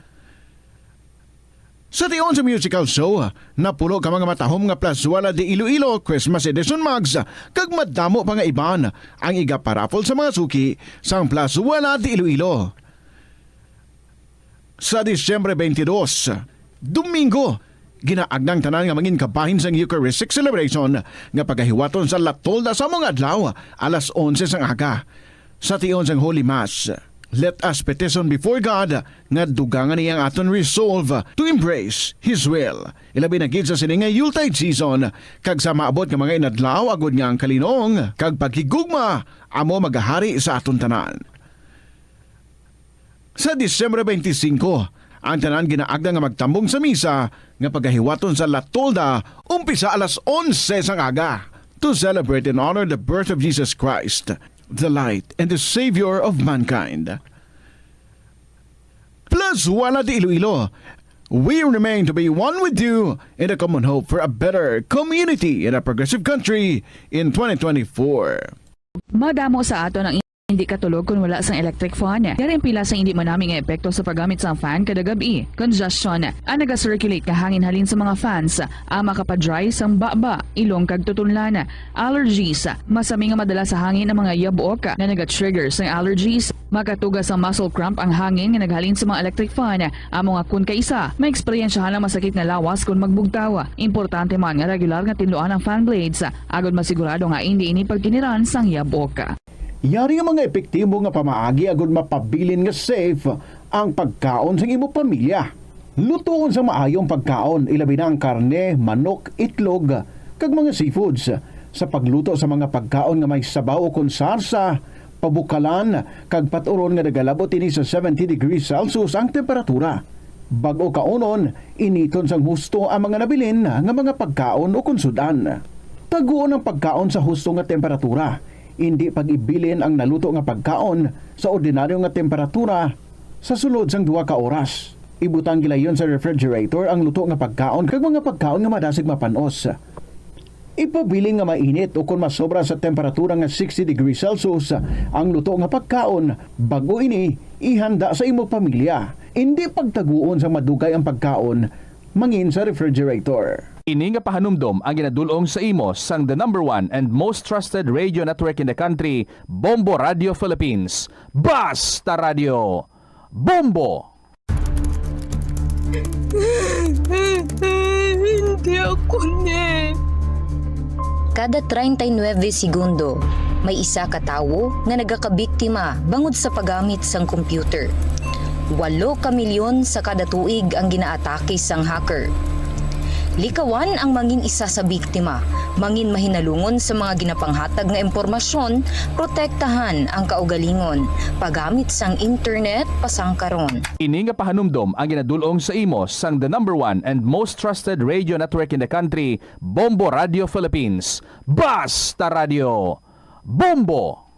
Sa tion sa musical show, napulo ka mga matahom nga Plazuela de Iloilo Christmas Edition mugs kag madamo pa nga iban ang igaparaffle sa mga suki sang Plazuela de Iloilo. Sa Disyembre twenty-dos, Domingo, ginaagda ang tanan nga mangin kabahin sang Eucharistic celebration nga pagahiwaton sa La Tolda sa among adlaw, alas onse sang aga. Sa tion sang Holy Mass, let us petition before God nga dugangan niya ang aton resolve to embrace His will. Ilabi na gid sa sini nga Yuletide season, kag sa maabot nga mga inadlaw, agod nga ang kalinong kag paghigugma amo magahari sa aton tanan. Sa Disyembre twenty-five, ang tanan ginaagda nga magtambong sa misa nga pagahiwaton sa La Tolda umpisa alas onse sang aga, to celebrate and honor the birth of Jesus Christ, the light and the Savior of mankind. Plazuela de Iloilo, we remain to be one with you in a common hope for a better community and a progressive country in twenty twenty-four. Madamo sa aton ang hindi katulog kon wala sang electric fan. Yari ang pila sang hindi manami nga epekto sa paggamit sang fan kada gab-i. Congestion, ang naga-circulate nga hangin halin sa mga fans, ang makapa-dry sang baba, ilong kag tutunlan. Allergies, masami nga madala sa hangin ang mga yabok nga naga-trigger sang allergies. Makatuga sang muscle cramp ang hangin nga naghalin sa mga electric fan. Amo nga kon kaisa, maeksperiensyahan ang masakit nga lawas kon magbugtaw. Importante man nga regular nga tinluan ang fan blades, agod masigurado nga indi ini pagkiniran sang yabok. Yari ang mga epektibo nga pamaagi agud mapabilin nga safe ang pagkaon sang imo pamilya. Lutoon sa maayo ang pagkaon, ilabi na ang karne, manok, itlog, kag mga seafoods. Sa pagluto sa mga pagkaon nga may sabaw ukon sarsa, pabukalan, kag pat-uron nga nagalabot ini sa seventy degrees Celsius ang temperatura. Bag-o kaunon, initon sang husto ang mga nabilin nga mga pagkaon ukon sud-an. Taguon ang pagkaon sa husto nga temperatura. Indi pag-ibilin ang naluto nga pagkaon sa ordinaryo nga temperatura sa sulod sang duha ka oras. Ibutang gilayon sa refrigerator ang luto nga pagkaon kag mga pagkaon nga madasig mapan-os. Ipabilin nga mainit ukon masobra sa temperatura nga sixty degrees Celsius ang luto nga pagkaon bag-o ini ihanda sa imo pamilya. Indi pagtaguon sang madugay ang pagkaon mangin sa refrigerator. Ini nga pahanumdom ang ginadul-ong sa imo sang the number one and most trusted radio network in the country, Bombo Radio Philippines. Basta Radio, Bombo! Hindi ako ni. Kada treinta y nueve segundo, may isa ka tawo nga nagakabiktima bangod sa paggamit sang computer. Walo ka milyon sa kada tuig ang ginaatake sang hacker. Likawan ang mangin isa sa biktima, mangin mahinalungon sa mga ginapanghatag nga impormasyon, protektahan ang kaugalingon, paggamit sang internet pasangkaron. Ini nga pahanumdom ang ginadul-ong sa imo sang the number one and most trusted radio network in the country, Bombo Radio Philippines. Basta Radio, Bombo!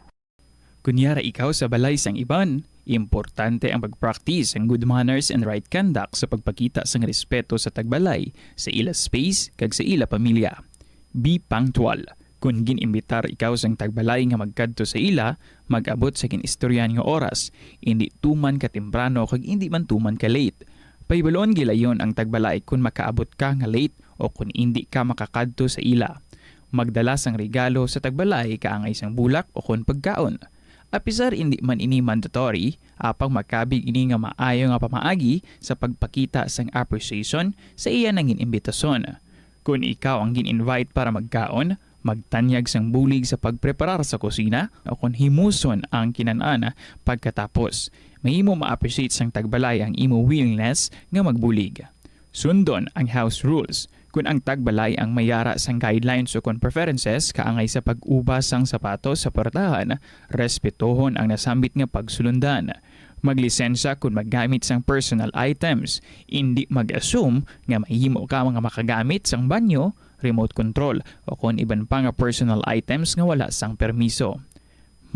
Kon yara ikaw sa balay sang iban, importante ang pag-practice sang good manners and right conduct sa pagpakita sang respeto sa tagbalay, sa ila space, kag sa ila pamilya. Be punctual. Kon gin-imbitar ikaw sang tagbalay nga magkadto sa ila, mag-abot sa gin-istoryahan nga oras, indi tuman ka temprano kag indi man tuman ka late. Pahibaluon gilayon ang tagbalay kon makaabot ka nga late o kon indi ka makakadto sa ila. Magdala sang regalo sa tagbalay kaangay sang bulak o kon pagkaon. Apisar indi man ini mandatory, apang makabig ini nga maayo nga pamaagi sa pagpakita sang appreciation sa iya nangin imbitason. Kon ikaw ang gin-invite para magkaon, Magtanyag sang bulig sa pagpreparar sa kusina o kon himuson ang kinan-an pagkatapos. Mahimo ma-appreciate sang tagbalay ang imo willingness nga magbulig. Sundon ang house rules. Kon ang tagbalay ang may yara sang guidelines o kon preferences kaangay sa pag-ubas sang sapatos sa puertahan, respetohon ang nasambit nga pagsulundan. Maglisensya kon maggamit sang personal items. Indi mag-assume nga mahimo ka nga makagamit sang banyo, remote control, o kon iban pa nga personal items nga wala sang permiso.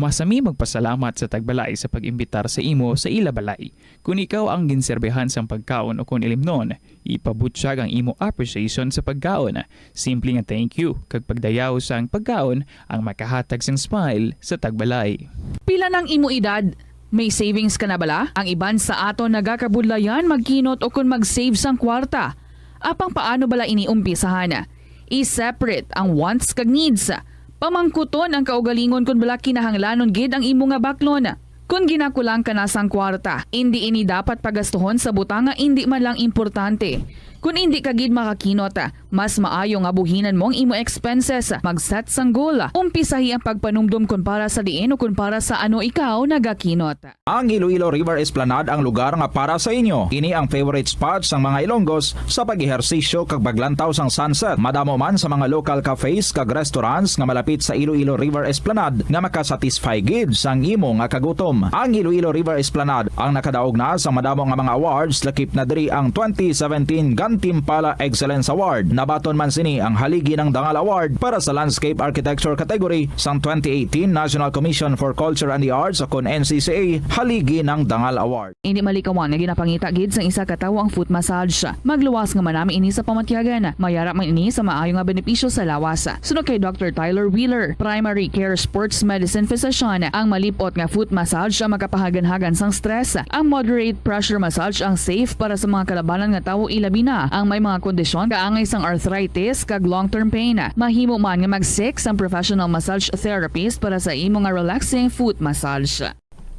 Masami magpasalamat sa tagbalay sa pag-imbitar sa imo sa ila balay. Kon ikaw ang ginserbihan sang pagkaon o kon ilimnon, ipabutyag ang imo appreciation sa pagkaon. Simple nga thank you kag pagdayaw sang pagkaon ang makahatag sang smile sa tagbalay. Pila nang imo edad? May savings ka na bala? Ang iban sa aton nagakabudlayan magkinot o kon mag-save sang kwarta. Apang paano bala ini umpisahan? I-separate ang wants kag needs. Pamangkuton ang kaugalingon kon bala kinahanglanon gid ang imo nga baklon. Kon ginakulang ka na sang kwarta, indi ini dapat pagastuhon sa butang nga indi man lang importante. Kon indi ka gid makakinot, mas maayo nga buhinan mo ang imo expenses. Mag-set sang goal. Umpisahi ang pagpanumdom kon para sa diin o kon para sa ano ikaw nagakinot. Ang Iloilo River Esplanade ang lugar nga para sa inyo. Ini ang favorite spot sang mga Ilonggos sa pag-ehersisyo kag paglantaw sang sunset. Madamo man sa mga local cafes kag restaurants nga malapit sa Iloilo River Esplanade nga makasatisfy gid sang imo nga kagutom. Ang Iloilo River Esplanade ang nakadaog na sang madamo nga mga awards, lakip na diri ang twenty seventeen Gantimpala Excellence Award. Nabaton man sini ang Haligi ng Dangal Award para sa Landscape Architecture category sang twenty eighteen National Commission for Culture and the Arts o kon N C C A Haligi ng Dangal Award. Indi malikawan nga ginapangita gid sang isa ka tawo ang foot massage. Magluwas nga manami ini sa pamatyagan. Mayara man ini sa maayo nga benepisyo sa lawas. Suno kay Doctor Tyler Wheeler, primary care sports medicine physician, ang malip-ot nga foot massage ang makapahaganhagan sang stress. Ang moderate pressure massage ang safe para sa mga kalabanan nga tawo, ilabi na ang may mga kondisyon kaangay sang arthritis kag long-term pain. Mahimo man nga mag-seek sang professional massage therapist para sa imo nga relaxing foot massage.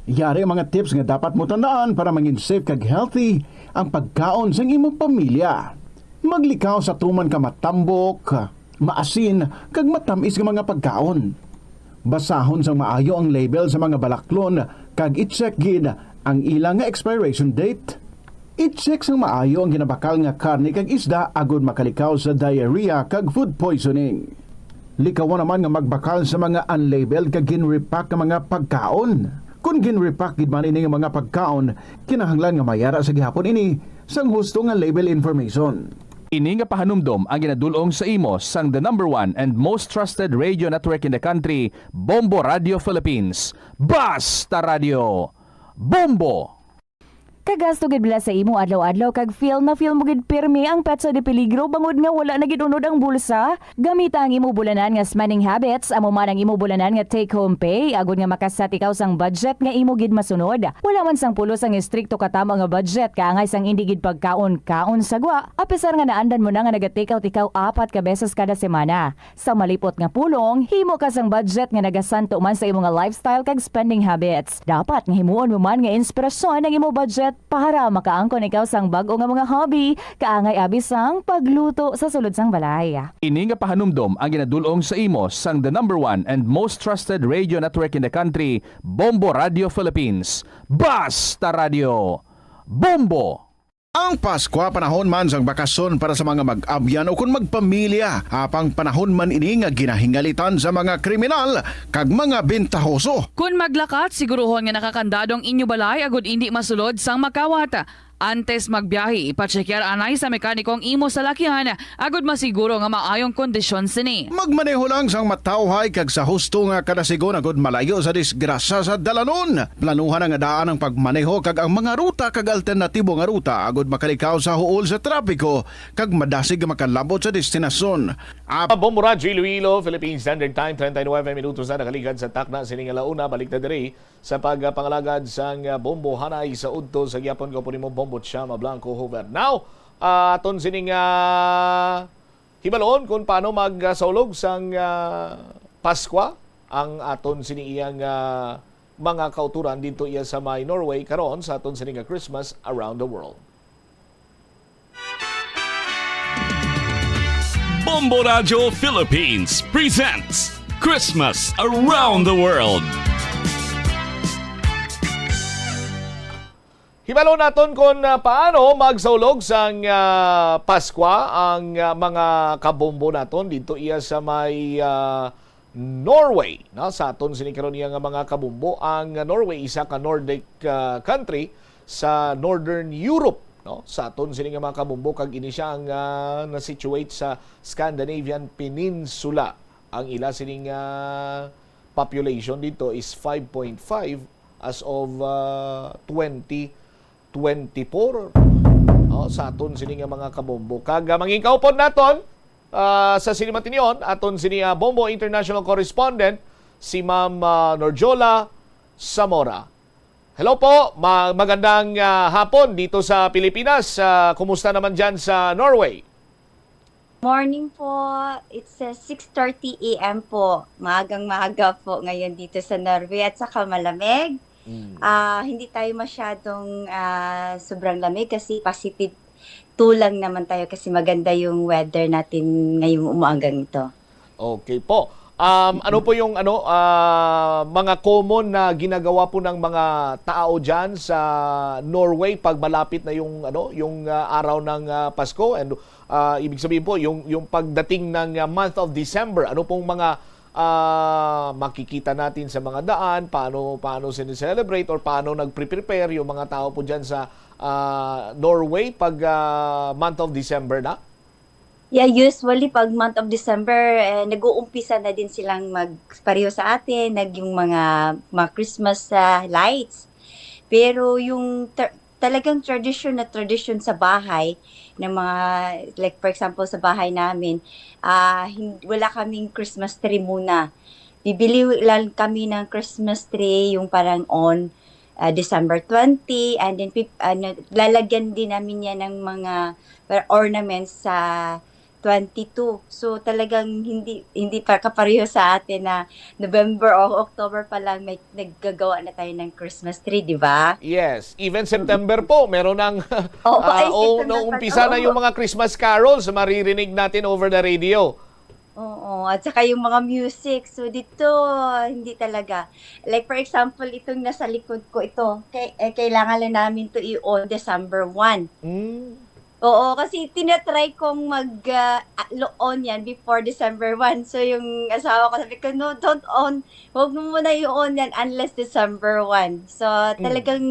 Yari ang mga tips nga dapat mo tandaan para mangin safe kag healthy ang pagkaon sang imong pamilya. Maglikaw sa tuman ka matambok, maasin, kag matamis nga mga pagkaon. Basahon sang maayo ang label sa mga balaklon kag i-check gid ang ila nga expiration date. I-check sang maayo ang ginabakal nga karne kag isda agod makalikaw sa diarrhea kag food poisoning. Likawan naman nga magbakal sa mga unlabeled kag gin-repack nga mga pagkaon. Kon gin-repack gid man ini nga mga pagkaon, kinahanglan nga mayara sa gihapon ini sang husto nga label information. Ini nga pahanumdom ang ginadul-ong sa imo sang the number one and most trusted radio network in the country, Bombo Radio Philippines. Basta Radio, Bombo! Kagasto gid bala sa imo adlaw-adlaw kag feel na feel mo gid pirmi ang petsa de peligro bangod nga wala na gid unod ang bulsa? Gamita ang imo bulanan nga spending habits, amo man ang imo bulanan nga take-home pay, agod nga maka-set ikaw sang budget nga imo gid masunod. Wala man sang pulos ang estrikto katamo nga budget, kaangay sang indi gid pagkaon-kaon sa gwa, apisar nga naandan mo na nga naga-take out ikaw apat ka beses kada semana. Sa malipot nga pulong, himo ka sang budget nga nagasanto man sa imo nga lifestyle kag spending habits. Dapat nga himuon mo man nga inspirasyon ang imo budget para makaangkon ikaw sang bag-o nga mga hobby, kaangay abi sang pagluto sa sulod sang balay. Ini nga pahanumdom ang ginadul-ong sa imo sang the number one and most trusted radio network in the country, Bombo Radio Philippines. Basta Radio, Bombo! Ang Paskwa panahon man sang bakasyon para sa mga mag-abyan o kon magpamilya, apang panahon man ini nga ginahingalitan sa mga kriminal kag mga bentahoso. Kon maglakat, siguruhon nga nakakandado ang inyo balay agod indi masulod sang makawat. Antes magbiyahe, ipatsekyar anay sa mekaniko ang imo salakyan agod masiguro nga maayong kondisyon sini. Magmaneho lang sang matawhay kag sa husto nga kadasigon agod malayo sa disgrasya sa dalanon. Planuha na nga daan ang pagmaneho kag ang mga ruta kag alternatibo nga ruta agud makalikaw sa huol sa trapiko kag madasig nga makalabot sa destinasyon. Ap- Bombo Radyo Iloilo, Philippine Standard Time, treinta y nueve minutos na nakaligad sa takna sini nga launa. Balik ta diri sa pagpangalagad sang Bombo Hanay sa udto sa gihapon. Gwapo nimo, Bombo Chama Blanco Hoover. Now, ah, aton sining, ah, Hibalon kung paano magsaulog sang, ah, Paskwa ang aton sini iyang, ah, mga kauturan dito iya sa may Norway karon sa aton sini nga Christmas Around the World. Bombo Radyo Philippines presents Christmas Around the World. Hibalo naton kon, ah, paano magsaulog sang, ah, Paskwa ang, ah, mga kabombo naton dito iya sa may, ah, Norway, no? Sa aton sini karon iya nga mga kabombo, ang Norway isa ka Nordic, ah, country sa Northern Europe, no? Sa aton sini nga mga kabombo, kag ini siya ang, ah, na-situate sa Scandinavian Peninsula. Ang ila sining, ah, population dito is five point five as of, ah, twenty twenty-four. No, sa aton sini nga mga kabombo. Kag, ah, mangin kaupod naton, ah, sa sini matinyon, aton sini, ah, Bombo International Correspondent, si Ma'am, ah, Norjola Zamora. Hello po, ma-, magandang, ah, hapon dito sa Pilipinas. Ah, kumusta naman diyan sa Norway? Morning po. It's, uh, six thirty a m po. Maagang maaga po ngayon dito sa Norway at saka malamig. Mm. Ah, hindi tayo masyadong, ah, sobrang lamig kasi positive two lang naman tayo kasi maganda yung weather natin ngayong umagang ito. Okay po. Um, ano po yung ano, ah, mga common na ginagawa po ng mga tao diyan sa Norway pag malapit na yung ano, yung, ah, araw ng, ah, Pasko? And, ah, ibig sabihin po, yung, yung pagdating ng, ah, month of December, ano pong mga, ah, makikita natin sa mga daan? Paano, paano sineselebrate or paano nagpre-prepare yung mga tao po diyan sa, ah, Norway pag, ah, month of December na? Yeah, usually pag month of December, eh, nag-uumpisa na din silang mag-, pareho sa atin, nag-, yung mga, mga Christmas, ah, lights. Pero yung tra-, talagang tradisyon na tradisyon sa bahay, ng mga, like, for example, sa bahay namin, ah, hin-, wala kaming Christmas tree muna. Bibili lang kami ng Christmas tree, yung parang on, ah, December twenty, and then pip-, ano, lalagyan din namin yan ng mga, uh, ornaments sa twenty-two. So, talagang hindi, hindi pa kapareho sa atin na November o October pa lang may naggagawa na tayo ng Christmas tree, di ba? Yes, even September po, meron ng, Oo, ah, ay, o, September pa naumpisa to. Na yung mga Christmas carols na maririnig natin over the radio. Oo, at saka yung mga music. So, dito, hindi talaga. Like, for example, itong nasa likod ko, ito, kay-, eh, kailangan lang namin to i-on December one. Mm. Oo, kasi tinatry kong mag, ah, ah, lo-, on yan before December one. So, yung asawa ko, sabi ko, "No, don't on. Huwag mo muna i-on yan unless December one." So, Mm. talagang,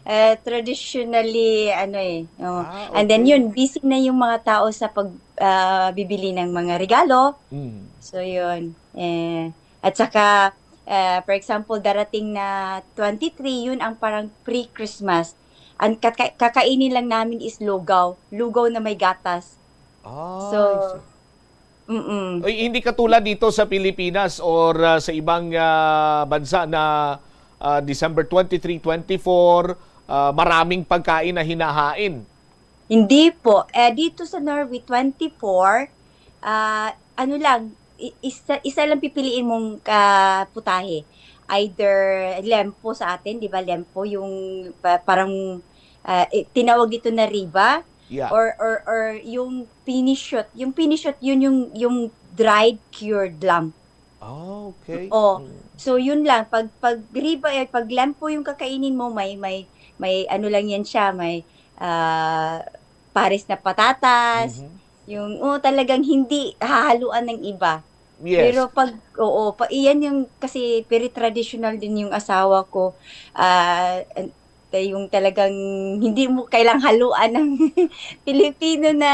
eh, traditionally, ano eh, oh. Ah, And then, okay. yun, busy na yung mga tao sa pag, ah, bibili ng mga regalo. Mm. So, yun. Eh, at saka, eh, for example, darating na twenty-three, yun ang parang pre-Christmas. Ang kaka-, kakainin lang namin is lugaw. Lugaw na may gatas. Ah, So, I see. mm-mm. Ay, hindi katulad dito sa Pilipinas or, ah, sa ibang, ah, bansa na, ah, December twenty-three, twenty-four, ah, maraming pagkain na hinahain. Hindi po. Eh, dito sa Norway, twenty-four, ah, ano lang, i-, isa, isa lang pipiliin mong, ah, putahe. Either lempo sa atin, di ba? Lempo, yung pa-, parang, ah, i-, tinawag dito na riba. Yeah. Or, or, or yung pinisot. Yung pinisot, yun yung, yung dried cured lamb. Ah, okay. Oh, Mm. so yun lang. Pag, pag riba, eh, pag lempo yung kakainin mo, may, may, may ano lang yan siya, may, ah, pares na patatas, Mhm. yung, oh, talagang hindi hahaluan ng iba. Yes. Pero pag, oo, pa, iyan yung, kasi very traditional din yung asawa ko. Ah, an-, yung talagang hindi mo kailang haluan ng Filipino na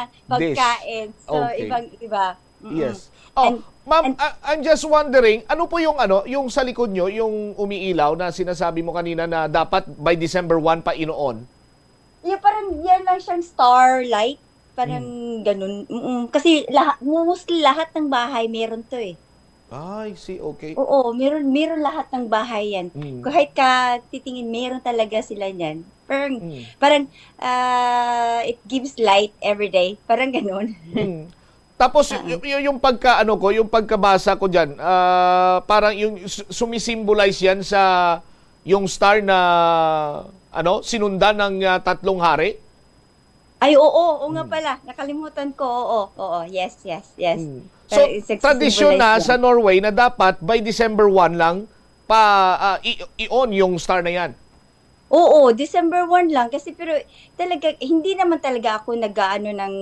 Dish. pagkain. So, Okay. ibang-iba. Mm-mm. Yes. Oh, And, ma'am, and I, I'm just wondering, ano po yung ano, yung sa likod nyo, yung umiilaw na sinasabi mo kanina na dapat by December one pa inoon? Yeah, parang yan lang siyang star light. Parang Mm. ganun. Mm-mm. Kasi lahat, mostly lahat ng bahay meron to eh. Ah, I see. Okay. Oo, meron, meron lahat ng bahay yan. Mm. Kahit ka titingin, meron talaga sila niyan. Parang, Mm. parang, ah, it gives light every day. Parang ganun. Mm. Tapos, Ah. y-, y-, yung pagka, ano ko, yung pagkabasa ko dyan, ah, parang yung su-, sumisimbolize yan sa yung star na, ano, sinundan ng, ah, tatlong hari? Ay, oo, oo nga Mm. pala. Nakalimutan ko. Oo, oo. Yes, yes, yes. Mm. Pero So, it's a tradisyon na symbolize sa lang. Norway na dapat by December one lang pa, ah, i-, i-on yung star na yan. Oo, December one lang. Kasi pero talaga, hindi naman talaga ako nag-aano ng,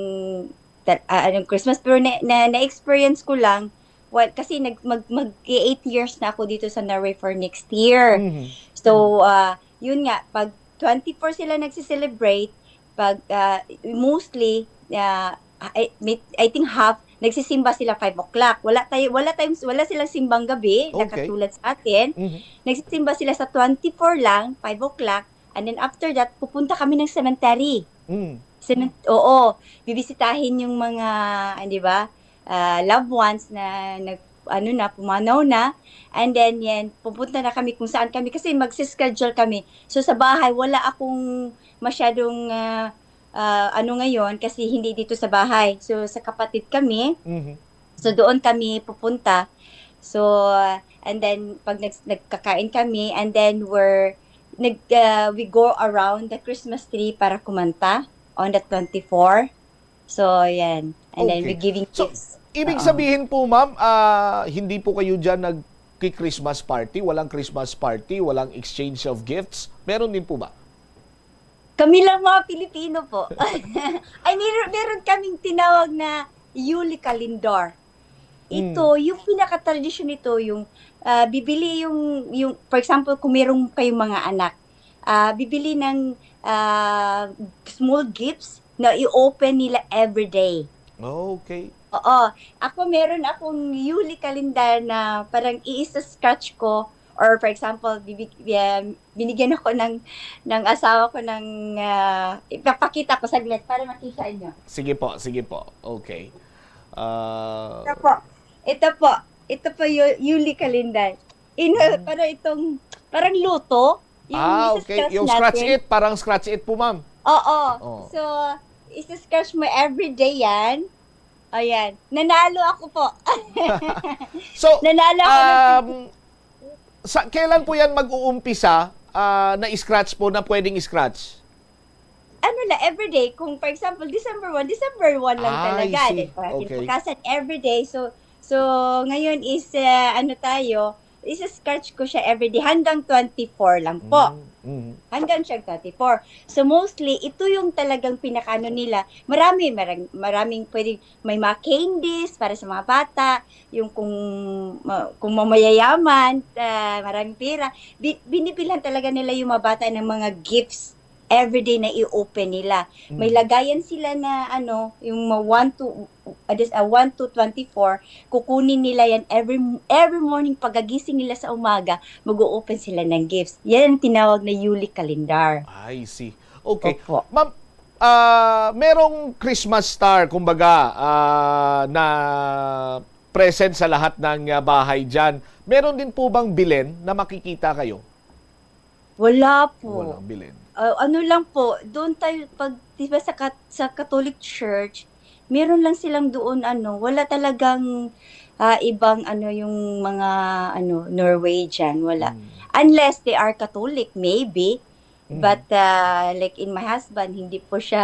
ta-, ah, anong Christmas. Pero na, na, na-experience ko lang. Well, kasi nag, mag, mag eight years na ako dito sa Norway for next year. Mhm. So, ah, yun nga, pag twenty-four sila nagse-celebrate, pag, ah, mostly, ah, I, may, I think half, nagsisimba sila five o'clock. Wala tayo, wala tayong, wala silang simbang gabi, na Okay. katulad sa atin. Mhm. Nagsisimba sila sa twenty-four lang, five o'clock, and then after that, pupunta kami ng cemetery. Mm. Cement-, oo, bibisitahin yung mga, ah, di ba, ah, loved ones na nag-, ano na, pumanaw na. And then, yan, pupunta na kami kung saan kami kasi magsi-schedule kami. So, sa bahay, wala akong masyadong, ah, ah, ano ngayon kasi hindi dito sa bahay. So, sa kapatid kami. Mhm. So, doon kami pupunta. So, and then, pag nag-, nagkakain kami, and then we're, nag-, ah, we go around the Christmas tree para kumanta on the twenty-four. So, yan. And then, we Okay. giving So, gifts. ibig Oo. sabihin po, ma'am, ah, hindi po kayo dyan nagki-Christmas party? Walang Christmas party? Walang exchange of gifts? Meron din po ba? Kami lang mga Pilipino po. Ay, meron, meron kaming tinawag na Yuli Kalendar. Ito, Mm. yung pinakatradisyon nito, yung, ah, bibili yung, yung, for example, kung meron kayong mga anak, ah, bibili ng, ah, small gifts na i-open nila every day. Okay. Oo. Ako, meron akong Yuli Kalendar na parang i-scratch ko, or for example, bibig-, um, binigyan ako ng, ng asawa ko ng, ah, ipapakita ko saglit para makita niyo. Sige po, sige po. Okay. Ah, Ito po. Ito po. Ito po, Yu-, Yuli Kalendar. Ino, Mm. parang itong, parang luto. Yung Ah, okay. isi-scratch Yung scratch natin. it, parang scratch it po, ma'am. Oo. Oh. So, isi-scratch mo everyday yan. Ayan. Nanalo ako po. So, Nanalo ako ng um, sa, kailan po yan mag-uumpisa, ah, na scratch po na pwedeng scratch? Ano lang, everyday. Kung, for example, December one, December one lang Ah, talaga. I see. Di ba? Okay. Kinabukasan, everyday. So, so, ngayon is, ah, ano tayo, isi-scratch ko siya everyday hanggang twenty-four lang po. Mm, mm. Hanggang siya twenty-four. So, mostly, ito yung talagang pinakaano nila. Marami, marang-, maraming pwedeng, may mga candies para sa mga bata, yung kung, ma-, kung mamayayaman, ah, maraming pera, bi-, binibilhan talaga nila yung mga bata ng mga gifts everyday na i-open nila. May Mm. lagayan sila na, ano, yung mga one to, ah, this, ah, one to twenty-four, kukunin nila yan every, every morning pagkagising nila sa umaga, mag-o-open sila ng gifts. Yan ang tinawag na Yuli Kalendar. I see. Okay. Opo. Ma'am, ah, merong Christmas star, kumbaga, ah, na present sa lahat ng, ah, bahay diyan. Meron din po bang bilen na makikita kayo? Wala po. Walang bilen. Ah, ano lang po, doon tayo pag, di ba sa Kat-, sa Catholic Church, meron lang silang doon, ano, wala talagang, ah, ibang, ano, yung mga, ano, Norwegian, wala. Hmm. Unless they are Catholic, maybe. Mhm. But, ah, like in my husband, hindi po siya,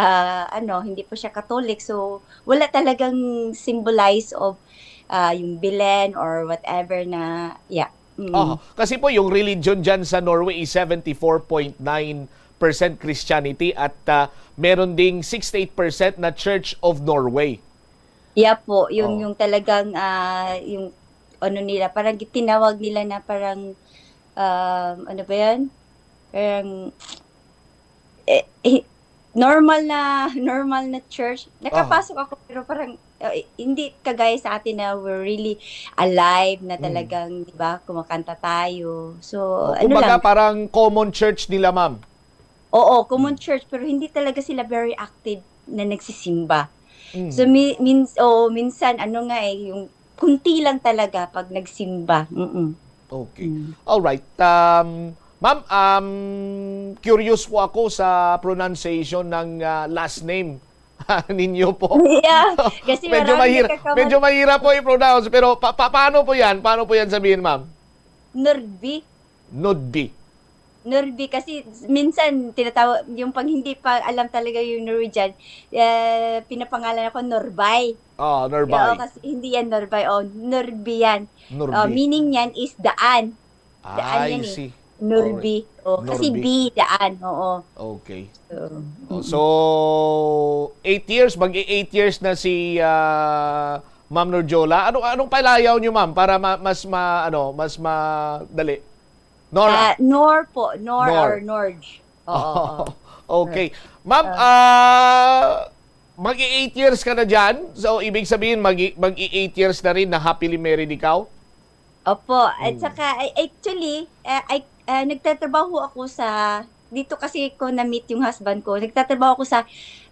ano, hindi po siya Catholic. So, wala talagang symbolize of, ah, yung bilen or whatever na, yeah. Mm. Aha. Kasi po, yung religion dyan sa Norway is seventy-four point nine percent Christianity at, ah, meron ding sixty-eight percent na Church of Norway. Yeah po, yung, Oh. yung talagang, ah, yung ano nila, parang gitinawag nila na parang, um, ano ba yan? Parang, eh, eh, normal na, normal na church. Aha. Nakapasok ako, pero parang, uh, hindi kagaya sa atin na we're really alive na Mm. talagang, di ba, kumakanta tayo. So, Oh, ano kumbaga, lang. parang common church nila, ma'am. Oo, common Mm. church, pero hindi talaga sila very active na nagsisimba. Mm. So, mi-, min-, oo, minsan, ano nga eh, yung kunti lang talaga pag nagsimba. Mm-mm. Okay. Mm. All right. Um, ma'am, um, curious po ako sa pronunciation ng, ah, last name ninyo po. Yeah, kasi Medyo marami mahir-, nagkakamal- medyo mahirap po i-pronounce, pero pa-, pa-, paano po yan? Paano po yan sabihin, ma'am? Nordby. Nordby. Norby, kasi minsan tinatawag, yung pag hindi pa alam talaga yung Norwegian, eh, pinapangalan ako Norbay. Ah, Oo, Norbay. kasi hindi yan Norbay, oh, Norby yan. Oh, Norby. Meaning niyan is daan. Daan I yan eh. see. Norby. Oh, kasi Norby. B, daan. Oo. Okay. So, Oh, mm. so, eight years, mag eight years na si ah, Ma'am Norjola. Ano anong palayaw niyo, ma'am, para ma- mas ma ano, mas madali? Nora. Ah, Nor po, Nor Nor. or Norge. Oo. Okay. Ma'am, ah mag eight years ka na diyan. So ibig sabihin mag mag eight years na rin na happily married ikaw? Opo. At Mm. saka, I- actually, uh, I, uh, nagtatrabaho ako sa, dito kasi ko na-meet yung husband ko. Nagtatrabaho ako sa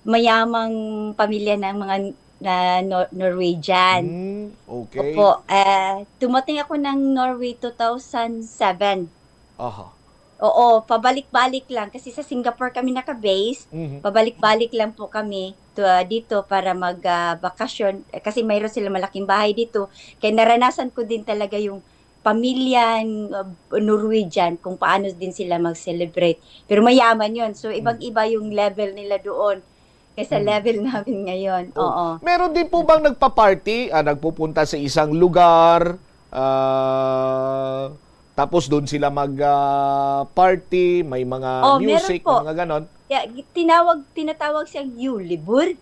mayamang pamilya ng mga na Nor- Norwegian. Mm, okay. Opo. Uh, dumating ako ng Norway two thousand seven. Aha. Oo, pabalik-balik lang kasi sa Singapore kami naka-base. Mhm. Pabalik-balik lang po kami to, ah, dito para mag ah, bakasyon. Eh, kasi mayroon sila malaking bahay dito. Kaya naranasan ko din talaga yung pamilyang uh, Norwegian kung paano din sila mag-celebrate. Pero mayaman yon. So, ibang-iba yung level nila doon kaysa Mm. level namin ngayon. Oh. Oo. Meron din po bang nagpa-party? Ah, nagpupunta sa isang lugar, ah, tapos doon sila mag ah, party, may mga Oh, meron music, po. Mga ganon. Yeah, gi- tinawag tinatawag siyang julebord.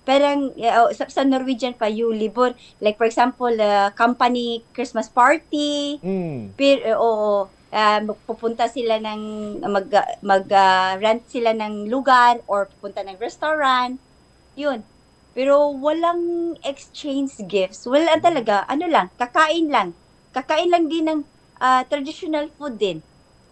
Parang yeah, oh, sa, sa Norwegian pa julebord. Like for example, uh, company Christmas party. Mm. Pero oo, ah, magpupunta sila ng mag mag ah, rent sila ng lugar or pupunta ng restaurant. Yun. Pero walang exchange gifts. Wala talaga, ano lang, kakain lang. Kakain lang din ng ah, traditional food din.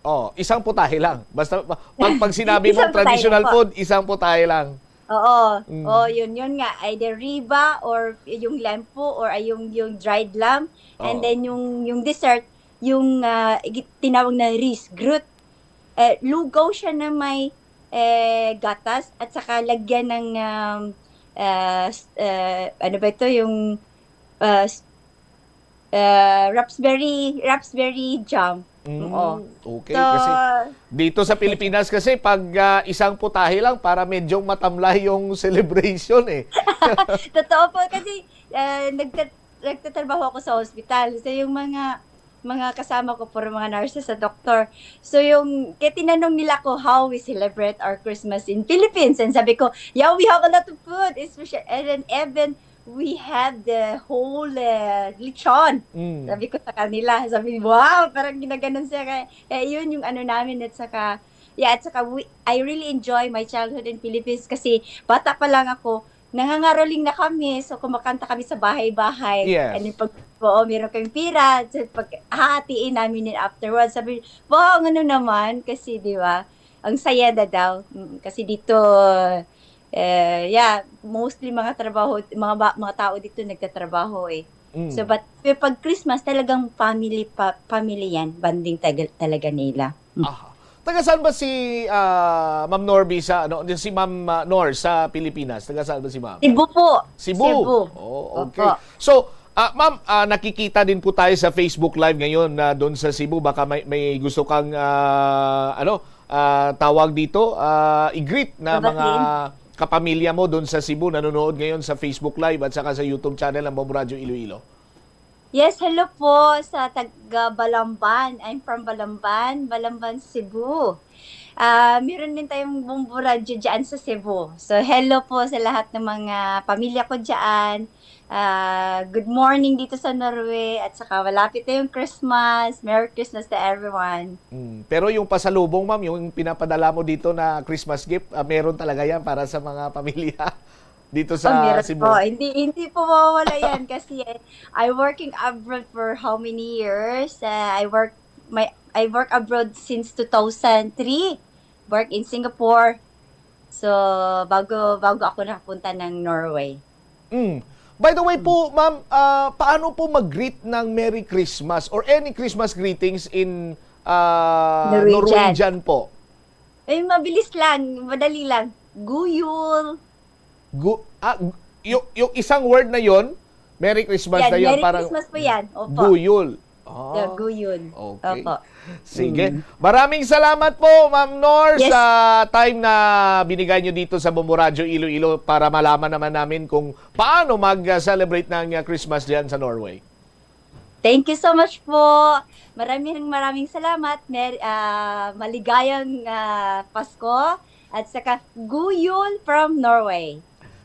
Oh, isang putahe lang. Basta pa- pag pag sinabi Isang mong traditional putahe lang po. Food, isang putahe lang. Oo. Mm. Oh, yun yun nga, either riba or yung lamb po or ay yung yung dried lamb and Oo. then yung yung dessert, yung ah, gi- tinawag na risgrøt. Eh, lugaw siya na may eh, gatas at saka lagyan ng um, ah, s- ah, ano ba ito, yung ah, s- ah, raspberry raspberry jam. Mm, Oo. okay, So, kasi dito sa Pilipinas kasi pag ah, isang putahe lang para medyo matamlay yung celebration eh. Totoo po kasi ah, nagta- nagtatrabaho ako sa hospital. So yung mga mga kasama ko puro mga nurses sa doktor. So yung kaya tinanong nila ko how we celebrate our Christmas in Philippines and sabi ko, "Yeah, we have a lot of food, especially and then even we have the whole uh, lechon." Mm. Sabi ko sa kanila, sabi, "Wow, parang ginaganon siya." Kaya, eh, yun yung ano namin at saka, yeah, at saka we, I really enjoy my childhood in Philippines kasi bata pa lang ako, nangangaroling na kami. So, kumakanta kami sa bahay-bahay. Yes. And then pag, oo, meron kaming pira, so pag hahatiin namin yun afterwards, sabi, wow, ang ano naman, kasi, di ba, ang saya na daw. Mm, kasi dito, eh, yeah, mostly mga trabaho, mga ba, mga tao dito nagtatrabaho eh. Mm. So, but pero pag Christmas, talagang family pa, family yan, bonding tagal, talaga nila. Mm. Aha. Taga saan ba si ah, Ma'am Norby sa ano, si Ma'am ah, Nor sa Pilipinas? Taga saan ba si Ma'am? Cebu po. Cebu. Cebu. Oh, okay. Opo. So, ah, ma'am, ah, nakikita din po tayo sa Facebook Live ngayon na doon sa Cebu. Baka may, may gusto kang ah, ano, ah, tawag dito, ah, i-greet na mga Babatiin. kapamilya mo doon sa Cebu nanonood ngayon sa Facebook Live at saka sa YouTube channel ng Bombo Radyo Iloilo. Yes, hello po sa taga Balamban. I'm from Balamban, Balamban, Cebu. Ah, meron din tayong Bombo Radyo dyan sa Cebu. So, hello po sa lahat ng mga pamilya ko dyan. Ah, good morning dito sa Norway at saka malapit na yung Christmas. Merry Christmas to everyone. Mm. Pero yung pasalubong, ma'am, yung pinapadala mo dito na Christmas gift, ah, meron talaga yan para sa mga pamilya dito Oh, sa meron Cebu. po. Hindi hindi po mawawala 'yan kasi eh, I working abroad for how many years? Uh, I work my I work abroad since two thousand three. Work in Singapore. So, bago bago ako nakapunta ng Norway. Mm. By the way po, ma'am, ah, paano po mag-greet ng Merry Christmas or any Christmas greetings in ah, Norwegian. Norwegian po? Eh, mabilis lang, madali lang. Guyul. Gu- ah, gu- yung, yung isang word na yon, Merry Christmas Yan, na yon, Merry parang Christmas po yan. Opo. Guyul. Ah, Daguyon. Okay. Opo. Sige. Mm. Maraming salamat po, Ma'am Nor, Yes. sa time na binigay nyo dito sa Bombo Radyo Iloilo para malaman naman namin kung paano mag-celebrate ng, uh, Christmas diyan sa Norway. Thank you so much po. Maraming, maraming salamat. Mer-, ah, maligayang, ah, Pasko at saka Guyol from Norway.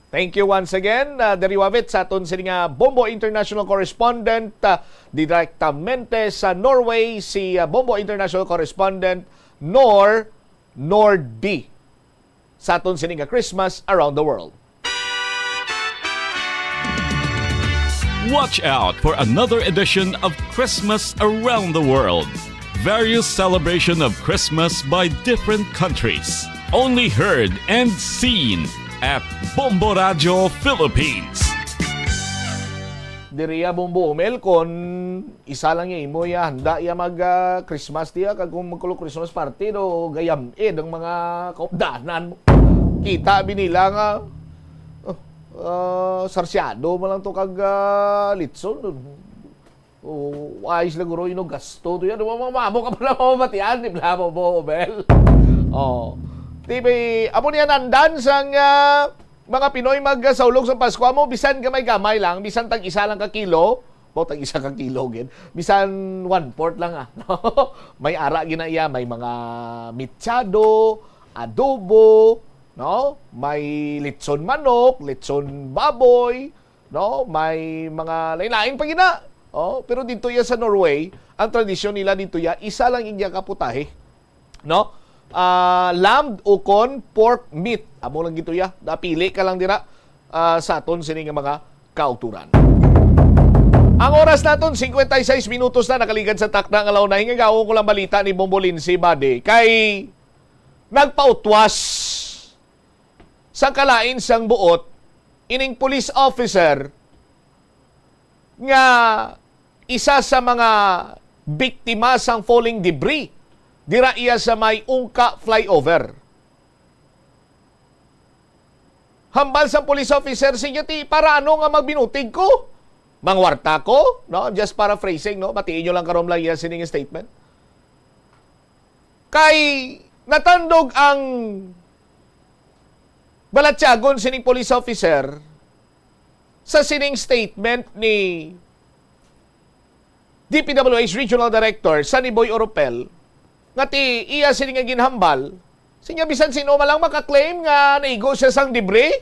Thank you once again, uh, Deriwavit, sa aton sini nga Bombo International Correspondent, uh, direktamente sa Norway, si, uh, Bombo International Correspondent Nor, Nor D, sa aton sini nga Christmas Around the World. Watch out for another edition of Christmas Around the World. Various celebration of Christmas by different countries. Only heard and seen at Bombo Radyo Philippines. Diriya, Bombo Umel, kon isa lang ya imo ya, handa ya mag, ah, Christmas diya, kag kung magkulo Christmas party, do gayam-id ang mga kaupdanan mo. Kita bi nila nga, oh, ah, sarsyado man lang to kag, ah, litson. Oh, wais lang guro, ino gasto to yan. Mga mamo ka pa na mamatian, di ba, Bombo Umel? Oh. Di ba, amo niya nandan sang, ah, mga Pinoy magsaulog sa Pasko mo, bisan gamay-gamay lang, bisan tag isa lang ka kilo, o tag isa ka kilo, gid. Bisan one-fourth lang, ah. May ara gina iya, may mga mitsado, adobo, no? May litson manok, litson baboy, no? May mga lain-lain pa gina. Oh, pero dito ya sa Norway, ang tradisyon nila dito ya, isa lang iya ka putahe, no? Ah, lamb o kon pork meat. Amo lang gito ya. Napili ka lang dira, ah, sa aton sini nga mga kauturan. Ang oras naton, cincuenta y seis minutos na nakaligad sa takna nga law na. Hingagawon ko lang balita ni Bombo Lindsay, badi. Kay nagpautwas sa kalain sang buot ining police officer nga isa sa mga biktima sang falling debris dira iya sa may Ungka flyover. Hambal sang police officer, "Sige, ti, para ano nga magbinutig ko? Mangwarta ko?" No? Just paraphrasing, no? Batiin nyo lang karon lang iya sining statement. Kay natandog ang balatyagon sining police officer sa sining statement ni D P W H Regional Director Sunny Boy Oropel, nga ti iya sini nga ginhambal, sinya bisan sino man lang maka-claim nga naigo siya sang debris.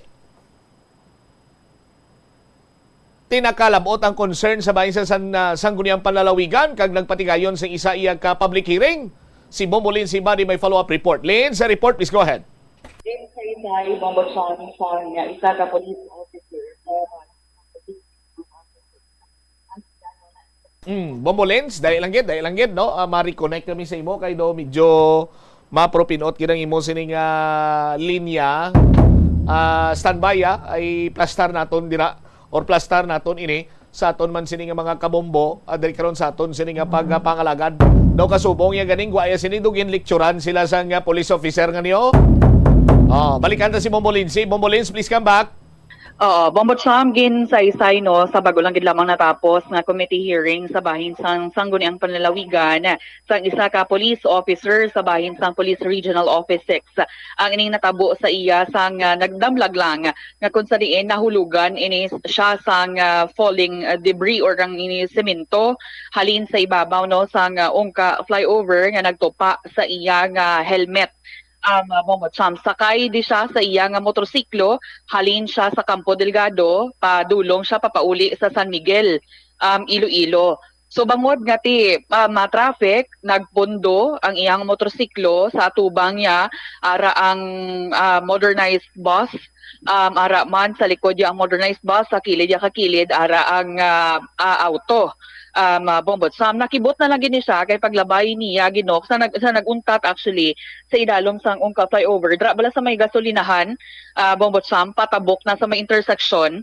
Ti nakalab-ot ang concern sa bahin sa San, ah, Sangguniang Panlalawigan kag nagpatigayon sa isa iya ka public hearing. Si Bombo Lin si Badi may follow-up report. Lin, sa report, please go ahead. Din sa isa, Bombo Chong, sa nga isa ka police officer sa Mm, Bombo Lens, dali lang gid, dali lang gid, no? Ah, ma-reconnect kami sa imo kay do medyo mapro-pinot gid ang imo sining, ah, linya. Ah, standby, ah, ay plastar naton dira or plastar naton ini sa aton man sini nga mga kabombo, ah, diri karon sa aton sini nga pag-, ah, pangalagad. Daw kasubong ya ganing guwaya sini do ginlikturan sila sa nga police officer nga niyo. Oh, balikan ta si Bombo Lens. Si Bombo Lens, please come back. Oo, Bombo Cham, ginsaysay, no, sa bago lang gid lamang natapos nga committee hearing sa bahin sang Sangguniang Panlalawigan sang isa ka police officer sa bahin sang Police Regional Office six. Ang ining natabo sa iya sang, ah, nagdamlag lang nga kung sa diin nahulugan ini siya sang, ah, falling, ah, debris or ang ini semento halin sa ibabaw, no, sang, ah, Ungka flyover nga nagtupa sa iya nga helmet. Um, Bombo Cham, sakay di siya sa iya nga motorsiklo, halin siya sa Campo Delgado, padulong siya papauli sa San Miguel, um, Iloilo. So, bangod nga ti, ah, ma-traffic, nagpondo ang iyang motorsiklo sa atubang niya, ara ang, ah, modernized bus, um, ara man sa likod niya ang modernized bus, sa kilid niya kakilid, ara ang, ah, ah, auto. Um, ah, Bombo Cham, nakibot na lang gini siya kay paglabay niya, ginok, sa nag-, sa nag-untat actually, sa idalom sang Ungka flyover. Dra bala sa may gasolinahan, ah, Bombo Cham, patabok na sa may intersection.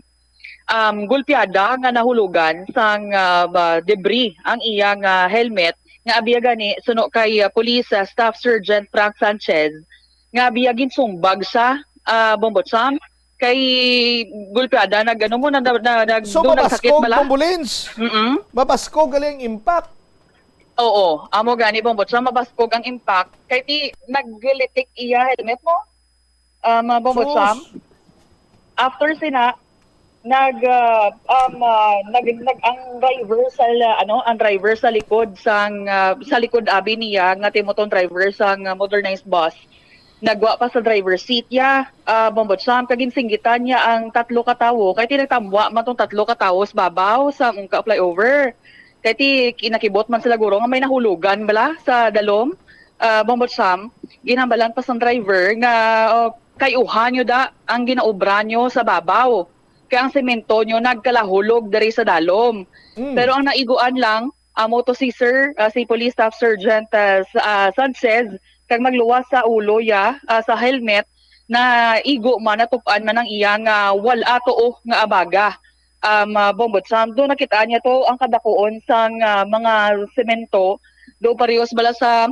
Um, gulpiada nga nahulugan sang, ah, ba, debris ang iyang, ah, helmet nga abiya gani suno kay, ah, Police, ah, Staff Sergeant Frank Sanchez nga abiya ginsumbag siya, ah, Bombo Cham, kay gulpiada nag, ano mo, na, na, na, nag-, So, doon nagsakit mabaskog, bala? Bombo Lens? Mm-mm. Mabaskog gali ang impact. Oo, amo gani, Bombo Cham, mabaskog ang impact. Kay ti naglitik iya helmet mo, um, Bombo Cham. After sina, nag, ah, um, ah, nag, nag, ang driver sa, ano, ang driver sa likod sang, ah, sa likod abi niya nga ti moton driver sang, ah, motorized bus, nagwa pa sa driver seat ya, ah, Bombo Cham, kag ginsinggitan niya ang tatlo ka tawo, kay ti nagtamwa man tong tatlo ka tawo sa babaw sa Ungka flyover. Kay ti kinakibot man sila guro nga may nahulugan bala sa dalom, ah, Bombo Cham, ginhambalan pa sang driver nga, oh, kay uha nyo da ang ginaobra nyo sa babaw. Kay ang semento nyo nagkalahulog diri sa dalom. Mm. Pero ang naiguan lang, amo to si Sir, ah, si Police Staff Sergeant, ah, Sa-, ah, Sanchez, kag magluwas sa ulo ya, ah, sa helmet, na igo man, natup-an man ang iyang, ah, wal-a tuo nga abaga. Um, ah, Bombo Cham, do nakita niya to ang kadakuon sang, ah, mga semento, do parehas bala sa,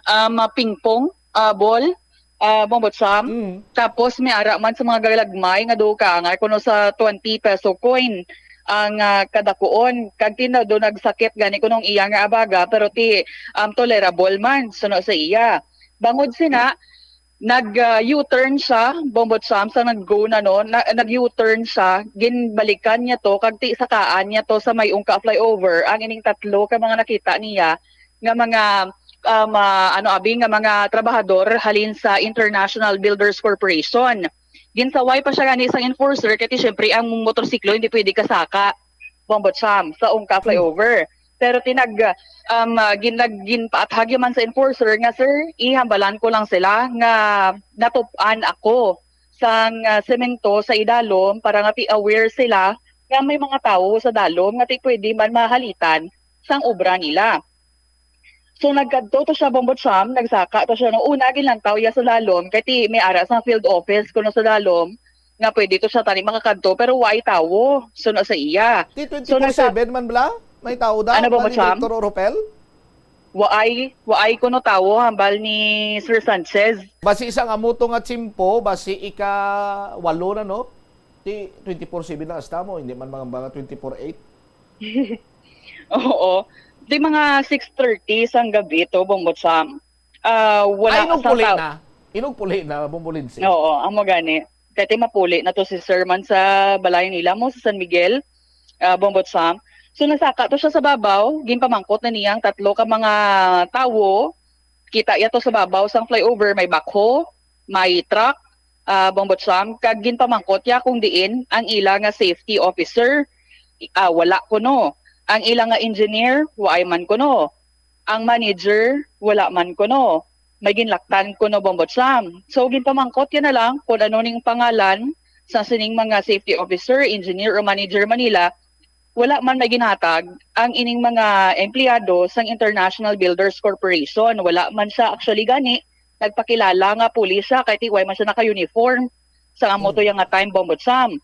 um, ah, ping pong, ah, ball, ah, Bombo Cham. Mm. Tapos may ara man sa mga galagmay nga do ka, nga kuno sa twenty peso coin ang, ah, kadakuon. Kag ti na do nagsakit gani kuno ang iya nga abaga, pero ti, um, tolerable man suno sa iya. Bangod sina, nag, ah, U-turn siya, Bombo Cham, sa nag-go na, no? Na, nag-U-turn siya, ginbalikan niya to, kag ti sakaan niya to sa may Ungka flyover, ang ining tatlo ka mga nakita niya nga mga, um, ah, ano, abi, nga mga trabahador halin sa International Builders Corporation. Ginsaway pa siya gani sang enforcer, kay ti, syempre, ang motorsiklo hindi pwede kasaka, Bombo Cham, sa Ungka flyover. Pero tinag, um, ah, gin-, nag-, ginpaathag man sa enforcer nga, "Sir, ihambalan ko lang sila nga natup-an ako sang, ah, semento sa idalom para nga ti aware sila nga may mga tawo sa dalom nga ti pwede man mahalitan sang obra nila." So, nagkadto to siya, Bombo Cham, nagsaka to siya. No, una, ginlantaw iya sa dalom, kay ti may ara sang field office kuno sa dalom, nga pwede to siya tani makakadto, pero waay tawo suno sa iya. Ti So, nasa twenty-four seven man bala? May tawo da? Ano ba, Bali, Ma'am Cham? Director Oropel? Waay, waay kuno tawo, hambal ni Sir Sanchez. Basi sa amo to nga tiyempo, basi ika-walo na, no? Ti twenty-four seven na asta mo, hindi man mga, mga twenty-four eight. Oo. Di mga six thirty sang gabi to, Bombo Cham. Ah, wala Ay, inugpuli sa ta- na. Inugpuli na, Bombolinsi. Oo, amo gani. Kay ti mapuli na to si Sir man sa balay nila mo sa San Miguel, ah, Bombo Cham. So, nasaka to siya sa babaw, ginpamangkot na niya ang tatlo ka mga tawo. Kita iya to sa babaw sang flyover, may backhoe, may truck, ah, Bombo Cham, kag ginpamangkot iya kung diin ang ila nga safety officer. Ah, wala kuno. Ang ila nga engineer, waay man kuno. Ang manager, wala man kuno. May ginlaktan kuno, Bombo Cham. So, ginpamangkot iya na lang kung ano ning pangalan sa sining mga safety officer, engineer, o manager man nila. Wala man may ginhatag ang ining mga empleyado sang International Builders Corporation. Wala man siya actually gani nagpakilala nga pulis siya, kay ti way man siya naka-uniform sa amo to Hmm. iya nga time, Bombo Cham.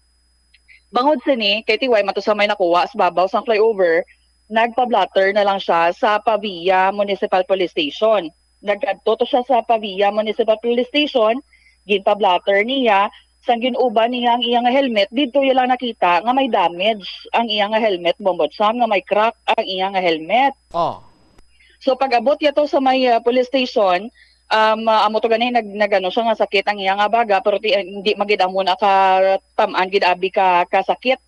Bangod sini, kay ti way man to sa may nakuha sa babaw sang flyover, nagpa-blotter na lang siya sa Pavia Municipal Police Station. Nagkadto to siya sa Pavia Municipal Police Station, ginpa-blotter niya, sang gin-uban niya ang iya nga helmet, didto iya lang nakita nga may damage ang iya nga helmet, Bombo Cham, nga may crack ang iya nga helmet. Oh. So, pag-abot niya to sa may, ah, police station, um, ah, amo to gani, nag-, nag-ano siya nga sakit ang iya nga baga, pero ti-, hindi man gid amo nakatam-an gid abi ka, kasakit.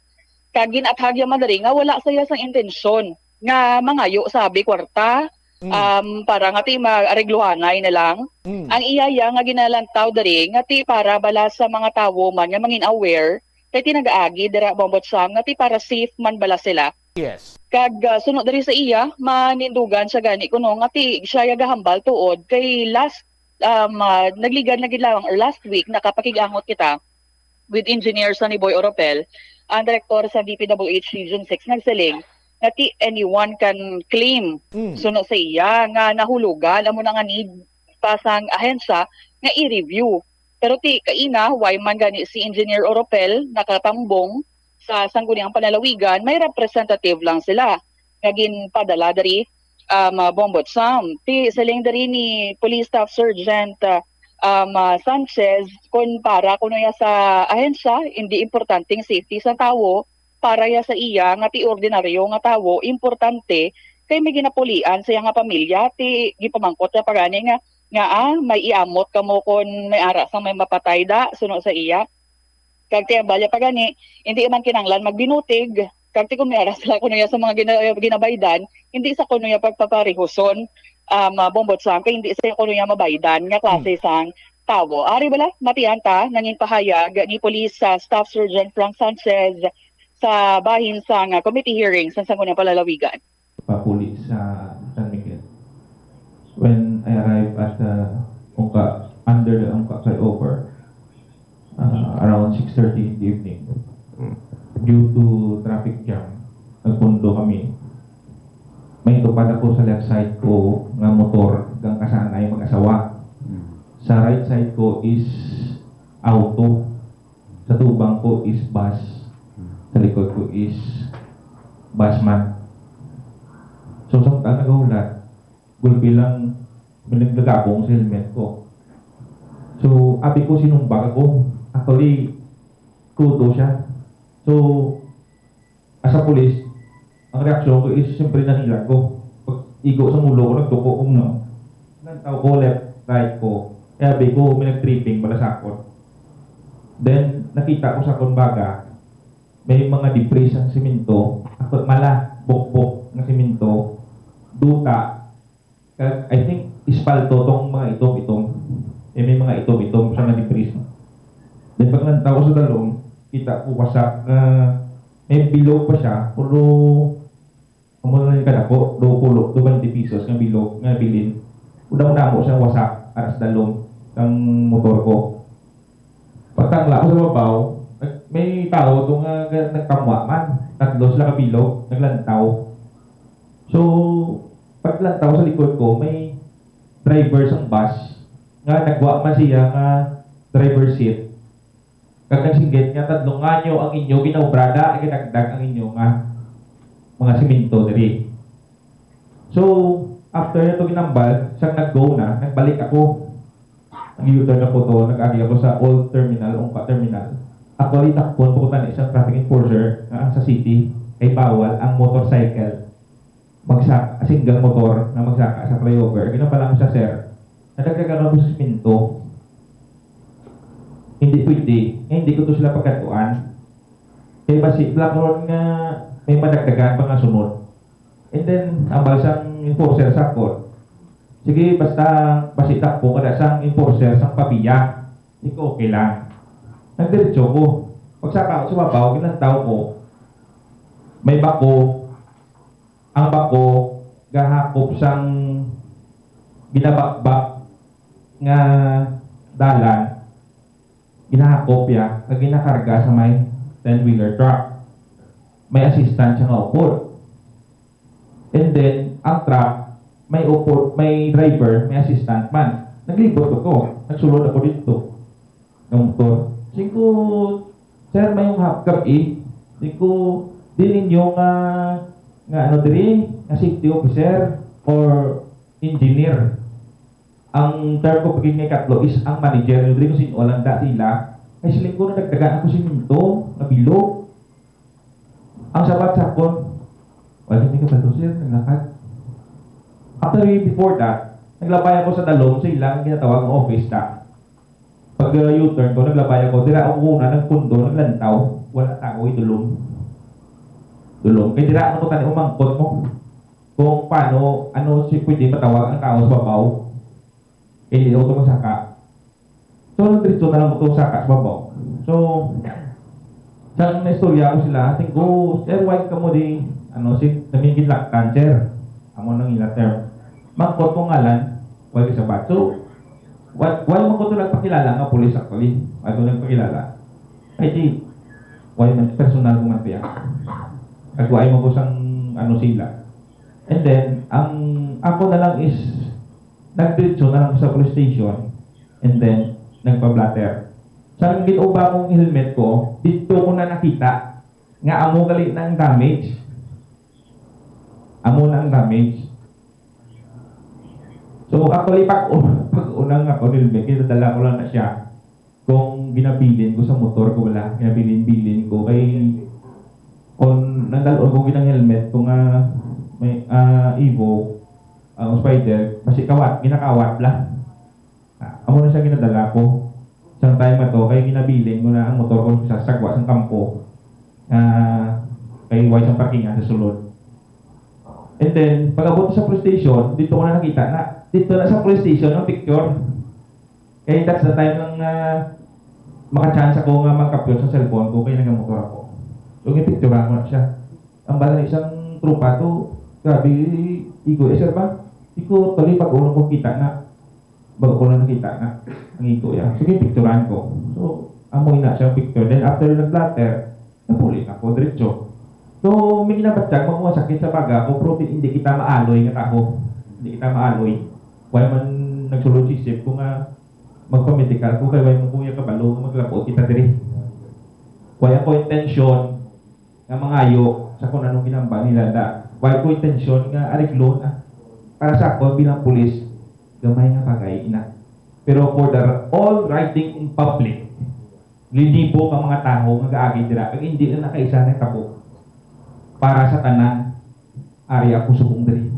Kag gin-athag iya man diri nga wala siya sang intensyon nga mangayo sa abi kwarta, Mm. um, para nga ti maareglohanay na lang. Mm. Ang iya iya nga ginalantaw diri nga ti para bala sa mga tawo man nga mangin aware, kay ti nagaagi dira, Bombo Cham, nga ti para safe man bala sila. Yes. Kag, ah, suno diri sa iya, manindugan siya gani kuno nga ti siya ya gahambal tuod kay last, um, ah, nagligad na gid lang or last week nakapakig-angot kita with Engineer Sonny Boy Oropel, ang direktor sa D P W H Region six, nagsiling nga ti anyone can claim Mm. suno sa iya nga nahulugan, amo na nga need pa sang ahensya nga i-review. Pero ti kaina, way man gani si Engineer Oropel nakatambong sa Sangguniang Panlalawigan, may representative lang sila nga ginpadala diri, um, uh, Bombo Cham. Ti siling diri ni Police Staff Sergeant, uh, um, uh, Sanchez, kon para kuno ya sa ahensya, hindi importante ang safety sa tawo, para ya sa iya nga ti ordinaryo nga tawo, importante kay may ginapulian sa iya nga pamilya, ti gipamangkot niya pa gani nga, nga, ah, may iamot kamo kon may ara sang may mapatay da suno sa iya. Kag ti ang balya pa gani, hindi man kinahanglan magbinutig. Kag ti kon may ara sila kuno iya sa mga gina-, ginabaydan, hindi sa kuno iya pagpaparihuson, um, ah, Bombotsang, kay hindi sa kuno iya mabaydan nga klase sang tawo. Ari bala, matian ta, nangin pahayag ni Police, ah, Staff Sergeant Frank Sanchez sa bahin sang, ah, committee hearing sa Sangguniang Panlalawigan. Papuli sa San Miguel. When I arrived at the Ungka, under the Ungka flyover, uh, around six thirty in the evening, due to traffic jam, nagpundo kami. May tupad ako sa left side ko nga motor kang kasanay mag-asawa. Sa right side ko is auto. Sa tubang ko is bus. Sa likod ko is busman. So, samtang nagahulat, gulpi lang may naglagabong sa helmet ko. So, abi ko, sinumbag ako. Actually, kuto siya. So, as a police, ang reaksyon ko is, siyempre, nangilag ko. Pag igo sa ulo ko, nagduko ko, no? Lantaw ko, left, right ko. Kaya abi ko, may nag-tripping pala sa akon. Then, nakita ko sa akon baga, may mga debris ang simento, ako, mala, bukbok nga simento, duta, kag, I think, espalto tong mga itom-itom. Eh, may mga itom-itom siya nga debris. Then, paglantaw ko sa dalom, kita ko wasak nga may bilog pa siya, pero amo na lang kadako, do pulo, do twenty pesos nga bilog, nga bilin. Udang-udang mo siya wasak, aras dalom, kang motor ko. Pagtangla ko sa babaw, nag-, may tao to nga ga-, nagkamwa man. Tatlo sila ka bilog, naglantaw. So, paglantaw sa likod ko, may driver sang bus nga nagwa man siya nga driver seat. Kag nagsinggit nga, "Tadlong nganyo ang inyo ginaobrada, ay ginagdag ang inyo nga mga simento diri." So, after nato ginambal, sang nag-go na, nagbalik ako. Nag-U-turn ako to, nag-agi ako sa old terminal, Ungka terminal. Actually, dakpon pa ko tani sa traffic enforcer nga ang sa city kay bawal ang motorcycle magsaka, single motor nga magsaka sa flyover. Ginambal lang sa sir, nadagdagan ako sa simento. Hindi pwede. Nga hindi ko to sila pagkatuan. Kay basi, bala karon nga may madagdagan pa nga sunod. And then, ang bal sang enforcer sa court, "Sige, basta basi dakpon ka na sang enforcer sang Pavia." Di ko, "Okay lang." Nagdiretso ko. Pagsaka ko sa babaw, ginlantaw ko. May bako. Ang bako, gahakop sang ginabakbak nga dalan. Ginahakop ya, kag ginakarga sa may ten-wheeler truck. May assistant siya nga upod. And then, ang truck, may upod, may driver, may assistant man. Naglibot ko to. Nagsulod ako dito. Nga motor. Siling ko, "Sir, mayong hap-, gab-i." Siling ko, "Di ninyo nga, nga ano diri, nga safety officer or engineer?" Ang term ko pagiging ikatlo is ang manager. Yung diri ko sin-o lang da sila. Ay, siling ko, nadagdagan ako simento, nga bilog. Ang sabat sa akon, "Wala, hindi ka ba to, sir? Naglakad." Actually, before that, naglabay ako sa dalom sa ilang ginatawag nga office ta. Pag, uh, U-turn ko, naglabay ako. Dira ako una, nagpundo, naglantaw. Wala tao, idulom. Dulom. Kay dira ako tani umangkot mo. Kung paano, ano si pwede matawag ang tao sa babaw. Eh, hindi ako tumasaka. So, diretso na lang ako tumasaka sa babaw. So, sa naistorya ko sila, "Tingko, sir, why ka mo di, ano, si, namingin laktan, sir?" Amo nang ila term. Mangkot ko ngalan, why ka sabat? So, why, why mo ko to nagpakilala nga pulis actually? Why ko nagpakilala? Ay, di, why man, personal ko man tiya. Nagway mo ko sang, ano, sila. And then, ang ako na lang is, nagdiretso na lang sa police station, and then, nagpa-blotter. Sa ginuba kong helmet ko, dito ko na nakita nga amo gali na ang damage. Amo na ang damage. So, actually, pag, pag unang ako helmet, ginadala ko lang na siya. Kung ginabilin ko sa motor ko, wala. Ginabilin-bilin ko. Kay, kung nandalon ko ginang helmet ko nga may, ah, Evo, ang Spider, basi kawat, ginakawat lang. Ah, amo na siya ginadala ko. Sang time na to, kay ginabilin ko na ang motor ko sa sagwa sang kampo. Ah, kay way sang parkingan sa sulod. And then, pag-abot sa police station, dito ko na nakita na, dito na sa police station ang picture. Kay that's the time lang na maka-chance ako nga magkapyot sa cellphone ko kay nagamotor ako. So, gipicturan ko na siya. Ang bala isang tropa to, grabe, igo, eh, sir ba? Di ko tuloy pag-ulo ko kita na, bago ko lang nakita na, ang igo yan. So, gipicturan ko. So, amoy na siya picture. Then, after nag-blotter, napuli na ko, diretso. So, may ginabatyag, mga sakit sa baga ko, pero hindi kita maaloy nga taho. Hindi kita maaloy. Wala man nagsulod sa isip ko nga magpa-medical ko, kay wala mo kuya kabalo nga maglabot kita diri. Wala ko intensyon nga mangayo sa kung anong ginambal nila da. Wala ko intensyon nga ariglo na. Para sa ako bilang pulis, gamay nga bagay ina. Pero for the all writing in public, linibo ka mga tawo nga gaagi dira, kag hindi na nakaisa na tabo. Para sa tanan, ari ako subong diri.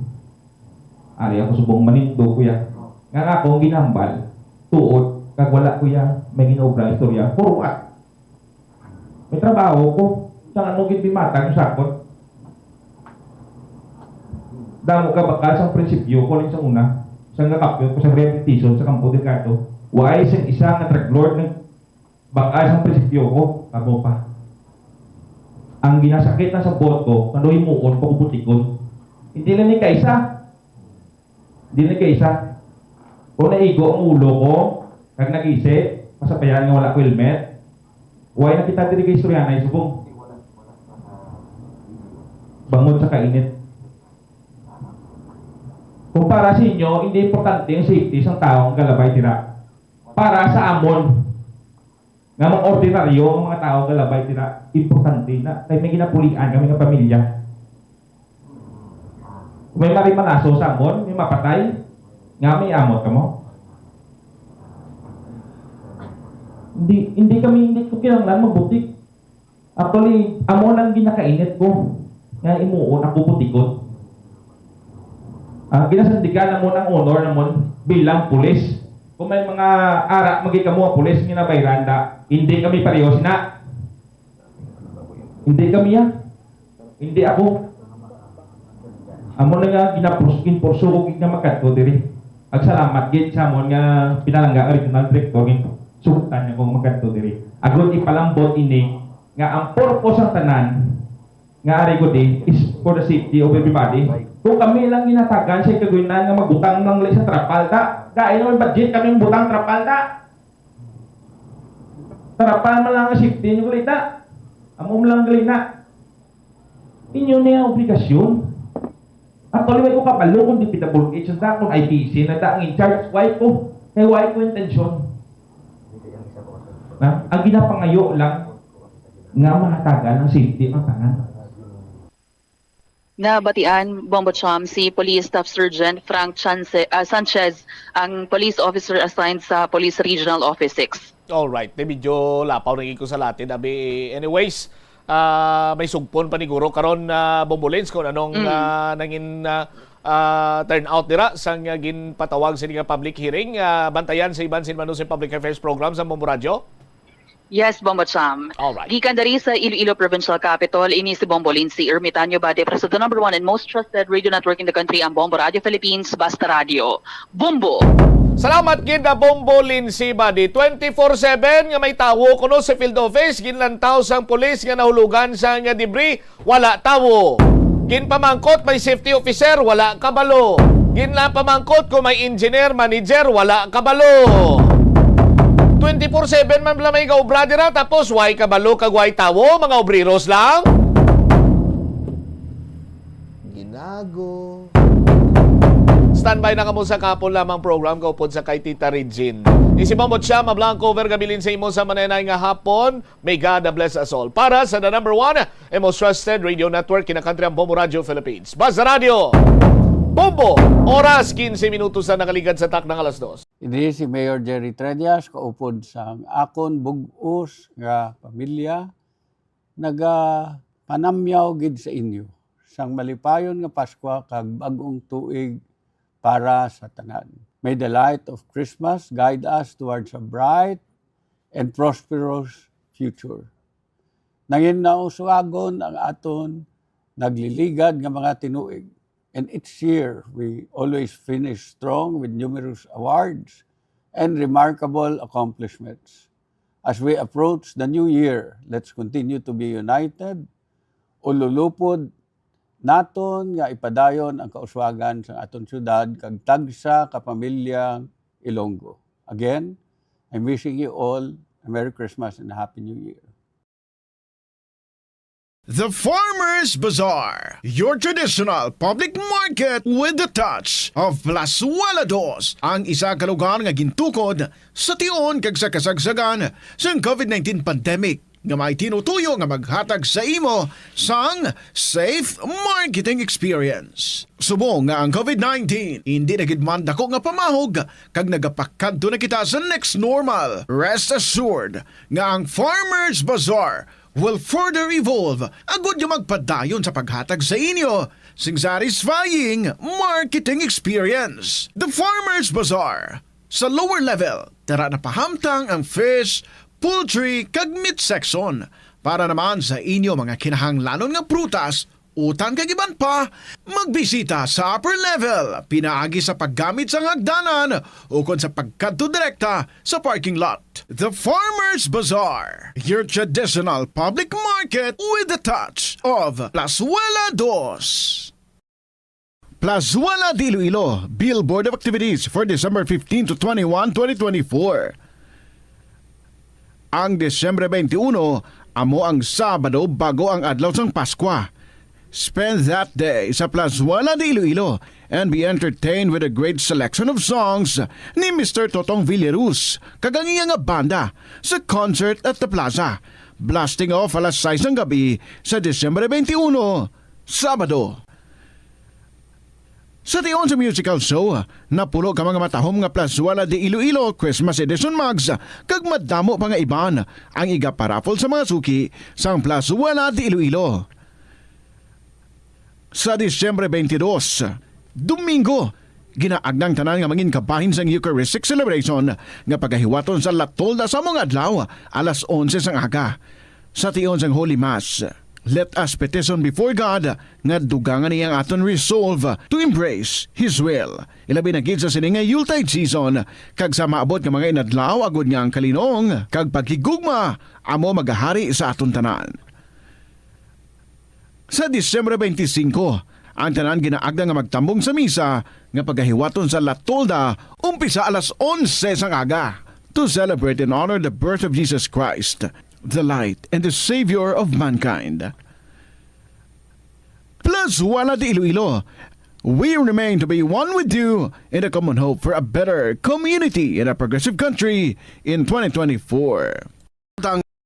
Ari ako subong manindo, kuya. Nga nga akong ginambal, tuod, kag wala, kuya, may ginaobra istorya. For what? May trabaho ko. Sang ano gid may matag sa akon? Damo ka bakal sang prinsipyo ko, alin sa una, sang nakapyot ko sa rehabilitation sa Campo Delgado. Why sang isa nga drug lord nag bakal sang prinsipyo ko? Amo pa. Ang ginasakit na sa buot ko, kano himuon, pagubutikon. Hindi lang ni kaisa. Hindi lang ni kaisa. Kung naigo ang ulo ko, kag nag-isip, masabayan nga wala ko helmet, why na kita diri kay istoryanay subong? Bangod sa kainit. Kung para sa inyo, hindi importante ang safety sang tawo nga galabay dira. Para sa amon, nga mga ordinaryo nga mga tawo galabay dira, importante na. Kay may ginapulian kami nga pamilya. Kung may marimanaso sa amon, may mapatay, nga may amot kamo. Hindi, hindi kami, hindi ko kinahanglan magbutik. Actually, amo nang ginakainit ko nga imuon ako butikon. Ang ginasandigan namon ang honor namon bilang pulis. Kung may mga ara, magi kamo ang pulis nga nabayran da, hindi kami pareho sina. Hindi kami, ah. Hindi ako. Amo na nga ginapus-, ginpurso ko gid nga magkadto diri. Agsalamat gid sa amon nga pinalangga nga regional director, gid sugtan niya kung magkadto diri. Agod ipalambot ini nga ang purpose sang tanan nga ari gud is for the safety of everybody. Kung kami lang ginatagan sa kaguynan nga magbutang lang sa trapal, da, dahil may budget kami butang trapal, da. Trapal man lang ang safety niyo, gali da. Amo man lang gali na. Inyo na yung obligasyon. Actually, way ko kabalo kung D P W H na da, kung I P C na da ang in charge. Way ko, kay way ko intensyon. Na, ang ginapangayo lang nga mahatagan ang safety ang tanan. Nabatian, Bombo Cham, si Police Staff Sergeant Frank Chanse, ah, Sanchez, ang police officer assigned sa Police Regional Office six. Alright, di medyo lapaw na gid ko sa Latin. Abi, anyways, ah, may sugpon pa ni Guro karon, ah, Bombolins, kung anong, Mm. ah, nangin, ah, ah, turnout dira sang, ah, ginpatawag sa nga public hearing. Ah, bantayan sa iban sin Manusay Public Affairs Program sa Bombo Radyo. Yes, Bombo Cham. Alright. Gikan diri sa Iloilo Provincial Capitol, ini si Bombo Lindsay Ermitanio Bade para sa the number one and most trusted radio network in the country, ang Bombo Radio Philippines, Basta Radio. Bombo! Salamat gid na Bombo Lindsay Bade. Twenty-four seven nga may tawo kuno sa field office, ginlantaw sang pulis nga nahulugan sa nga debris, wala tawo. Ginpamangkot may safety officer, wala kabalo. Ginpamangkot ko may engineer, manager, wala kabalo. Twenty-four seven man bala may gaobra dira, tapos way kabalo kag way tawo, mga obreros lang. Ginago. Standby na kamo sa kahapon lamang program kaupod sa kay Tita Regine. Isi Bombo Cham, Blanco, Vergabilin sa imo sa manenay nga hapon. May God bless us all. Para sa the number one, and most trusted radio network, kinakantri ang Bombo Radio Philippines. Basta Radio, Bombo! Oras, quince minutos na nakaligad sa takna nga alas dos. Ini si Mayor Jerry Tredias, kaupod sa akon bug-os nga pamilya, nagapanamyaw gid sa inyo sang malipayon nga Paskwa kag bag-ong tuig para sa tanan. May the light of Christmas guide us towards a bright and prosperous future. Nangin nausugagon ang aton nagliligad nga mga tinuig, and each year we always finish strong with numerous awards and remarkable accomplishments. As we approach the new year, let's continue to be united, ululupod naton nga ipadayon ang kauswagan sa aton syudad kag tagsa ka pamilyang Ilonggo. Again, I'm wishing you all a Merry Christmas and a Happy New Year. The Farmers Bazaar, your traditional public market with the touch of Plazuela Dos, ang isa ka lugar nga gintukod sa tion kag sa kasagsagan sang COVID nineteen pandemic nga may tinutuyo nga maghatag sa imo sang safe marketing experience. Subong nga ang COVID nineteen hindi na gid man dako nga pamahog kag nagapakadto na kita sa next normal, rest assured nga ang Farmers Bazaar will further evolve agud nga magpadayon sa paghatag sa inyo sing satisfying marketing experience. The Farmers Bazaar, sa lower level, tara na pahamtang ang fish, poultry, kag meat section. Para naman sa inyo mga kinahanglanon nga prutas, utan kag iban pa, magbisita sa upper level pinaagi sa paggamit sang hagdanan ukon sa pagkadto direkta sa parking lot. The Farmers Bazaar, your traditional public market with the touch of Plazuela Dos. Plazuela de Iloilo, Billboard of Activities for December fifteen to twenty-one, twenty twenty-four. Ang Disyembre twenty-one amo ang Sabado bago ang adlaw sang Paskwa. Spend that day sa Plazuela de Iloilo and be entertained with a great selection of songs ni Mister Totong Villaruz kag ang iya nga banda sa Concert at the Plaza. Blasting off alas sais sang gabi sa Disyembre twenty-one, Sabado. Sa tion sa musical show, napulo ka mga matahom nga Plazuela de Iloilo Christmas Edition mugs kag madamo pa nga iban ang igaparaffle sa mga suki sang Plazuela de Iloilo. Sa Disyembre twenty-dos, Domingo, ginaagnang tanan nga mangin kabahin sang Eucharistic celebration nga pagahiwaton sa La Tolda sa mga adlaw alas onse sang aga. Sa tion sang Holy Mass, let us petition before God nga dugangan niya ang aton resolve to embrace His will, ilabi na gid sa sini nga Yuletide season, kag sa maabot nga mga inadlaw, agod nga ang kalinong kag paghigugma amo magahari sa aton tanan. Sa Disyembre twenty-five, ang tanan ginaagda nga magtambong sa misa nga pagahiwaton sa La Tolda umpisa alas onse sang aga, to celebrate and honor the birth of Jesus Christ, the light and the Savior of mankind. Plazuela de Iloilo, we remain to be one with you in the common hope for a better community and a progressive country in twenty twenty-four.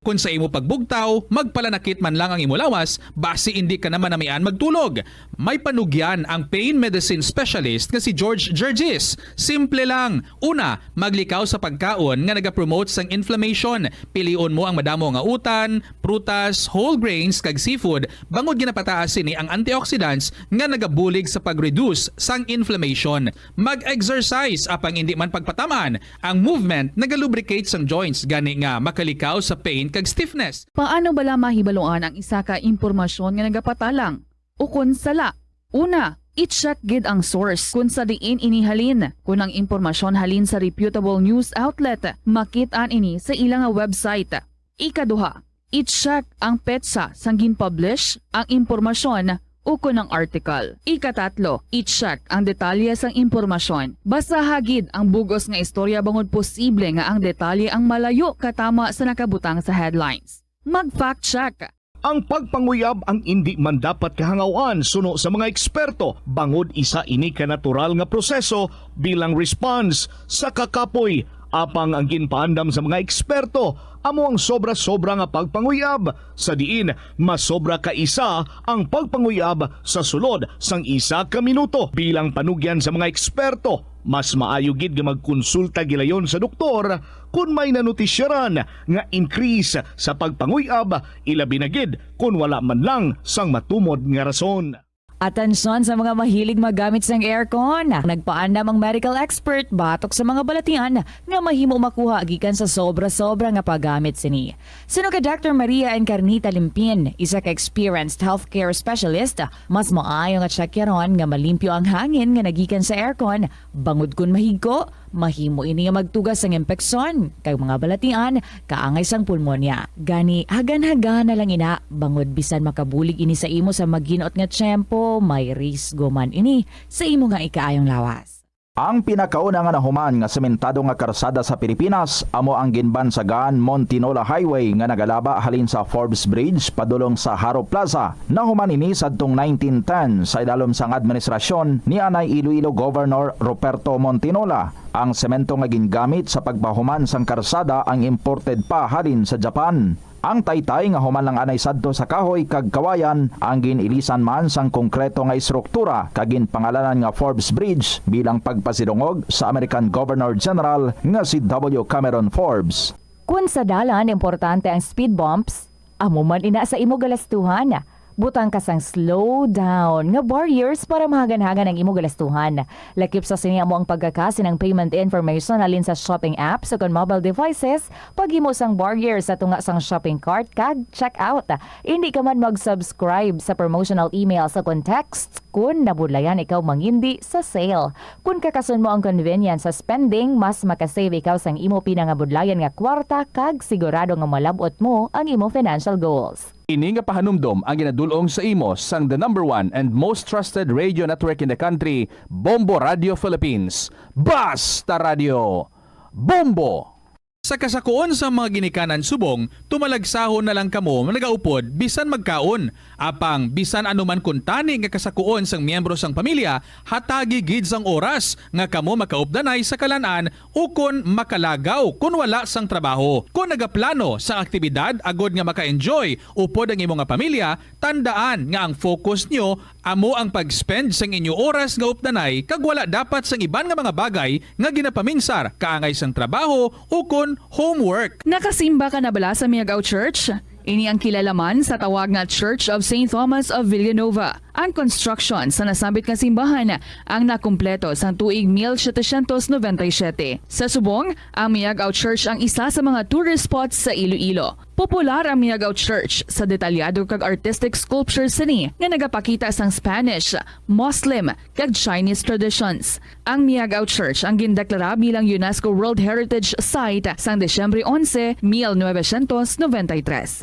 Kon sa imo pagbugtaw, magpalanakit man lang ang imo lawas, basi indi ka na manamian magtulog. May panugyan ang pain medicine specialist nga si George Gergis. Simple lang. Una, maglikaw sa pagkaon nga nagapromote sang inflammation. Pilion mo ang madamo nga utan, prutas, whole grains, kag seafood, bangod ginapataas sini ang antioxidants nga nagabulig sa pag-reduce sang inflammation. Mag-exercise, apang indi man pagpataman, ang movement nagalubricate sang joints, gani nga makalikaw sa pain kag stiffness. Paano bala mahibaluan ang isa ka impormasyon nga nagapatalang ukon sala? Una, i-check gid ang source kon sa diin ini halin. Kon ang impormasyon halin sa reputable news outlet, makit-an ini sa ila nga website. Ikaduha, i-check ang petsa sang gin-publish ang impormasyon ukon ang article. Ikatatlo, i-check ang detalye sang impormasyon. Basaha gid ang bug-os nga istorya bangod posible nga ang detalye ang malayo katama sa nakabutang sa headlines. Mag-fact check. Ang pagpanguyab ang indi man dapat kahangawan suno sa mga eksperto, bangod isa ini ka natural nga proseso bilang response sa kakapoy. Apang ang ginpaandam sa mga eksperto amo ang sobra-sobra nga pagpanguyab, sa diin mas sobra ka isa ang pagpanguyab sa sulod sang isa ka minuto. Bilang panugyan sa mga eksperto, mas maayo gid nga magkonsulta gilayon sa doktor kon may nanutisyaran nga increase sa pagpanguyab, ilabi na gid kon wala man lang sang matumod nga rason. Atensyon sa mga mahilig maggamit sang aircon. Nagpaandam ang medical expert batok sa mga balatian nga mahimo makuha gikan sa sobra-sobra nga paggamit sini. Suno kay Doctor Maria Encarnita Limpin, isa ka experienced healthcare specialist, mas maayo nga tsakyaron nga malimpyo ang hangin nga nagikan sa aircon, bangod kon mahigko, mahimo ini nga magtuga sang impeksyon kag mga balatian kaangay sang pulmonya. Gani, hagan-hagan na lang ina, bangod bisan makabulig ini sa imo sa maginot nga tiyempo, may risgo man ini sa imo nga ikaayong lawas. Ang pinakauna nga nahuman nga sementado nga karsada sa Pilipinas amo ang ginbansagan Montinola Highway nga nagalaba halin sa Forbes Bridge padulong sa Jaro Plaza. Nahuman ini sadtong nineteen ten sa idalom sang administrasyon ni anay Iloilo Governor Ruperto Montinola. Ang semento nga gingamit sa pagpahuman sang karsada ang imported pa halin sa Japan. Ang taytay nga human lang anay sadto sa kahoy kag kawayan ang gin-ilisan man sang konkreto nga istruktura kag ginpangalanan nga Forbes Bridge bilang pagpasidungog sa American Governor General nga si W. Cameron Forbes. Kun sa dalan importante ang speed bumps, amo man ina sa imo galastuhan. Butang ka sang slow down nga barriers para mahagan-hagan ang imo galastuhan. Lakip sa sini amo ang pagkaka sining payment information halin sa shopping apps o kon mobile devices, paghimo sang barrier sa tunga sang shopping cart kag checkout. Indi ka man mag-subscribe sa promotional emails o kon texts kon nabudlayan ikaw mangindi sa sale. Kon kakason mo ang convenience sa spending, mas makasave ikaw sang imo pinangabudlayan nga kwarta kag sigurado nga malab-ot mo ang imo financial goals. Ini nga pahanumdom ang ginadul-ong sa imo sang the number one and most trusted radio network in the country, Bombo Radio Philippines. Basta Radio, Bombo! Sa kasakuon sang mga ginikanan subong, tumalagsahon na lang kamo nagaupod bisan magkaon. Apang bisan ano man kuntani nga kasakuon sang miyembro sang pamilya, hatagi gid sang oras nga kamo makaupdanay sa kalan-an ukon makalagaw kon wala sang trabaho. Kon nagaplano sang aktibidad agod nga maka-enjoy upod ang imo nga pamilya, tandaan nga ang focus nyo amo ang pag-spend sang inyo oras nga updanay kag wala dapat sang iban nga mga bagay nga ginapaminsar kaangay sang trabaho ukon homework. Nakasimba ka na bala sa Miagao Church? Ini ang kilala man sa tawag nga Church of Saint Thomas of Villanova. Ang construction sa nasambit nga simbahan ang nakumpleto sang tuig mil setecientos noventa y siete. Sa subong, ang Miagao Church ang isa sa mga tourist spots sa Iloilo. Popular ang Miagao Church sa detalyado kag artistic sculptures sini nga nagapakita sang Spanish, Muslim, kag Chinese traditions. Ang Miagao Church ang gindeklara bilang UNESCO World Heritage Site sang Disyembre onse, mil novecientos noventa y tres.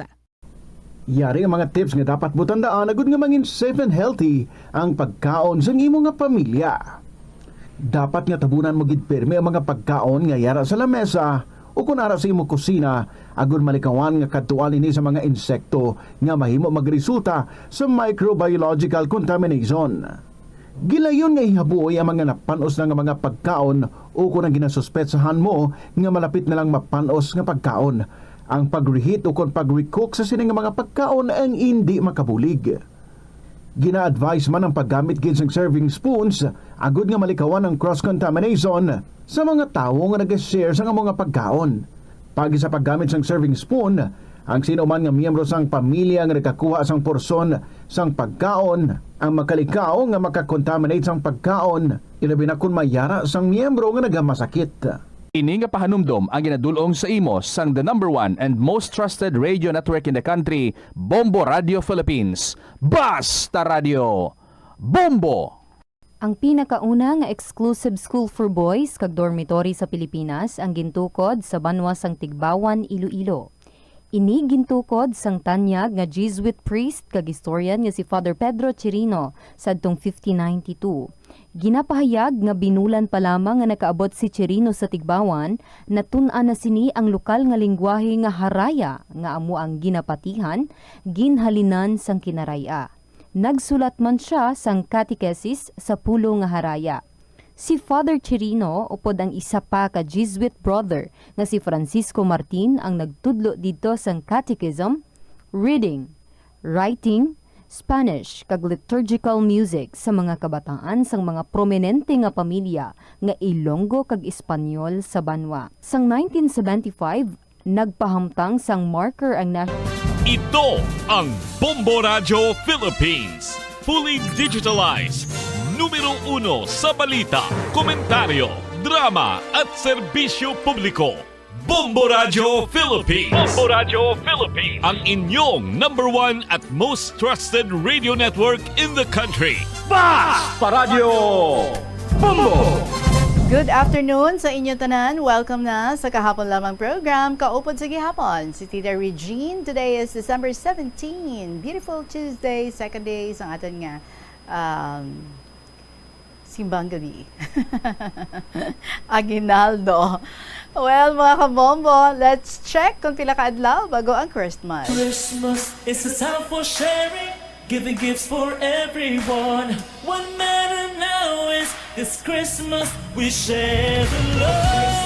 Yari ang mga tips nga dapat mo tandaan agud nga mangin safe and healthy ang pagkaon sang imo nga pamilya. Dapat nga tabunan mo gid pirmi ang mga pagkaon nga yara sa lamesa o kon ara sa imo kusina, agud malikawan nga kadtuan ini sa mga insekto nga mahimo magresulta sa microbiological contamination. Gilayon nga ihabuoy ang mga napan-os na nga mga pagkaon o kon ang ginasuspetsahan mo nga malapit na lang mapan-os nga pagkaon. Ang pag-reheat o kon pag-recook sa sini nga mga pagkaon ang indi makabulig. Gina-advise man ang paggamit gid sang serving spoons agud nga malikawan ang cross-contamination sa mga tawo nga nag-share sang amo nga pagkaon. Paagi sa paggamit sang serving spoon, ang sino man nga miyembro sang pamilya nga nagakuha sang porsyon sang pagkaon ang makalikaw nga maka-contaminate sang pagkaon, ilabi na kon may yara sang miyembro nga nagamasakit. Ini nga pahanumdom ang ginadul-ong sa imo sang the number one and most trusted radio network in the country, Bombo Radio Philippines. Basta Radio, Bombo! Ang pinakauna nga exclusive school for boys kag dormitory sa Pilipinas ang gintukod sa banwa sang Tigbauan, Iloilo. Ini gintukod sang tanyag nga Jesuit priest kag historian nga si Father Pedro Chirino sadtong fifteen ninety-two. Ginapahayag nga binulan pa lamang nga nakaabot si Chirino sa Tigbauan, natun-an na sini ang lokal nga linggwahe nga Haraya, nga amo ang ginapatihan, ginhalinan sang Kinaray-a. Nagsulat man sia sang catechesis sa pulo nga Haraya. Si Father Chirino upod ang isa pa ka Jesuit brother nga si Francisco Martin ang nagtudlo didto sang catechism, reading, writing, Spanish, kag liturgical music sa mga kabataan sang mga prominente nga pamilya nga Ilonggo kag Espanyol sa banwa. Sang nineteen seventy-five, nagpahamtang sang marker ang nas- Ito ang Bombo Radyo Philippines. Fully digitalized. Numero uno sa balita, komentaryo, drama, at serbisyo publiko. Bombo Radyo Philippines. Bombo Radyo Philippines. Ang inyong number one at most trusted radio network in the country. Bas pa Radyo Bombo! Good afternoon sa inyo tanan. Welcome na sa Kahapon Lamang program, Kaupod sa Gihapon. Si Tita Regine. Today is December seventeen. Beautiful Tuesday, second day sa aton nga, um, simbang gabi. Aguinaldo. Well, mga kabombo, let's check kung pila ka adlaw bago ang Christmas. Christmas is a time for sharing, giving gifts for everyone. What matter now is this Christmas we share the love.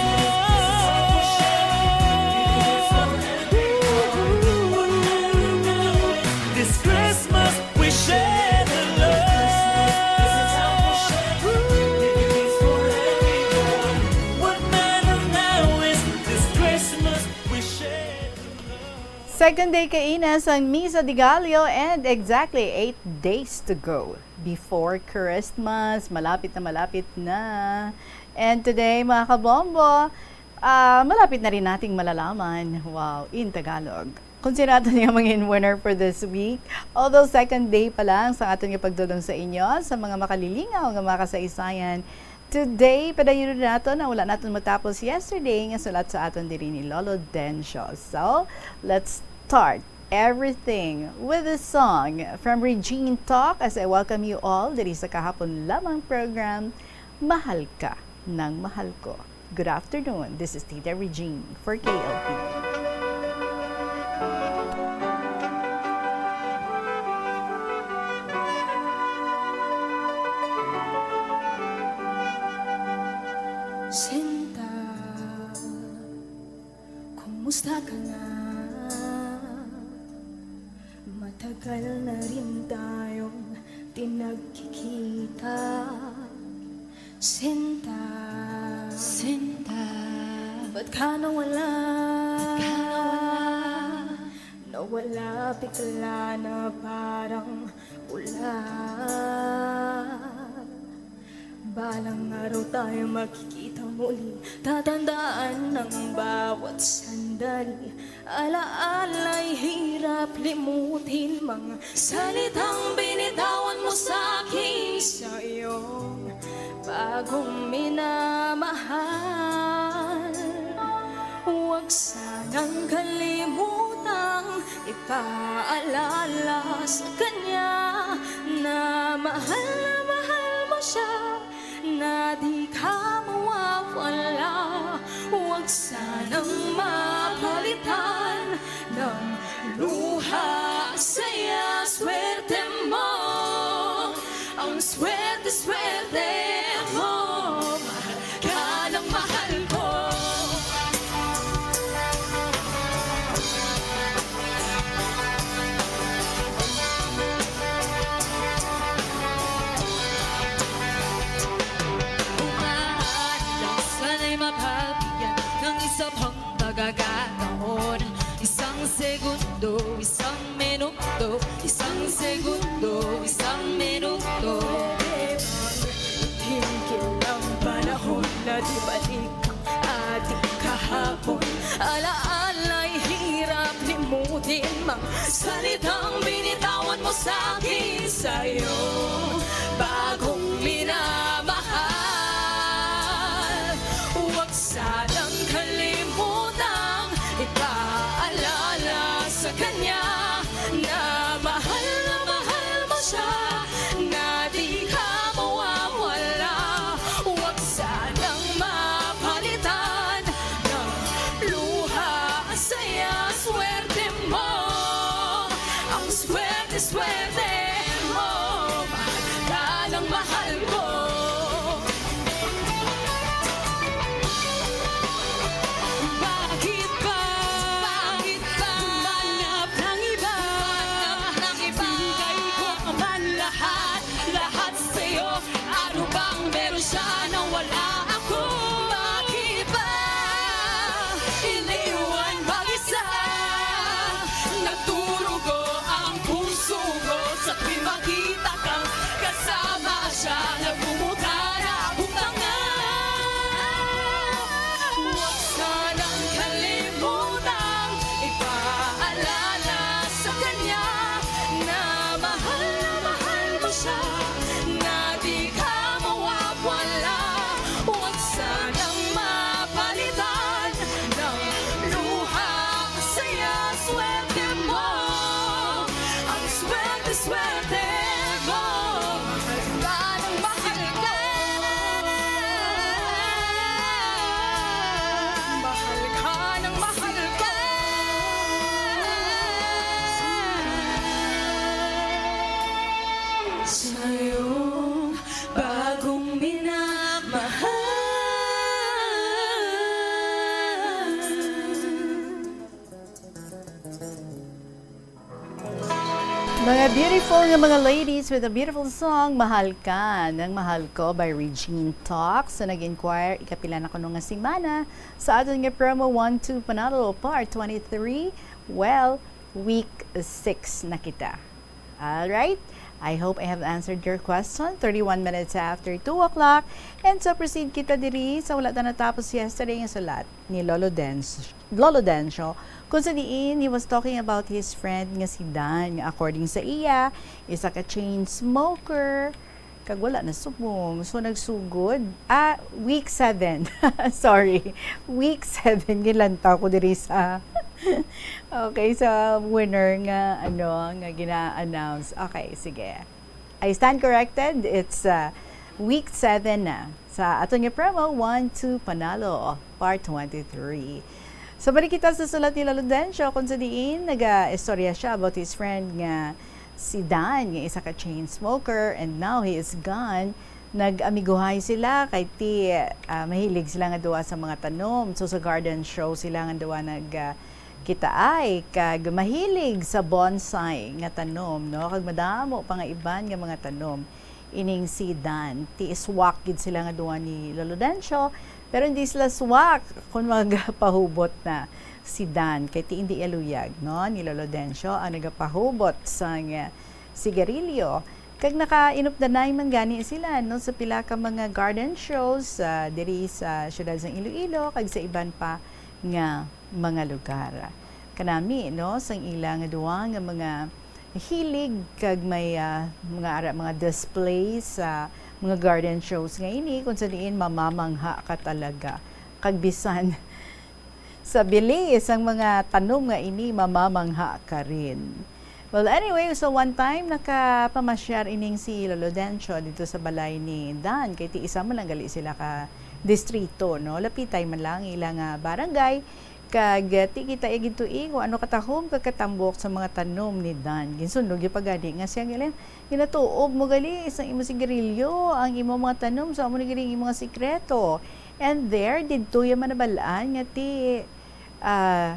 This Christmas we share the love. What matter now is this Christmas we share the love. Second day kaina sang Misa de Gallo, and exactly eight days to go before Christmas. Malapit na, malapit na. And today, mga kabombo, ah, malapit na rin nating malalaman, wow, in Tagalog, kung sino aton nga mangin-winner for this week. Although second day pa lang sa aton nga pagdulong sa inyo sa mga makalilingaw nga mga kasaysayan, today, padayunon naton ang wala naton matapos yesterday nga sulat sa aton diri ni Lolo Dencio. So, let's start everything with a song from Regine Talk as I welcome you all diri sa Kahapon Lamang program, Mahal Ka ng Mahal Ko. Good afternoon. This is Tita Regine for K L P. Sinta, kumusta ka na? Matagal na rin tayong di nagkikita. Sinta, Sinta, ba't ka nawala? Ba't ka nawala? Nawala bigla na parang ulan. Balang araw tayo magkikita muli. Tatandaan ang bawat sandali. Alaala'y hirap limutin. Mga salitang binitawan mo sa akin sa iyong bagong minamahal. Huwag sanang kalimutang ipaalala sa kanya na mahal na mahal mo siya, na di ka mawawala. Huwag sanang mapalitan ng luha, saya, swerte mo. Ang swerte, swerte mo, mahal ka ng mahal ko. Kung maaari lang, sana'y mabigyan ng isa pang pagkakataon. Isang segundo, isang minuto, isang segundo, isang minuto. Pwede bang itigil ang panahon na di balik ang ating kahapon? Alaala'y hirap limutin, mga salitang binitawan mo sa akin sa iyong bagong minamahal. Huwag sanang kalimutang ipaalala sa kanya na mahal na mahal mo siya, na di ka mawawala. Huwag sanang mapalitan ng luha, saya, swerte mo. Ang swerte, swerte mo, mahal Beautiful nga mga ladies with a beautiful song, Mahal Ka, ng Mahal Ko by Regine Talks. So, nag-inquire, ikapila na kuno nga semana sa aton nga promo, One Two Panalo Part twenty-three. Well, week six na kita. Alright? I hope I have answered your question. Thirty-one minutes after two o'clock. And so proceed kita diri sa wala ta natapos yesterday nga sulat ni Lolo Denz-, Lolo Dencio. Kung sa diin, he was talking about his friend nga si Dan. Nga according sa iya, isa ka chain smoker. Kag wala na subong. So, nagsugod. Ah, week seven. Sorry. Week seven. Gilantaw ko diri sa, okay, sa winner nga, ano, nga gina-announce. Okay, sige. I stand corrected. It's, uh, week seven na sa aton nga promo, One Two Panalo, Part twenty-three. So, balik kita sa sulat ni Lolo Dencio, kung sa diin, naga-istorya siya about his friend nga si Dan, nga isa ka chain smoker, and now he is gone. Nag-amiguhay sila, kay ti, ah, mahilig sila nga duwa sa mga tanom. So, sa garden show sila nga duwa nag, ah, kitaay, kag mahilig sa bonsai nga tanom, no? Kag madamo pa nga iban nga mga tanom. Ining si Dan, ti swak gid sila nga duwa ni Lolo Dencio, pero hindi sila swak kung magpahubot na si Dan, kay ti hindi iya luyag, no, ni Lolo Dencio ang nagapahubot sang, ah, sigarilyo. Kag naka-inupdanay man gani sila, no, sa pila ka mga garden shows, ah, diri sa siyudad sang Iloilo kag sa iban pa nga mga lugar. Kanami, no, sang ila nga duwa nga mga hilig kag may, ah, mga ara, mga displays sa mga garden shows nga ini, kung sa diin mamamangha ka talaga. Kag bisan sa bili sang mga tanom nga ini, mamamangha ka rin. Well, anyway, so one time, nakapamasyar ining si Lolo Dencio dito sa balay ni Dan, kay ti isa man lang gali sila ka distrito, no? Lapitay man lang ila nga barangay, kag, eh, ti kita iya gintuig kung ano katahom kag katambok sa mga tanom ni Dan. Ginsundog gyud pa gani nga siya gali, ginatuob mo gali sa imo sigarilyo ang imo mga tanom, so amo ni gali ang imo nga sikreto. And there, didto iya manabal-an nga ti, ah,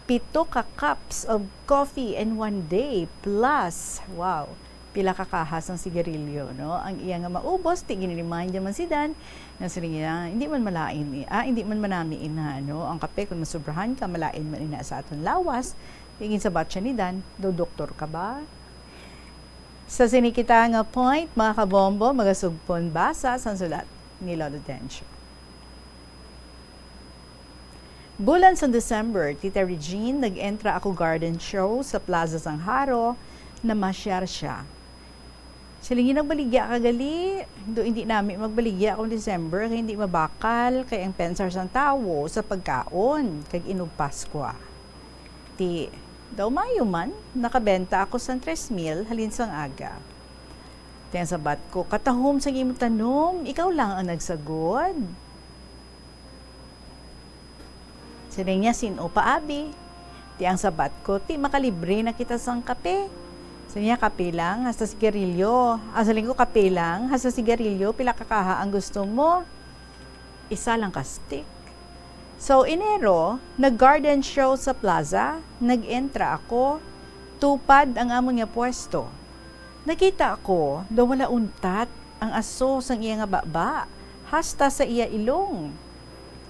pito ka cups of coffee in one day, plus, wow, pila ka kaha sang sigarilyo, no? Ang iya nga maubos, ti gini-remind niya man si Dan, nga siling niya, "Hindi man malain, i-, ah, hindi man manami ina, no? Ang kape, kung masobrahan ka, malain man ina sa aton lawas." Ginsabat siya ni Dan, "Daw doktor ka ba?" Sa sini kita nga point, mga kabombo, magasugpon basa sang sulat ni Lolo Dencio. Bulan sang December, Tita Regine, nag-entra ako garden show sa Plaza sang Jaro, namasyar siya. Siling niya, "Nagbaligya ka gali?" "Do, hindi nami magbaligya kung December, kay hindi mabakal, kay ang pensar sang tawo sa pagkaon, kag inog Paskwa." Ti, daw maayo man, nakabenta ako sang tres mil halin sang aga. Ti ang sabat ko, "Katahom sang imo tanom, ikaw lang ang nagsagod." Siling niya, "Sin-o pa, abi?" Ti ang sabat ko, "Ti makalibre na kita sang kape." Siling niya, "Kape lang, hasta sigarilyo." Ang siling ko, "Kape lang, hasta sigarilyo, pila ka kaha ang gusto mo?" "Isa lang ka stick." So, Enero, nag-garden show sa plaza, nag-entra ako, tupad ang amon nga pwesto. Nakita ko daw wala untat ang aso sang iya nga baba, hasta sa iya ilong.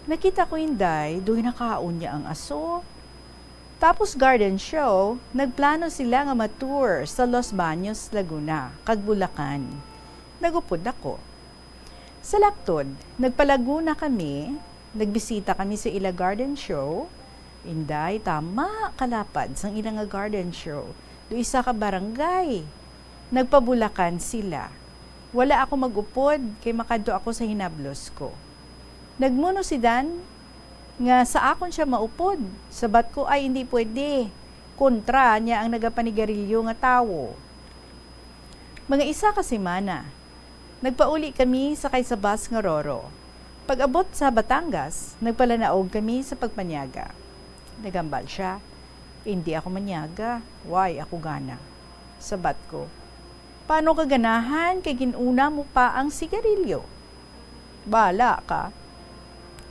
Nakita ko, Inday, daw ginakaon niya ang aso. Tapos garden show, nagplano sila nga ma-tour sa Los Baños, Laguna, kag Bulacan. Nagupod ako. Sa Lactod, nagpa-Laguna kami, nagbisita kami sa ila garden show. Inday, tama kalapad sang ila nga garden show. Do isa ka barangay. Nagpa-Bulacan sila. Wala ako mag-upod kay makadto ako sa hinablos ko. Nagmuno si Dan nga sa akon siya maupod. Sabat ko, "Ay, hindi pwede. Kontra niya ang nagapanigarilyo nga tawo." Mga isa ka semana, nagpauli kami sakay sa bus nga Roro. Pag-abot sa Batangas, nagpalanaog kami sa pagpanyaga. Nagambal siya, "Hindi ako manyaga, why ako gana?" Sabat ko, "Paano ka ganahan kay gin-una mo pa ang sigarilyo?" "Bala ka,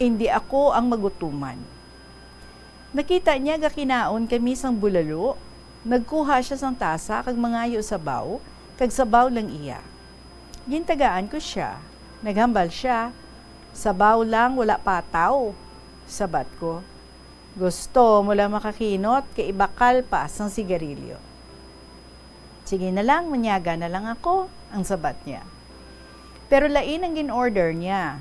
hindi ako ang magutuman." Nakita niya gakinaon kami sang bulalo. Nagkuha sia sang tasa kag mangayo sabaw, kag sabaw lang iya. Gintagaan ko sia. Naghambal sia, "Sabaw lang, wala pataw." Sabat ko, "Gusto mo lang makakinot kay ibakal pa sang sigarilyo." "Sige na lang, manyaga na lang ako," ang sabat niya. Pero lain ang gin-order niya.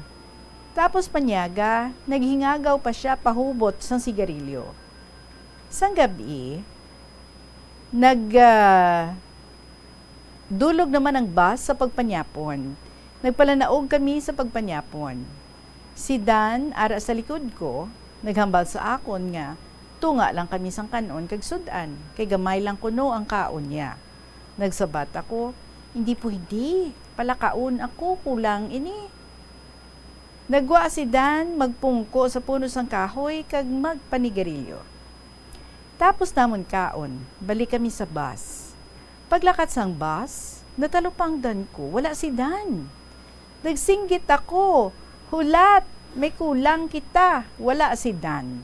Tapos panyaga, naghingagaw pa sia pahubot sang sigarilyo. Sang gab-i, nag, ah, dulog naman ang bus sa pagpanyapon. Nagpalanaog kami sa pagpanyapon. Si Dan, ara sa likod ko, naghambal sa akon nga tunga lang kami sang kan-on kag sud-an, kay gamay lang kuno ang kaon niya. Nagsabat ako, "Hindi pwede, palakaon ako, kulang ini." Naggwa si Dan magpungko sa puno sang kahoy kag magpanigarilyo. Tapos namon kaon, balik kami sa bus. Paglakat sang bus, natalupangdan ko, wala si Dan. Nagsinggit ako, "Hulat, may kulang kita, wala si Dan."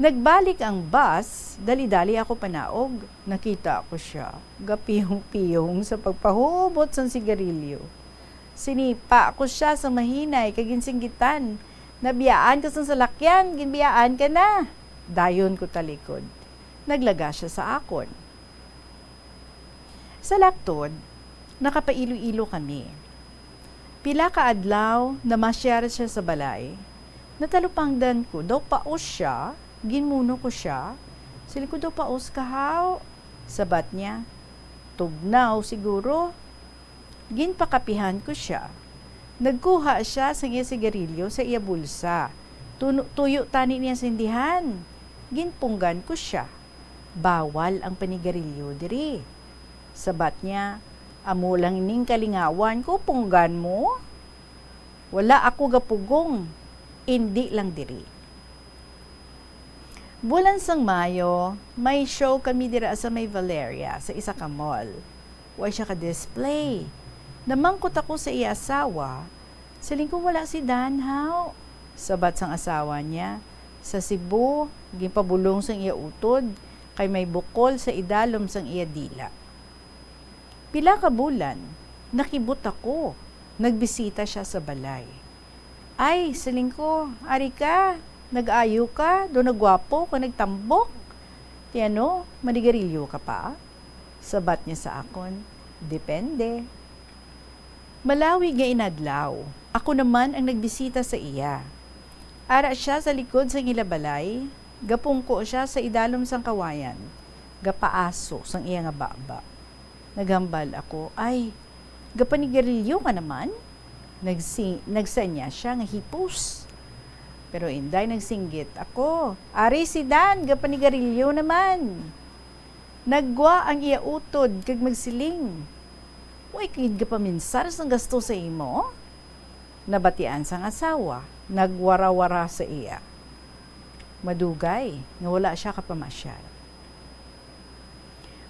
Nagbalik ang bus, dali-dali ako panaog. Nakita ko sia, gapiyong-piyong sa pagpahubot sang sigarilyo. Sinipa ko sia sa mahinay kag ginsinggitan, "Nabiyaan ka sang salakyan, ginbiyaan ka na." Dayon ko talikod. Naglaga sia sa akon. Sa laktod, nakapailo-ilo kami. Pila ka adlaw, namasyar sia sa balay. Natalupangdan ko, daw paos sia, ginmuno ko sia. Siling ko, "Daw paos ka, haw?" Sabat niya, "Tugnaw siguro." Ginpakapihan ko sia. Nagkuha sia sang iya sigarilyo sa iya bulsa. Tunu-, tuyo tani niya sindihan. Ginpunggan ko sia. "Bawal ang panigarilyo diri." Sabat niya, "Amo lang ning kalingawan ko, punggan mo? Wala ako gapugong, indi lang diri." Bulan sang Mayo, may show kami dira sa may Valeria, sa isa ka mall. Way siya ka-display. Namangkot ako sa iya asawa, siling ko, "Wala si Dan, haw?" Sabat sang asawa niya, "Sa Cebu, ginpabulong sang iya utod, kay may bukol sa idalom sang iya dila." Pila ka bulan, nakibot ako. Nagbisita sia sa balay. "Ay," siling ko, "ari ka, nag-ayo ka, daw nagwapo ka, nagtambok. Ti ano, manigarilyo ka pa?" Sabat niya sa akon, "Depende." Malawig nga inadlaw, ako naman ang nagbisita sa iya. Ara sia sa likod sang ila balay, gapungko sia sa idalom sang kawayan, gapaaso sang iya nga baba. Naghambal ako, "Ay, gapanigarilyo ka naman?" Nagsi-, nagsanya sia nga hipos. Pero inday nagsinggit ako, "Ari si Dan, gapanigarilyo naman." Naggwa ang iya utod kag magsiling, "Way ka gid gapaminsar sang gasto sa imo?" Nabatian sang asawa, nagwarawara sa iya. Madugay nga wala sia kapamasyal.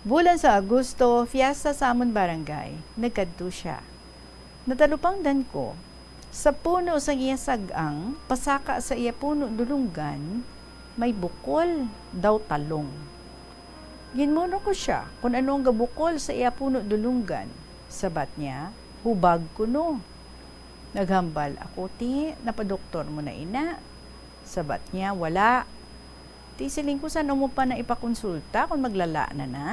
Bulan sa Agosto, fiesta sa amon barangay, nagkadto sia. Natalupangdan ko, sa puno sang iya sag-ang, pasaka sa iya puno dulunggan, may bukol, daw talong. Ginmuno ko sia kon ano ang gabukol sa iya puno dulunggan. Sabat niya, "Hubag kuno." Naghambal ako, "Ti, napadoktor mo na ina?" Sabat niya, "Wala." Ti siling ko, "San-o mo pa na ipakonsulta kon maglala na na?"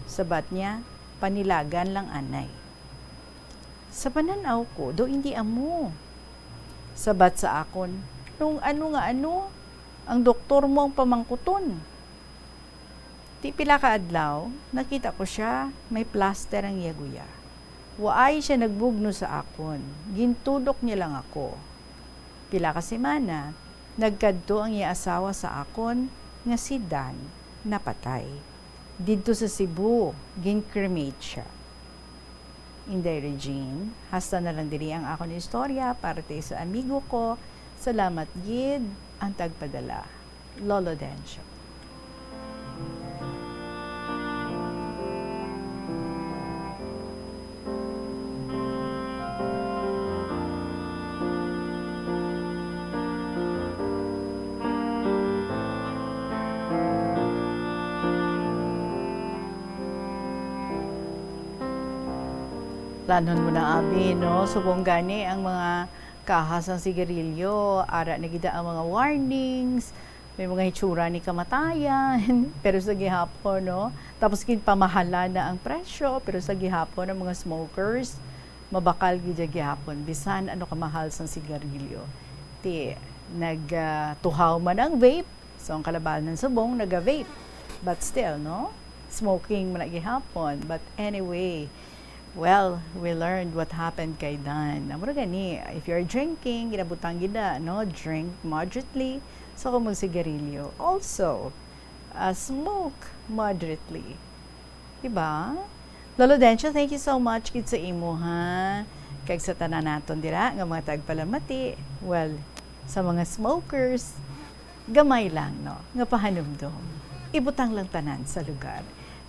Sabat niya, "Panilagan lang anay." Sa panan-aw ko, daw indi amo. Sabat sa akon, "Nung ano nga ano, ang doktor mo ang pamangkuton." Ti pila ka adlaw, nakita ko sia, may plaster ang iya guya. Waay sia nagbugno sa akon, gintudok niya lang ako. Pila ka semana, nagkadto ang iya asawa sa akon nga si Dan napatay. Didto sa Cebu, gin-cremate sia. Inday Regine, hasta na lang diri ang akon istorya parte sa amigo ko. Salamat gid ang tagpadala. Lolo Dencio. Planon mo na, abi, no? Subong gani ang mga kaha sang sigarilyo, ara na gid ang mga warnings, may mga hitsura ni kamatayan, pero sa gihapon, no? Tapos ginpamahalan na ang presyo, pero sa gihapon ang mga smokers, mabakal gid gihapon, bisan ano kamahal sang sigarilyo. Ti, nag, ah, tuhaw man ang vape, so ang kalabanan subong naga-vape. But still, no? Smoking man na gihapon. But anyway, well, we learned what happened kay Dan. Amo ra gani, if you're drinking, ginabutang gid na, no? Drink moderately. So kung magsigarilyo, also, uh, smoke moderately. Diba? Lolo Dencio, thank you so much gid sa imo, ha. Kag sa tanan naton dira nga mga tagpalamati, well, sa mga smokers, gamay lang, no, nga pahanumdom. Ibutang lang tanan sa lugar.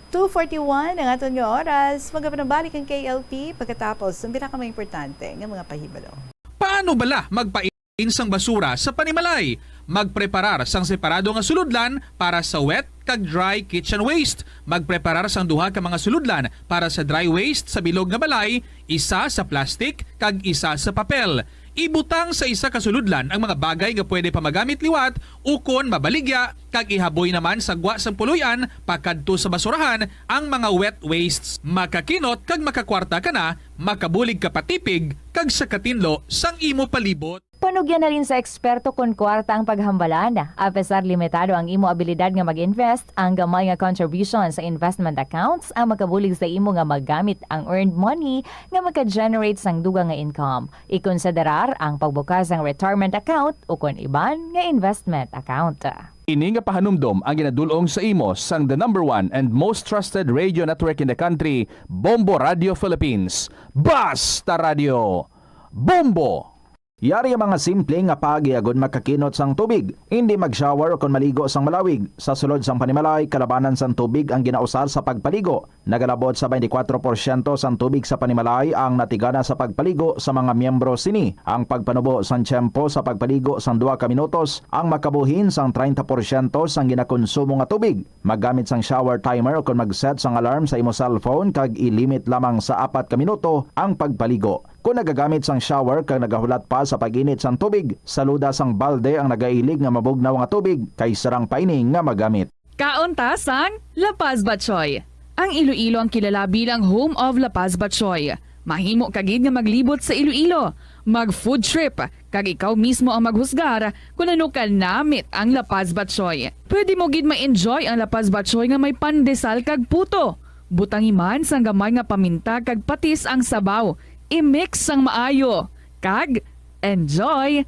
Two forty-one ang aton nga oras. Magapanabalik ang K L P pagkatapos ng pinakamaimportante nga mga pahibalo. Paano bala magpain sang basura sa panimalay? Magpreparar sang separado nga sulodlan para sa wet kag dry kitchen waste. Magpreparar sang duha ka mga sulodlan para sa dry waste sa bilog nga balay, isa sa plastic kag isa sa papel. Ibutang sa isa ka sulodlan ang mga bagay nga pwede pa magamit liwat ukon mabaligya, kag ihaboy naman sa gwa sang puloy-an pakadto sa basurahan ang mga wet wastes. Makakinot kag makakwarta ka na, makabulig ka pa tipig kag sa katinlo sang imo palibot. Panugyan na rin sa eksperto kon kwarta ang paghambalan. Apesar limitado ang imo abilidad nga mag-invest, ang gamay nga contribution sa investment accounts ang makabulig sa imo nga magamit ang earned money nga maka-generate sang dugang nga income. Ikonsiderar ang pagbukas sang retirement account ukon iban nga investment account. Ini nga pahanumdom ang ginadul-ong sa imo sang the number one and most trusted radio network in the country, Bombo Radio Philippines. Basta Radio! Bombo! Yari ang mga simple nga paagi agod makakinot sang tubig. Indi mag-shower ukon maligo sang malawig. Sa sulod sang panimalay, kalabanan sang tubig ang ginausar sa pagpaligo. Nagalabot sa twenty-four porsyento sang tubig sa panimalay ang natigana sa pagpaligo sa mga miyembro sini. Ang pagpanubo sang tiyempo sa pagpaligo sang duha ka minutos ang makabuhin sang treinta porsyento sang ginakonsumo nga tubig. Maggamit sang shower timer ukon mag-set sang alarm sa imo cellphone kag i-limit lamang sa apat ka minuto ang pagpaligo. Kon nagagamit sang shower kag nagahulat pa sa pag-init sang tubig, saluda sang balde ang nagailig nga mabugnaw nga tubig kay sarang pa ini nga magamit. Kaon ta sang La Paz Batchoy. Ang Iloilo ang kilala bilang home of La Paz Batchoy. Mahimo ka gid nga maglibot sa Iloilo, mag-food trip, kag ikaw mismo ang maghusgar kon ano kanamit ang La Paz Batchoy. Pwede mo gid ma-enjoy ang La Paz Batchoy nga may pandesal kag puto. Butangi man sang gamay nga paminta kag patis ang sabaw. I-mix sang maayo. Kag enjoy!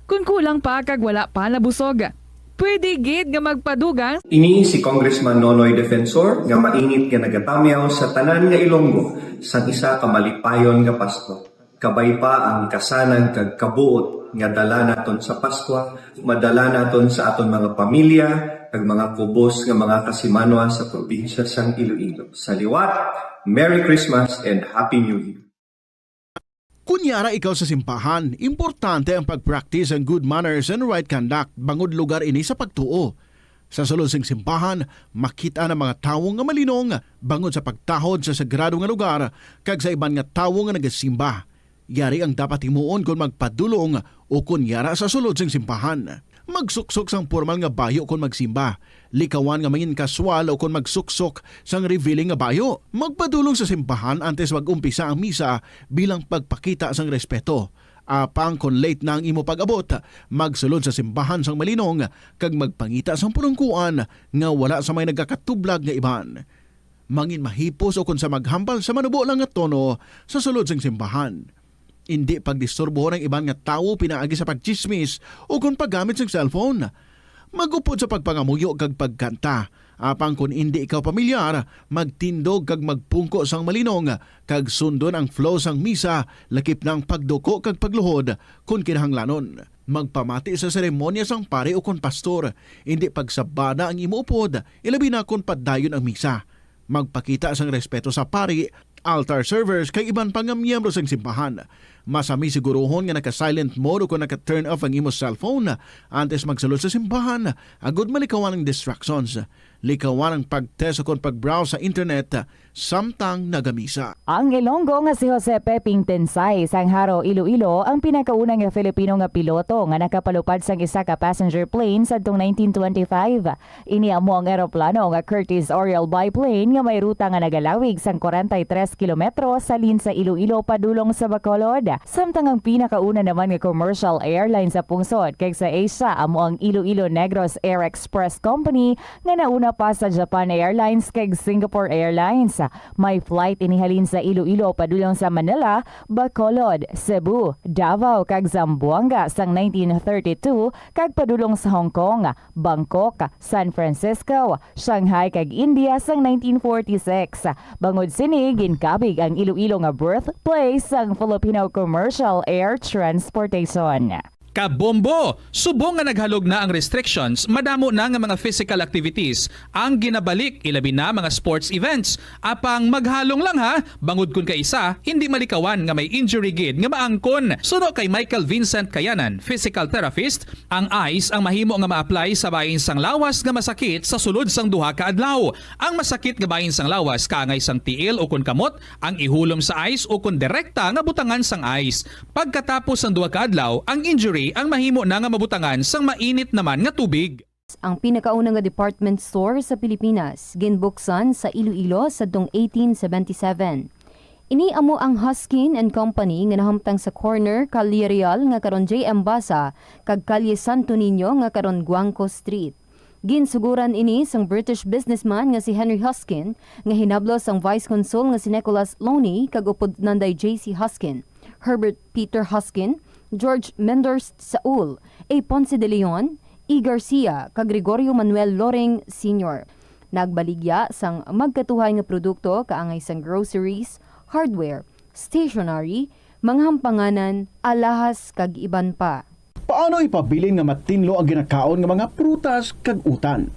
Kon kulang pa kag wala pa nabusog, pwede gid nga magpadugang. Ini si Congressman Nonoy Defensor nga mainit nga nagatamyaw sa tanan nga Ilonggo sang isa ka malipayon nga Pasko. Kabay pa ang kasanang kag kabuot nga dala naton sa Paskwa, madala naton sa aton mga pamilya kag mga kubos nga mga kasimanwa sa probinsya sang Iloilo. Sa liwat, Merry Christmas and Happy New Year! Kon yara ikaw sa simbahan, importante ang pag-practice ang good manners and right conduct bangod lugar ini sa pagtuo. Sa sulod sing simbahan, makit-an ang mga tawo nga malinong bangod sa pagtahod sa sagrado nga lugar kag sa iban nga tawo nga nagasimba. Yari ang dapat himuon kon magpadulong o kon yara sa sulod sing simbahan. Magsuksok sang pormal nga bayo kon magsimba. Likawan nga mangin-kaswal o kon magsuksok sang revealing nga bayo. Magpadulong sa simbahan antes mag-umpisa ang misa bilang pagpakita sang respeto. Apang kon late na ang imo pag-abot, magsulod sa simbahan sang malinong kag magpangita sang pulongkoan nga wala sa may nagakatublag nga iban. Mangin mahipos o kon sa maghambal sa manubo lang nga tono sa sulod sang simbahan. Indi pagdisturbohon ang iban nga tawo pinaagi sa pagtsismis o kon paggamit sang cellphone. Mag-upod sa pagpangamuyo kag pagkanta. Apang kon indi ikaw pamilyar, magtindog kag magpungko sang malinong kag sundon ang flow sang misa, lakip na ang pagduko kag pagluhod kon kinahanglanon. Magpamati sa seremonya sang pari o kon pastor. Indi pagsabana ang imo upod, ilabi na kon padayon ang misa. Magpakita sang respeto sa pari, altar servers, kag iban pa nga miyembro sang simbahan. Masami siguruhon nga naka-silent mode o kon naka-turn off ang imo cellphone antes magsulod sa simbahan, agud malikawan ang distractions. Likawan ang pag-test o kon pag-browse sa internet samtang nagamisa. Ang Ilonggo nga si Jose Peping Tensay sang Jaro, Iloilo, ang pinakauna nga Filipino nga piloto nga nakapalupad sang isa ka passenger plane sadtong nineteen twenty-five. Ini amo ang eroplano nga Curtiss Oriole biplane nga may ruta nga nagalawig sang kwarenta y tres kilometro halin sa Iloilo padulong sa Bacolod. Samtang ang pinakauna naman nga commercial airline sa pungsod kag sa Asia amo ang Iloilo Negros Air Express Company nga nauna pa sa Japan Airlines kag Singapore Airlines. May flight ini halin sa Iloilo padulong sa Manila, Bacolod, Cebu, Davao kag Zamboanga sang nineteen thirty-two kag padulong sa Hong Kong, Bangkok, San Francisco, Shanghai kag India sang nineteen forty-six. Bangod sini, ginkabig ang Iloilo nga birthplace sang Filipino commercial air transportation. Kabombo! Subong nga naghalog na ang restrictions, madamo na nga mga physical activities ang ginabalik, ilabi na mga sports events. Apang maghalong lang ha, bangod kun kaisa, hindi malikawan nga may injury gid nga maangkon. Suno kay Michael Vincent Kayanan, physical therapist, ang ice ang mahimo nga ma-apply sa bahin sang lawas nga masakit sa sulod sang duha ka adlaw. Ang masakit nga bahin sang lawas kaangay sang tiil o kon kamot ang ihulom sa ice o kon direkta nga butangan sang ice. Pagkatapos sang duha ka adlaw, ang injury ang mahimo na nga mabutangan sang mainit naman nga tubig. Ang pinakauna nga department store sa Pilipinas ginbuksan sa Iloilo sadtong eighteen seventy-seven. Ini amo ang Hoskin and Company nga nahamtang sa corner Calle Real nga karon J M Basa kag Calle Santo Niño nga karon Guangco Street. Ginsuguran ini sang British businessman nga si Henry Hoskin, nga hinablos sang Vice Consul nga si Nicholas Loney kag upod Nanday J C Hoskin, Herbert Peter Hoskin, George Menders Saul, A. Ponce de Leon, E. Garcia, kag Gregorio Manuel Loring Senior. Nagbaligya sang magkatuhay nga produkto kaangay sang groceries, hardware, stationery, mga hampanganan, alahas, kag iban pa. Paano ipabilin nga matinlo ang ginakaon nga mga prutas kag utan?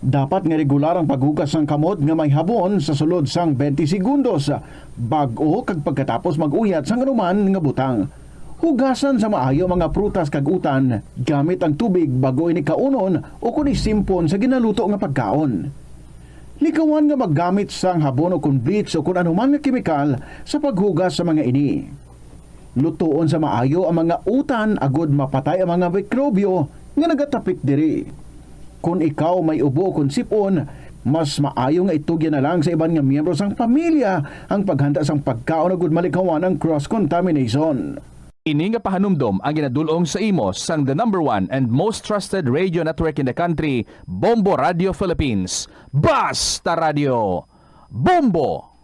Dapat nga regular ang paghugas sang kamot nga may habon sa sulod sang twenty segundos, bag-o kag pagkatapos mag-uyat sang anuman nga butang. Hugasan sa maayo ang mga prutas kag utan gamit ang tubig bag-o ini kaunon o kon isimpon sa ginaluto nga pagkaon. Likawan nga maggamit sang habon o kon bleach o kon anuman nga kemikal sa paghugas sa mga ini. Lutoon sa maayo ang mga utan agod mapatay ang mga mikrobyo nga nagatapik diri. Kon ikaw may ubo kon sip-on, mas maayo nga itugyan na lang sa iban nga miyembro sang pamilya ang paghanda sang pagkaon agud malikawan ang cross-contamination. Ini nga pahanumdom ang ginadul-ong sa imo sang the number one and most trusted radio network in the country, Bombo Radio Philippines. Basta Radio! Bombo!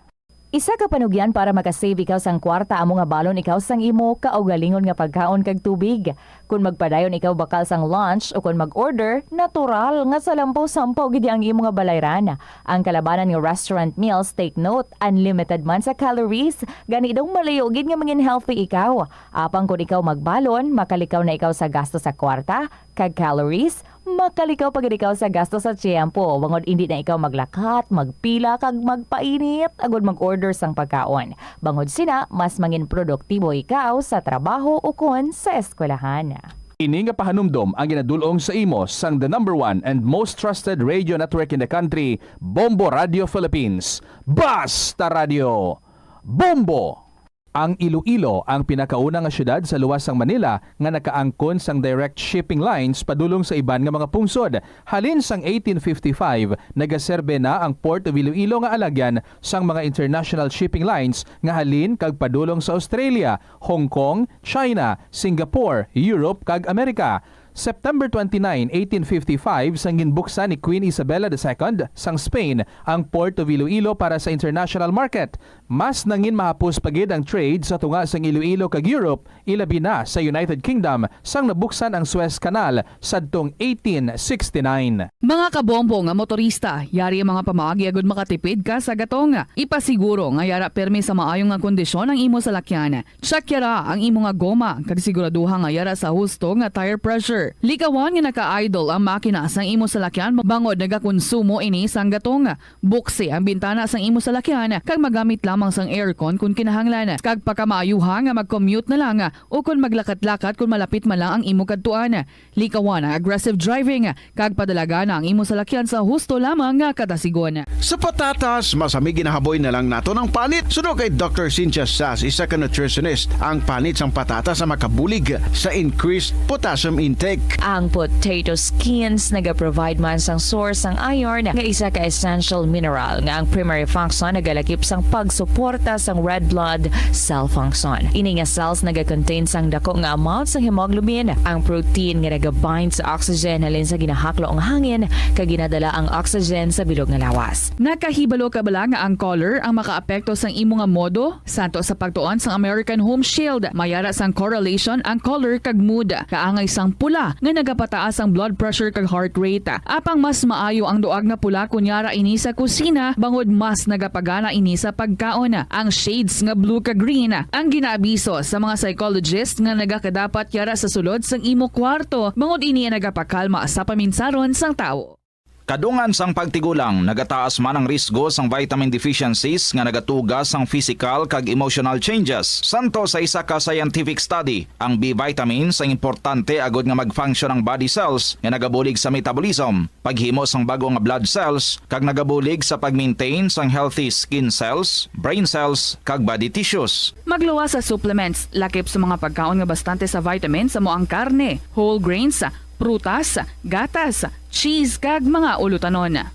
Isa ka panugyan para makasave ikaw sang kwarta amo nga balon ikaw sang imo kaugalingon nga pagkaon kag tubig. Kon magpadayon ikaw bakal sang lunch o kon mag-order, natural nga salampaw-sampaw gid ang imo nga balayran. Ang kalabanan nga restaurant meals, take note, unlimited man sa calories, gani daw malayo gid nga mangin healthy ikaw. Apang kon ikaw magbalon, makalikaw na ikaw sa gasto sa kwarta, kag calories, makalikaw pa gid ikaw sa gasto sa tiyempo, bangod indi na ikaw maglakat, magpila, kag magpainit agud mag-order sang pagkaon. Bangod sina, mas mangin produktibo ikaw sa trabaho ukon sa eskwelahan. Ini nga pahanumdom ang ginadul-ong sa imo sang the number one and most trusted radio network in the country, Bombo Radio Philippines. Basta Radio! Bombo! Ang Iloilo ang pinakauna nga siyudad sa luwas sang Manila nga nakaangkon sang direct shipping lines padulong sa iban nga mga pungsod. Halin sang eighteen fifty-five, nagaserbe na ang Port of Iloilo nga alagyan sang mga international shipping lines nga halin kag padulong sa Australia, Hong Kong, China, Singapore, Europe, kag Amerika. September twenty-nine, eighteen fifty-five, sang ginbuksan ni Queen Isabella the Second sang Spain ang Port of Iloilo para sa international market. Mas nangin mahapos pa gid ang trade sa tunga sang Iloilo kag Europe, ilabi na sa United Kingdom, sang nabuksan ang Suez Canal sadtong eighteen sixty-nine. Mga kabombo nga motorista, yari ang mga pamaagi agud makatipid ka sa gatong. Ipasiguro nga yara permi sa maayo nga kondisyon ang imo salakyan. Check yara ang imo nga goma kag siguraduha nga yara sa husto nga tire pressure. Likawan nga naka-idle ang makina sang imo salakyan bangod nagakonsumo ini sang gatong. Buksi ang bintana sang imo salakyan kag magamit lamang sang aircon kon kinahanglan, kag pakamaayuha nga mag-commute na lang o kon maglakat-lakat kon malapit man lang ang imo kadtuan. Likawan ang aggressive driving kag padalagana ang imo salakyan sa husto lamang nga katasigon. Sa patatas, mas ami ginahaboy na lang naton ang panit. Suno kay Doctor Cynthia Sass, isa ka nutritionist, ang panit sang patatas ang makabulig sa increased potassium intake. Ang potato skins nagaprovide man sang source sang iron, nga isa ka essential mineral nga ang primary function nagalakip sang pagsuporta sang red blood cell function. Ini nga cells nagakontain sang dako nga amount sang hemoglobin, ang protein nga nagabind sa oxygen halin sa ginahaklo nga hangin kag ginadala ang oxygen sa bilog nga lawas. Nakahibalo ka bala nga ang color ang makaapekto sang imo nga modo? Santo sa pagtuon sang American Home Shield, may ara sang correlation ang color kag mood. Kaangay sang pula nga nagapataas ang blood pressure kag heart rate. Apang mas maayo ang duag nga pula kon yara ini sa kusina, bangod mas nagapagana ini sa pagkaon. Ang shades nga blue kag green ang ginaabiso sa mga psychologist nga nagakadapat yara sa sulod sang imo kwarto, bangod ini ang nagapakalma sa paminsaron sang tawo. Kadungan sang pagtigulang, nagataas man ang risgo sang vitamin deficiencies nga nagatuga sang physical kag emotional changes. Santo sa isa ka scientific study, ang B vitamins ang importante agud nga mag-function ang body cells nga nagabulig sa metabolism, paghimo sang bag-o nga blood cells, kag nagabulig sa pag-maintain sang healthy skin cells, brain cells, kag body tissues. Magluwas sa supplements, lakip sa mga pagkaon nga bastante sa vitamins, amo ang karne, whole grains, prutas, gatas, cheese, kag mga ulutanon.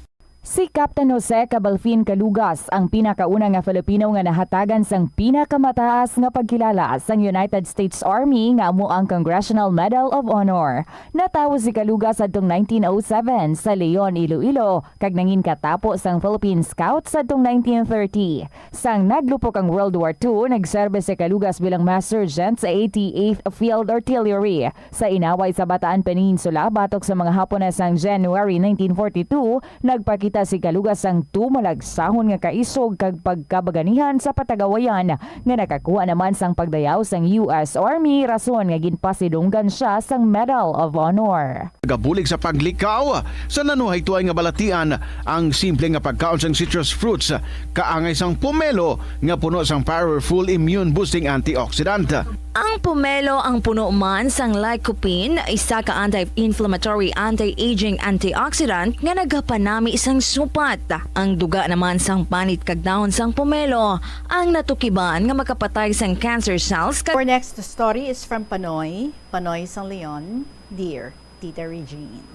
Si Captain Jose Cabalfin Calugas ang pinakauna nga Filipino nga nahatagan sang pinakamataas nga pagkilala sang United States Army, nga amo ang Congressional Medal of Honor. Natawo si Calugas adtong nineteen oh seven sa Leon, Iloilo, kag nangin katapo sang Philippine Scouts adtong nineteen thirty. Sang naglupok ang World War Two, nagserbi si Calugas bilang mass sergeant sa eighty-eighth Field Artillery. Sa inaway sa Bataan Peninsula, batok sa mga Hapon na sang January nineteen forty-two, nagpakita si Calugas sang tumalagsahon nga kaisog kag pagkabaganihan sa patagawayan, nga nakakuha naman sang pagdayaw sang U S Army, rason nga ginpasidunggan sia sang Medal of Honor. Nagabulig sa paglikaw sa nanuhaytoay nga balatian ang simple nga pagkaon sang citrus fruits, kaangay sang pomelo nga puno sang powerful immune-boosting antioxidant. Ang pomelo ang puno man sang lycopene, isa ka anti-inflammatory, anti-aging antioxidant nga nagapanami sang supat. Ang duga naman sang panit kag dahon sang pomelo ang natukiban nga makapatay sang cancer cells. Ka- Our next story is from Panoy, Panoy sang Leon, Dear Tita Regine.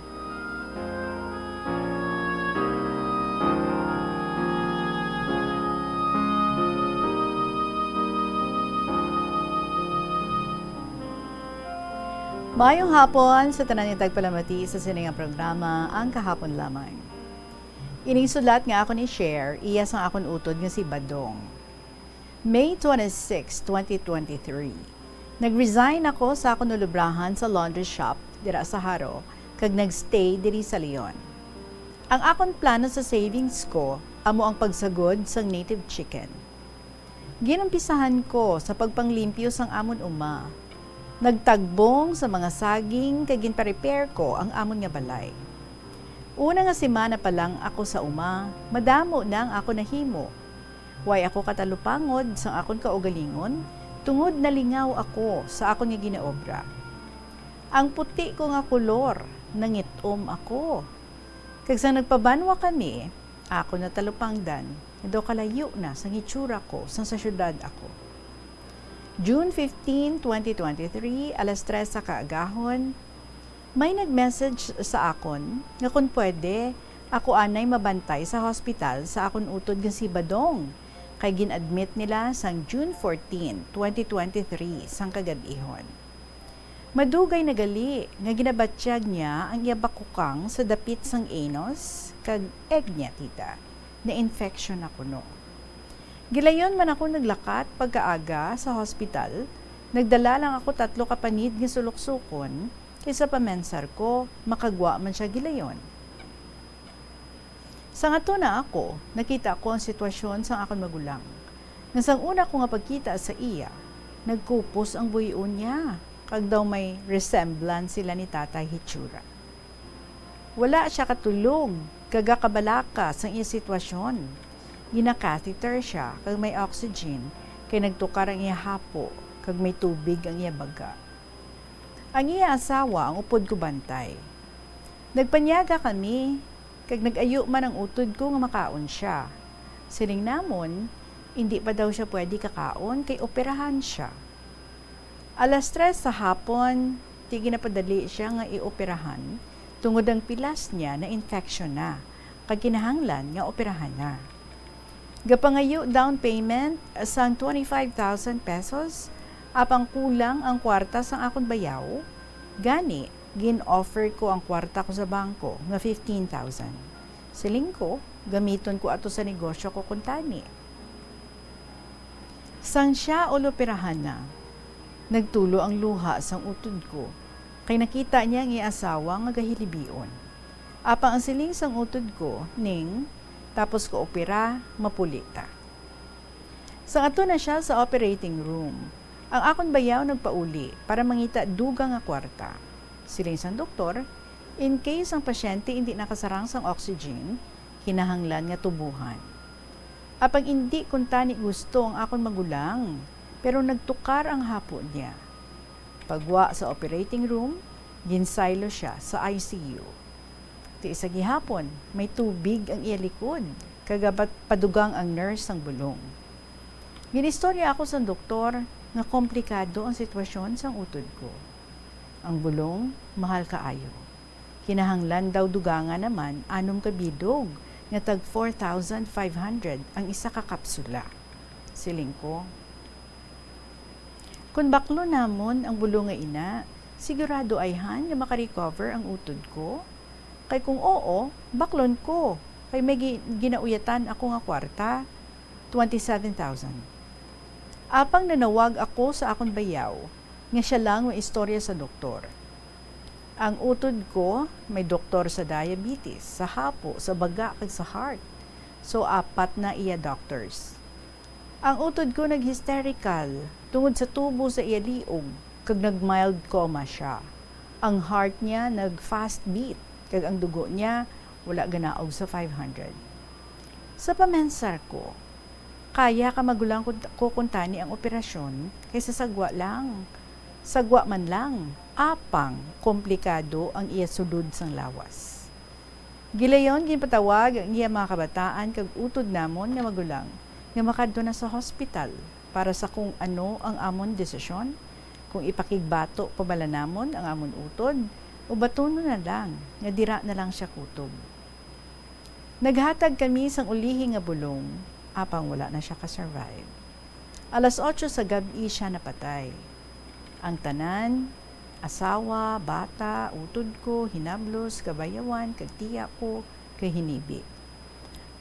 Maayong hapon sa tanan nga tagpalamati sa sini nga programa, Ang Kahapon Lamang. Ining sulat nga akon i-share, iya sang akon utod nga si Badong. May twenty-six, twenty twenty-three. Nag-resign ako sa akon ulubrahan sa laundry shop dira sa Jaro kag nag-stay diri sa Leon. Ang akon plano sa savings ko amo ang pagsagod sang native chicken. Ginumpisahan ko sa pagpanglimpyo sang amon uma. Nagtagbong sa mga saging kag ginpa-repair ko ang amon nga balay. Una nga semana pa lang ako sa uma, madamo na ang akon nahimo. Way ako katalupangod sang akon kaugalingon, tungod nalingaw ako sa akon nga ginaobra. Ang puti ko nga kolor, nangit-om ako. Kag sang nagpabanwa kami, ako natalupangdan nga daw kalayo na sang itsura ko sang sa syudad ako. June fifteen, twenty twenty-three, alas tres sa kaagahon, may nag-message sa akon nga kon pwede, ako anay mabantay sa hospital sa akon utod nga si Badong, kay gin-admit nila sang June fourteen, twenty twenty-three, sang kagab-ihon. Madugay na gali nga ginabatyag niya ang iya bakukang sa dapit sang anus kag egg niya, tita. Na-infection na kuno. Gilayon man ako naglakat pagkaaga sa hospital, nagdala lang ako tatlo ka panid nga suluksukon, kay sa pamensar ko, makagwa man sia gilayon. Sang adto na ako, nakita ko ang sitwasyon sang akon magulang, nga sang una ko nga pagkita sa iya, nagkupos ang buy-on niya. pag daw may resemblance sila ni Tatay hitsura. Wala sia katulog kag gakabalaka sang iya sitwasyon. Gina-catheter sia kag may oxygen kay nagtukar ang iya hapo kag may tubig ang iya baga. Ang iya asawa ang upod ko bantay. Nagpanyaga kami, kag nag-ayo man ang utod ko nga makaon sia. Siling namon, indi pa daw sia pwede kakaon kay operahan sia. Alas tres sa hapon, ti ginapadali sia nga ioperahan tungod ang pilas niya na-infection na, kag kinahanglan nga operahan na. Gapangayo down payment sang twenty-five thousand pesos, apang kulang ang kwarta sang akon bayaw. Gani, gin-offer ko ang kwarta ko sa bangko nga fifteen thousand. Siling ko, gamiton ko ato sa negosyo ko kuntani. Sang sia uloperahan na, nagtulo ang luha sang utod ko, kay nakita niya ang iya asawa nga gahilibion. Apang ang siling sang utod ko, Ning, tapos ko opera, mapuli ta. Sang ato na sia sa operating room, ang akon bayaw nagpauli para mangita dugang nga kwarta. Siling sang doktor, in case ang pasyente indi nakasarang sang oxygen, kinahanglan nga tubohan. Apang indi kuntani gusto ang akon magulang, pero nagtukar ang hapo niya. Pagwa sa operating room, ginsaylo sia sa I C U. Ti sa gihapon, may tubig ang iya likod, kag gabat-, padugang ang nurse sang bulong. Ginistorya ako sang doktor nga komplikado ang sitwasyon sang utod ko. Ang bulong, mahal kaayo. Kinahanglan daw dugangan naman anom ka bilog nga tag four thousand five hundred ang isa ka kapsula. Siling ko, "Kon baklon namon ang bulong nga ina, sigurado ayhan nga maka-recover ang utod ko? Kay kung oo, baklon ko, kay may gi-, ginauyatan ako nga kwarta, twenty-seven thousand." Apang nanawag ako sa akon bayaw nga sia lang may istorya sa doktor. Ang utod ko may doktor sa diabetes, sa hapo, sa baga, kag sa heart. So, apat na iya doctors. Ang utod ko nag-hysterical tungod sa tubo sa iya liog, kag nag-mild coma sia. Ang heart niya nag-fast beat, kag ang dugo niya wala ganaog sa five hundred. Sa pamensar ko, kaya ka magulang kun-, ko kuntani ang operasyon kaysa sagwa lang. Sagwa man lang, apang komplikado ang iya sulod sang lawas. Gilayon ginpatawag ang iya mga kabataan kag utod namon nga magulang nga makadto na sa hospital para sa kung ano ang amon desisyon, kung ipakigbato pa bala namon ang amon utod o batunon na lang nga dira na lang sia kutob. Naghatag kami sang ulihi nga bulong, apang wala na sia ka-survive. Alas otso sa gab-i sia napatay. Ang tanan, asawa, bata, utod ko, hinablos, kabayawan, kag tiya ko, kay hinibi.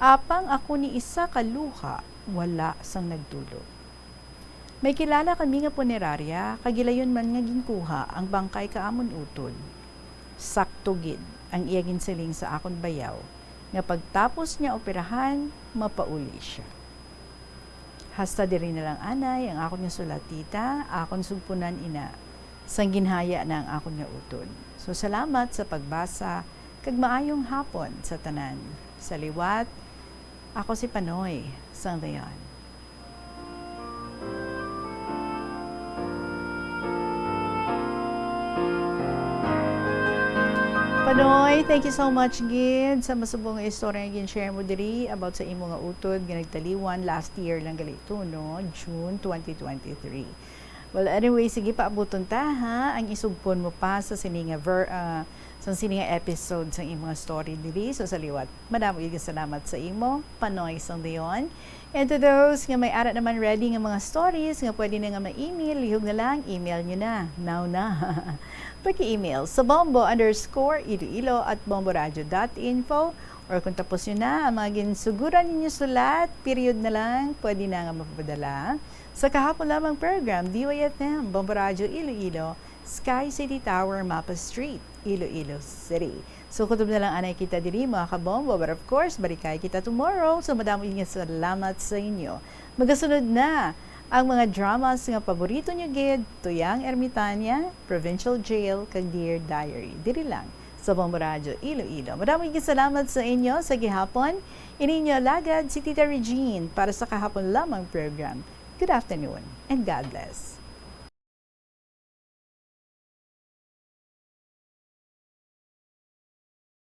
Apang ako ni isa ka luha, wala sang nagtulo. May kilala kami nga punerarya, kag gilayon man nga ginkuha ang bangkay ka amon utod. Sakto gid ang iya ginsiling sa akon bayaw nga pagtapos niya operahan, mapauli sia. Hasta diri na lang anay ang akon nga sulat, tita, akon sugpunan ina, sang ginhaya na ang akon nga utod. So, salamat sa pagbasa, kag maayong hapon sa tanan. Sa liwat, ako si Panoy sang Leon. Panoy, thank you so much gid sa masubong nga istorya nga gin-share mo diri about sa imo nga utod nga nagtaliwan last year lang gali to, no? June twenty twenty-three. Well, anyway, sige, paabuton ta, ha, ang isugpon mo pa sa sini nga ver-, ah, sa sini nga episode sang imo nga story diri. So, sa liwat, madamo gid nga salamat sa imo, Panoy sang Leon. And to those nga may ara naman ready nga mga stories nga pwede na nga ma-email, lihog na lang, email nyo na. Now na. Paki-email sa bombo underscore iloilo at bomboradio dot info. Or kung tapos nyo na ang mga ginsuguran ninyo sulat, period na lang, pwede na nga mapapadala sa kahapon lamang program, D Y F M, Bombo Radyo Iloilo, Sky City Tower, Mapa Street, Iloilo City. So, kutob na lang anay kita diri, mga kabombo. But of course, balikay kita tomorrow. So, madamo nga salamat sa inyo. Magasunod na Ang mga dramas nga paborito nyo gid, Tuyang Ermitaña, Provincial Jail, kag Dear Diary, diri lang sa Bombo Radyo Iloilo. Madamo gid salamat sa inyo sa gihapon. Ini inyo alagad si Tita Regine para sa kahapon lamang program. Good afternoon and God bless.